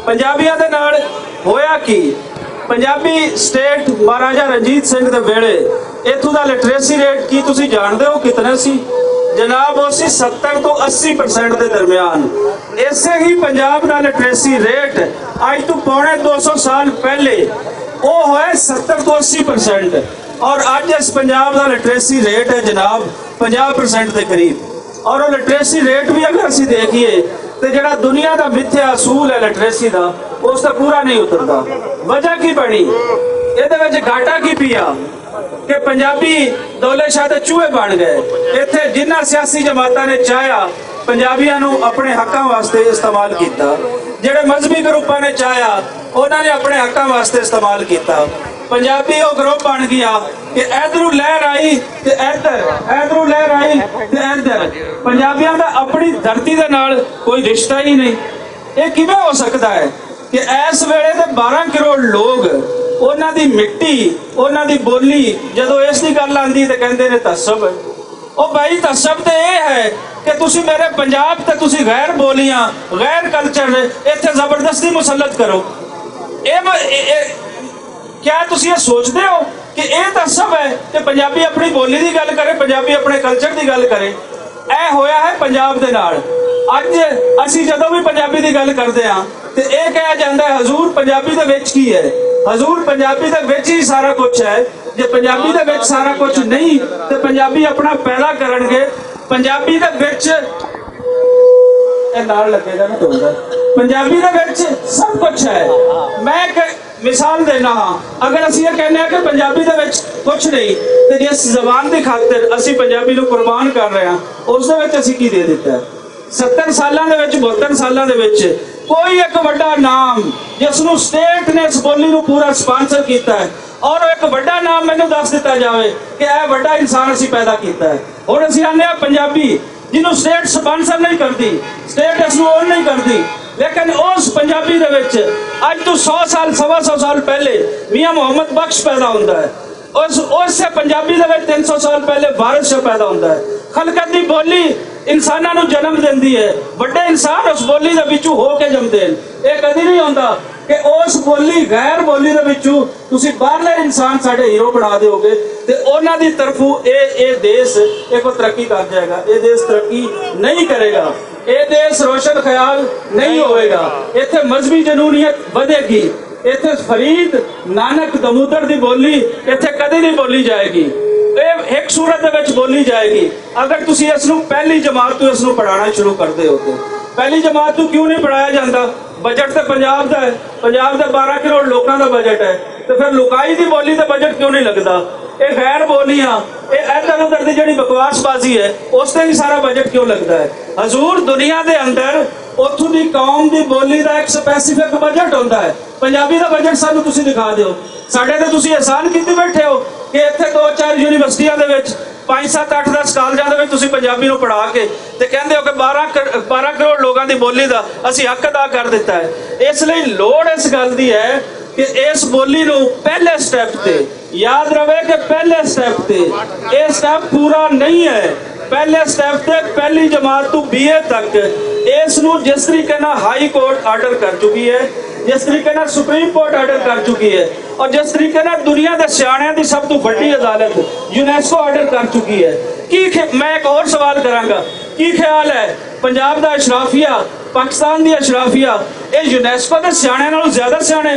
پنجابیاں دے نال ہویا کی؟ پنجابی سٹیٹ مہاراجا رنجیت سنگھ دے ویلے اتھوں دا لٹریسی ریٹ کی تسی جانتے ہو کتنے سی؟ جناب، وہ سی ستر تو اسی پرسینٹ دے درمیان۔ ایسے ہی پنجاب دا لٹریسی ریٹ اج تو پونے دو سو سال پہلے وہ ہوئے ستر تو اسی پرسینٹ، اور اج اس پنجاب دا لٹریسی ریٹ ہے جناب پنجاب پرسینٹ دے قریب۔ اور وہ لٹریسی ریٹ بھی اگر اسی دیکھیے تو جڑا دنیا دا متھیا اصول ہے لٹریسی دا، اس دا پورا نہیں اتردا۔ وجہ کی بنی؟ یہ گھاٹا کی پیا کہ پنجابی دولے شاہ دے چوہے بن گئے۔ اتھے جنہ سیاسی جماعتاں نے چاہیا پنجابیاں نوں اپنے حقاں واسطے استعمال کیتا، جڑے مذہبی گروپاں نے چاہیا انہاں نے اپنے حقاں واسطے استعمال کیتا۔ پنجابی او گروپ بن گیا کہ ادھروں لہر آئی تے ادھر، ادھروں لہر آئی تے ادھر۔ پنجابیاں دا اپنی دھرتی دے نال کوئی رشتہ ہی نہیں۔ یہ کیویں ہو سکدا ہے کہ اس ویلے دے بارہ کروڑ لوگ، انہاں دی مٹی، انہاں دی بولی، جدوں اس دی گل آندی تے کہندے نے تعصب؟ او بھائی، تعصب تے اے ہے کہ تسی میرے پنجاب تے تسی غیر بولیاں، غیر کلچر ایتھے زبردستی مسلط کرو۔ اے م-، اے، اے، کیا تسی یہ سوچدے ہو کہ اے تعصب ہے کہ پنجابی اپنی بولی دی گل کرے، پنجابی اپنے کلچر دی گل کرے؟ اے ہویا ہے پنجاب دے نال۔ اج اسی جدوں بھی پنجابی دی گل کردے ہاں تے اے کہا جاندا ہے، "حضور، پنجابی دے وچ کی ہے؟ حضور، پنجابی دے وچ ہی سارا کچھ ہے۔ جے پنجابی دے وچ سارا کچھ نہیں تے پنجابی اپنا پیدا کرن گے۔" پنجابی دے وچ اے نال لگے گا نا ڈونگر۔ پنجابی دے وچ سب کچھ ہے۔ میں ایک مثال دینا ہاں، اگر اسی یہ کہنے ہاں کہ پنجابی دے وچ کچھ نہیں، تے جس زبان دی خاطر اسی پنجابی نوں قربان کر رہے ہاں، اس دے وچ اسی کی دے دتا ہے؟ ستر سالاں دے وچ، بہتر سالاں دے وچ کوئی ایک وڈا نام جس نوں سٹیٹ نے اس بولی نوں پورا سپانسر کیتا ہے، اور ایک وڈا نام مینوں دس دتا جاوے کہ اے وڈا انسان اسی پیدا کیتا ہے۔ ہن اسی آنے آ پنجابی، جنوں سٹیٹ سپانسر نہیں کردی، سٹیٹ اس نوں اون نہیں کردی، لیکن اس پنجابی دے وچ اج تو سو سال، سوا سو سال پہلے میاں محمد بخش پیدا ہوندا ہے۔ اس اس سے پنجابی دے وچ تین سو سال پہلے وارث شاہ پیدا ہوندا ہے۔ خلقت دی بولی انساناں نوں جنم دیندی ہے، وڈے انسان اس بولی دے وچوں ہو کے جمدے ہیں۔ یہ کدی نہیں ہوندا کہ اس بولی، غیر بولی دے وچوں تسی باہرلے انسان ساڈے ہیرو بنا دیو گے تے انہاں دی طرفوں اے اے دیس، اے کوئی ترقی کر جائے گا۔ اے دیس ترقی نہیں کرے گا۔ اے دیس روشن خیال نہیں ہوئے گا۔ ایتھے مذہبی جنونیت ودھے گی۔ ایتھے فرید نانک دمودر دی بولی ایتھے کدی نہیں بولی جائے گی۔ اے ایک صورت دے وچ بولی جائے گی۔ اگر تسی اس نوں پہلی جماعت تو اس نوں پڑھانا شروع کر دے ہو تے پہلی جماعت تو کیوں نہیں پڑھایا جاندا؟ بجٹ تے پنجاب دا ہے، پنجاب دے بارہ کروڑ لوکاں دا بجٹ ہے، تے پھر لوکائی دی بولی دا بجٹ کیوں نہیں لگدا؟ اے غیر بولیاں، اے ادھر ادھر دی جڑی بکواس بازی ہے، اس تے بھی سارا بجٹ کیوں لگدا ہے؟ حضور، دنیا دے اندر اتھوں دی قوم دی بولی دا ایک سپیسیفک بجٹ ہوندا ہے۔ پنجابی دا بجٹ سانوں تسی دکھا دیو۔ ساڈے تے تسی احسان کیتے بیٹھے ہو کہ اتھے دو چار یونیورسٹیاں دے وچ، پنج ست اٹھ دس کالجاں دے وچ تسی پنجابی نوں پڑھا کے تے کہندے ہو کہ بارہ کر-، بارہ کروڑ لوگاں دی بولی دا اسی حق ادا کر دتا ہے۔ اس لئی لوڑ اس گل دی ہے کہ اس بولی نوں پہلے سٹیپ تے، یاد رہے کہ پہلے سٹیپ تے، یہ سٹیپ پورا نہیں ہے۔ پہلے سٹیپ تے پہلی جماعت تو بی اے تک اس نوں جس طریقے نال ہائی کورٹ آرڈر کر چکی ہے، جس طریقے نال سپریم کورٹ آرڈر کر چکی ہے، اور جس طریقے نال دنیا دے سیاحیاں دی سب تو بڑی عدالت یونیسکو آرڈر کر چکی ہے۔ کی خ-، میں ایک اور سوال کراں گا، کی خیال ہے پنجاب دا اشرافیہ، پاکستان دی اشرافیہ، اے یونیسکو دے سیاحیاں نالوں زیادہ سیاحے؟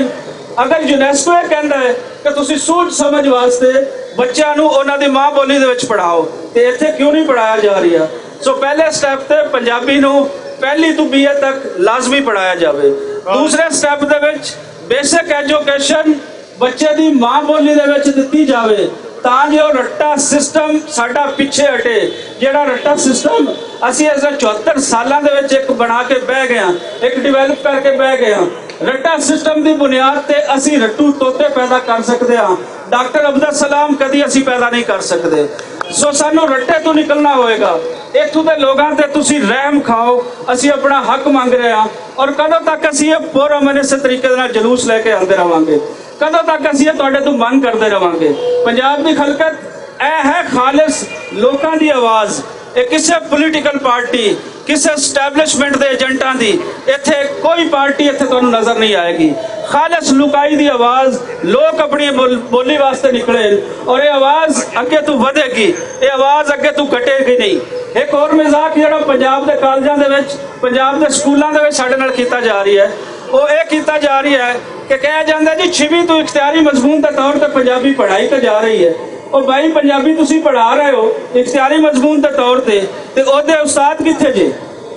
اگر یونیسکو یہ کہندا ہے کہ تسی سوچ سمجھ واسطے بچیاں نوں انہاں دی ماں بولی دے وچ پڑھاؤ، تے ایتھے کیوں نہیں پڑھایا جا رہی ہے؟ سو پہلے سٹیپ تے پنجابی نوں پہلی تو بی اے تک لازمی پڑھایا جاوے۔ دوسرے سٹیپ دے وچ بیسک ایجوکیشن بچے دی ماں بولی دے وچ دتی جاوے، تاں جو رٹا سسٹم ساڈا پچھے ہٹے۔ جیڑا رٹا سسٹم اسی اس چوہتر سالاں دے وچ ایک بنا کے بہ گئے ہاں، ایک ڈیولپ کر کے بہ گئے ہاں، رٹا سسٹم دی بنیاد تے اسی رٹو طوطے پیدا کر سکدے ہاں۔ ڈاکٹر عبدالسلام کدی اسی پیدا نہیں کر سکدے۔ سو سانو رٹے تو نکلنا ہوئے گا۔ اتھوں دے لوگاں تے تسی رحم کھاؤ، اسی اپنا حق منگ رہے ہاں۔ اور کدوں تک اسی یہ پرامن اس طریقے دے نال جلوس لے کے آندے رہواں گے؟ کدوں تک اسی یہ تواڈے تو منگ کردے رہواں گے؟ پنجاب دی خلقت، اے ہے خالص لوکاں دی آواز۔ اے کسے پولیٹیکل پارٹی، کسے اسٹیبلشمنٹ دے ایجنٹاں دی ایتھے کوئی پارٹی ایتھے تانوں نظر نہیں آئے گی۔ خالص لوکائی دی آواز، لوک اپنی بول-، بولی واسطے نکلے اور یہ آواز اگے تو ودھے گی، یہ آواز اگے تو گھٹے گی نہیں۔ ایک اور مذاق جڑا پنجاب دے کالجاں دے وچ، پنجاب دے سکولاں دے وچ ساڈے نال کیتا جا رہی ہے، وہ یہ کیتا جا رہی ہے کہ کہا جاندا جی چھویں تو اختیاری مضمون دے طور تے پنجابی پڑھائی تے جا رہی ہے۔ او بھائی، پنجابی تسی پڑھا رہے ہو اختیاری مضمون دے طور تے، تے او دے استاد کتھے جے؟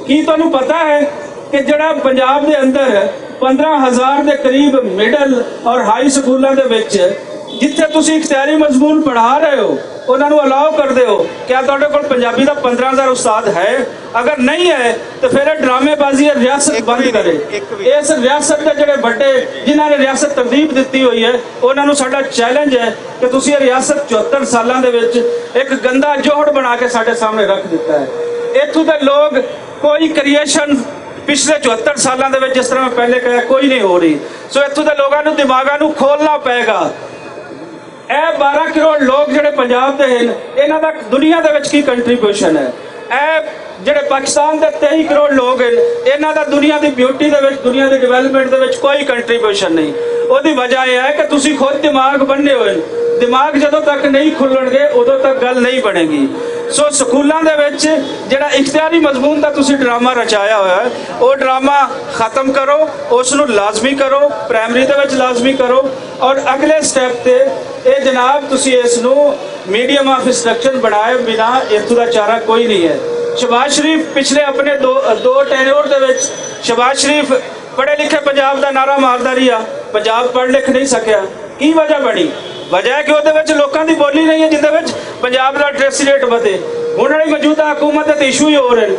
کی تانوں پتہ ہے کہ جڑا پنجاب دے اندر پندرہ ہزار دے قریب مڈل اور ہائی سکولاں دے وچ جتھے تسی اختیاری مضمون پڑھا رہے ہو، انہاں نوں الاؤ کردے ہو، کیا تہاڈے کول پنجابی دا پندرہ ہزار استاد ہے؟ اگر نہیں ہے تو پھر یہ ڈرامے بازی ہے، ریاست بند کرے۔ اس ریاست دے جڑے بڑے، جنہاں نے ریاست ترتیب دتی ہوئی ہے، انہاں نوں ساڈا چیلنج ہے کہ تسی یہ ریاست چوہتر سالاں دے وچ ایک گندا جوہڑ بنا کے ساڈے سامنے رکھ دتا ہے۔ اتھوں دے لوگ کوئی کریئیشن پچھلے چوہتر سالاں دے وچ، جس طرح میں پہلے کہا، کوئی نہیں ہو رہی۔ سو اتھوں دے لوگاں نوں، دماغاں نوں کھولنا پئے گا۔ اے بارہ کروڑ لوگ جڑے پنجاب دے ہن، انہاں دا دنیا دے وچ کی کنٹریبیوشن ہے؟ اے جڑے پاکستان دے تئی کروڑ لوگ ہن، انہاں دا دنیا دی بیوٹی دے وچ، دنیا دی ڈیولپمنٹ دے وچ کوئی کنٹریبیوشن نہیں۔ او دی وجہ اے ہے کہ تسی خود دماغ بننے ہوئے۔ دماغ جدوں تک نہیں کھلن گے، ادوں تک گل نہیں بنے گی۔ سو سکولاں دے وچ جڑا اختیاری مضمون دا تسی ڈرامہ رچایا ہویا ہے، او ڈرامہ ختم کرو، اس نوں لازمی کرو، پرائمری دے وچ لازمی کرو۔ اور اگلے سٹیپ تے اے جناب، تسی اس نوں میڈیم آف انسٹرکشن بنائے بنا اتھوں دا چارہ کوئی نہیں ہے۔ شہباز شریف پچھلے اپنے دو، دو ٹینیور دے وچ شہباز شریف پڑھے لکھے پنجاب دا نعرہ ماردا رہیا، پنجاب پڑھ لکھ نہیں سکیا۔ کی وجہ بنی؟ وجہ ہے کہ اودے وچ لوکاں دی بولی نہیں ہے، جس دے وچ پنجاب دا لٹریسی ریٹ ودے۔ ہن والی موجودہ حکومت دے ایشو ہی ہو رہے ہیں۔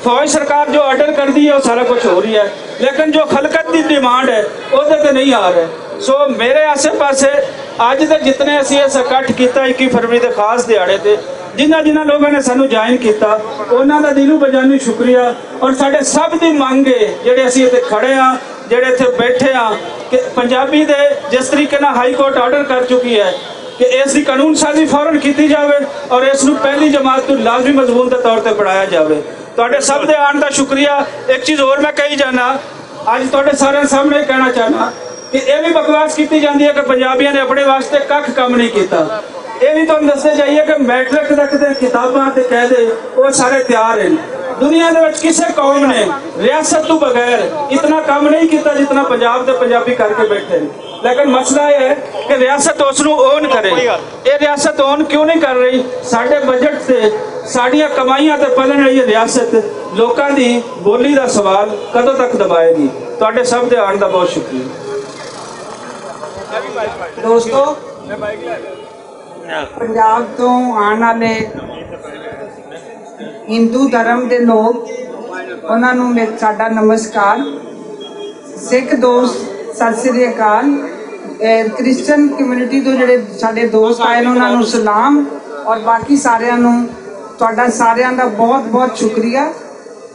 فوج سرکار جو آرڈر کردی ہے، وہ سارا کچھ ہو رہی ہے، لیکن جو خلقت دی ڈیمانڈ ہے، اودے تے نہیں آ رہے۔ سو میرے آسے پاسے اج دے جتنے اسی اس اکٹھ کیتا اکی فروری دے خاص دیہاڑے تے، جنہاں جنہاں لوگاں نے سانو جوائن کیتا، انہاں دا دلوں بجانو شکریہ۔ اور ساڈے سب دی منگ ہے، جڑے اسی اتھے کھڑے ہاں، جڑے اتھے بیٹھے ہاں، کہ پنجابی دے جس طریقے نال ہائی کورٹ آرڈر کر چکی ہے کہ اس دی قانون سازی فوراً کیتی جاوے اور اس نوں پہلی جماعت نوں لازمی مضمون دے طور تے پڑھایا جاوے۔ تہاڈے سب دے آن دا شکریہ۔ ایک چیز اور میں کہی جانا، اج تہاڈے سارے سامنے کہنا چاہنا کہ یہ بھی بکواس کیتی جاندی ہے کہ پنجابیاں نے اپنے واسطے ککھ کم نہیں کیتا۔ یہ بھی تہانوں دسنا چاہیے کہ میٹرک تک دے کتاباں تے قاعدے، وہ سارے تیار ہیں۔ دنیا دے وچ کسے قوم نے ریاست تو بغیر اتنا کم نہیں کیتا جتنا پنجاب دے پنجابی کر کے بیٹھے ہیں۔ لیکن مسئلہ یہ ہے کہ ریاست اس نوں اون کرے۔ یہ ریاست اون کیوں نہیں کر رہی؟ ساڈے بجٹ تے، ساڈیاں کمائیاں تے پلن والی یہ ریاست، لوکاں دی بولی دا سوال کدوں تک دبائے گی؟ تہاڈے سب دے آن دا بہت شکریہ۔ دوستو، پنجاب تو آن والے ہندو دھرم دے لوگ، انہاں نوں مے-، ساڈا نمسکار۔ سکھ دوست، ست سری اکال۔ اے، کرسچن کمیونٹی تو جڑے ساڈے دوست آئے نے، انہاں نوں سلام۔ اور باقی ساریاں نوں، تہاڈا ساریاں دا بہت بہت شکریہ۔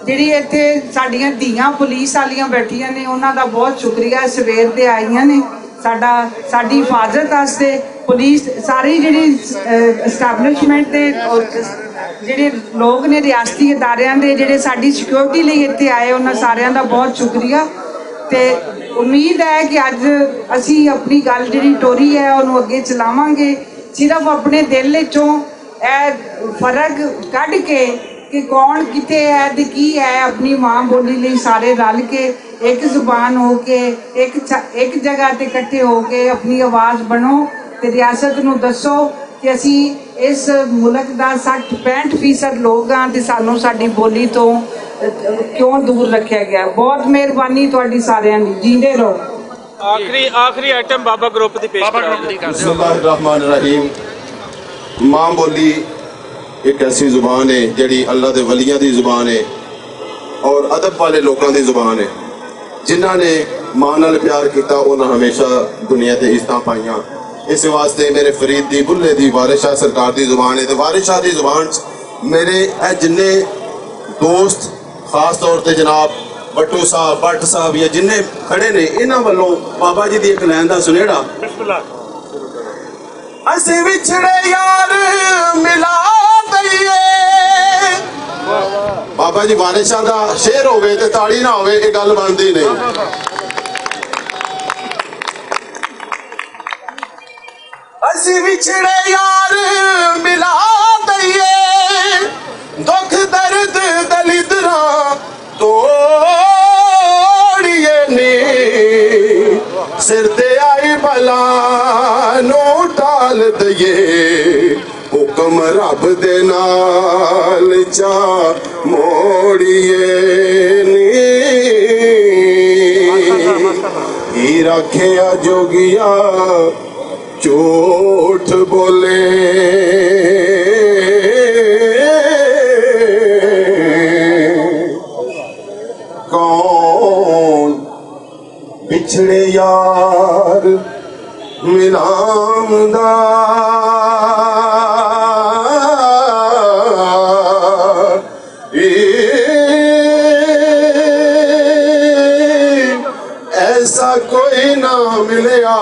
جڑی ایتھے ساڈیاں دھیاں پولیس والیاں بیٹھیاں نے، انہاں دا بہت شکریہ، سویر دے آئیاں نے۔ ساڈا، ساڈی حفاظت واسطے پولیس، ساری جڑی، اے، اسٹیبلشمنٹ دے اور جڑے لوگ نے ریاستی اداریاں دے، جڑے ساڈی سیکیورٹی لئی اتھے آئے، انہاں ساریاں دا بہت شکریہ۔ تے امید ہے کہ اج اسی اپنی گل جڑی ٹوری ہے، انہوں اگے چلاواں گے۔ صرف اپنے دل وچوں اے فرق کڈ کے کہ کون کتے ہے تے کی ہے، اپنی ماں بولی لئی سارے رل کے، ایک زبان ہو کے، ایک چ-، ایک جگہ تے اکٹھے ہو کے اپنی آواز بنو تے ریاست نو دسو کہ اسی اس ملک دا سٹھ پینٹ فیصد لوگ ہاں تے سانو ساڈی بولی تو کیوں دور رکھیا گیا۔ بہت مہربانی تہاڈی ساریاں دی، جیندے رہو۔ آخری، آخری آئٹم بابا گروپ دی پیش بابا کراؤ گروپ جی۔ دی کر بسم اللہ الرحمن الرحیم۔ ماں بولی ایک ایسی زبان ہے جڑی اللہ دے ولیاں دی زبان ہے اور ادب والے لوکاں دی زبان ہے۔ جنہاں نے ماں نال پیار کیتا، انہاں ہمیشہ دنیا تے عزتاں پائیاں۔ اس واسطے میرے فرید دی، بلے دی، وارث شاہ سرکار دی زبان ہے تے وارث شاہ دی زبان چ میرے اے جنے دوست، خاص طور تے جناب بٹو صاحب، بٹ صاحب یا جنے کھڑے نے، انہاں ولوں بابا جی دی ایک لائن دا سنیڑا۔ بسم اللہ۔ اسی وچھڑے یار ملا دئیے۔ بابا جی وارث شاہ دا شعر ہوے تے تاڑی نہ ہوے، یہ گل بنتی نہیں۔ اسی وچھڑے یار ملا دئیے، دکھ درد دلیدراں توڑیے نی، سر تے آئی بلا نو ٹال دئیے، حکم رب دے نال چا موڑیے نی۔ ہی رکھیا جوگیا جھوٹ بولے۔ کون بچھڑے یار ملام دا؟ لیا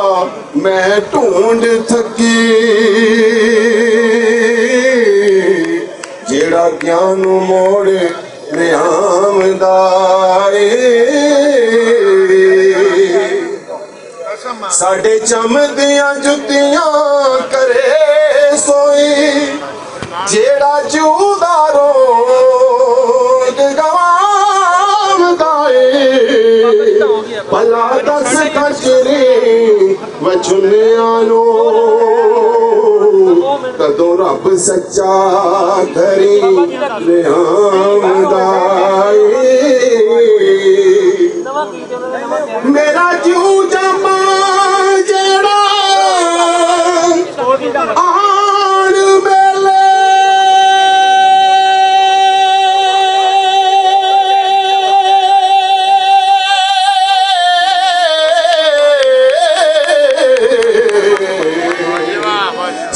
میں ڈھونڈ تھکی، جیڑا گیان نوں موڑ لیاوندا اے۔ ساڈے چم دیاں جتیاں کرے سوئی، جیڑا جودارو گوام دائے۔ بھلا دس کچری وچھنیاں نو، کدوں رب سچا گھری لیاوندا اے۔ میرا جیوں جم جیڑا آن میلے،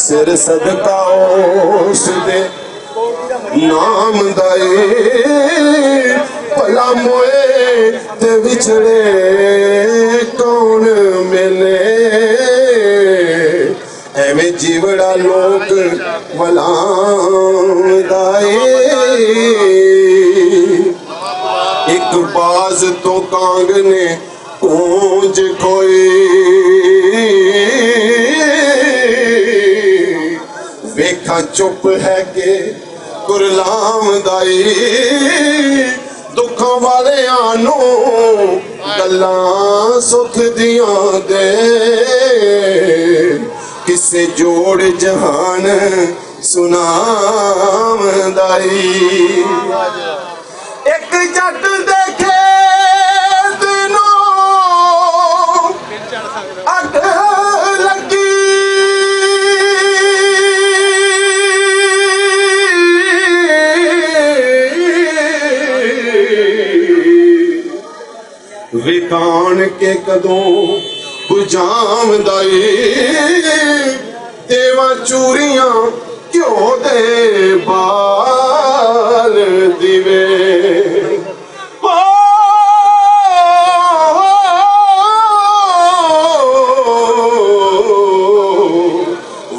سر صدقہ اس دے نام دا اے۔ بھلا موئے تے وچھڑے کون ملے، ایویں جیوڑا لوک ولام دا اے۔ اک باز تو کانگ نے کونج کوئی، ویکھاں چپ ہے کہ کرلام دائی۔ دکھاں والیاں نوں گلاں سکھ دیاں دے، کسے جوڑ جہان سنام دائی۔ اک جٹ دے کھیت نوں اگ لگی، وکان کے کدوں بجام دائی، دیواں چوریاں کیوں دے بال دیوے۔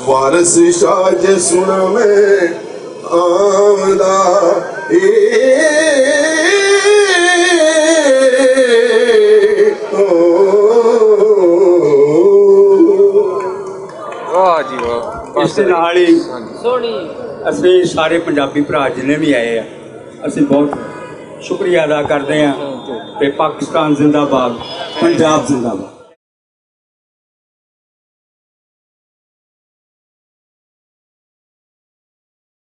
وارث شاہ جے سنا میں آمدا اے۔ واہ جی واہ۔ اس دے نال ہی اسیں سارے پنجابی بھرا جنے بھی آئے آ، اسیں بہت شکریہ ادا کردے آں۔ تے پاکستان زندہ باد، پنجاب زندہ باد۔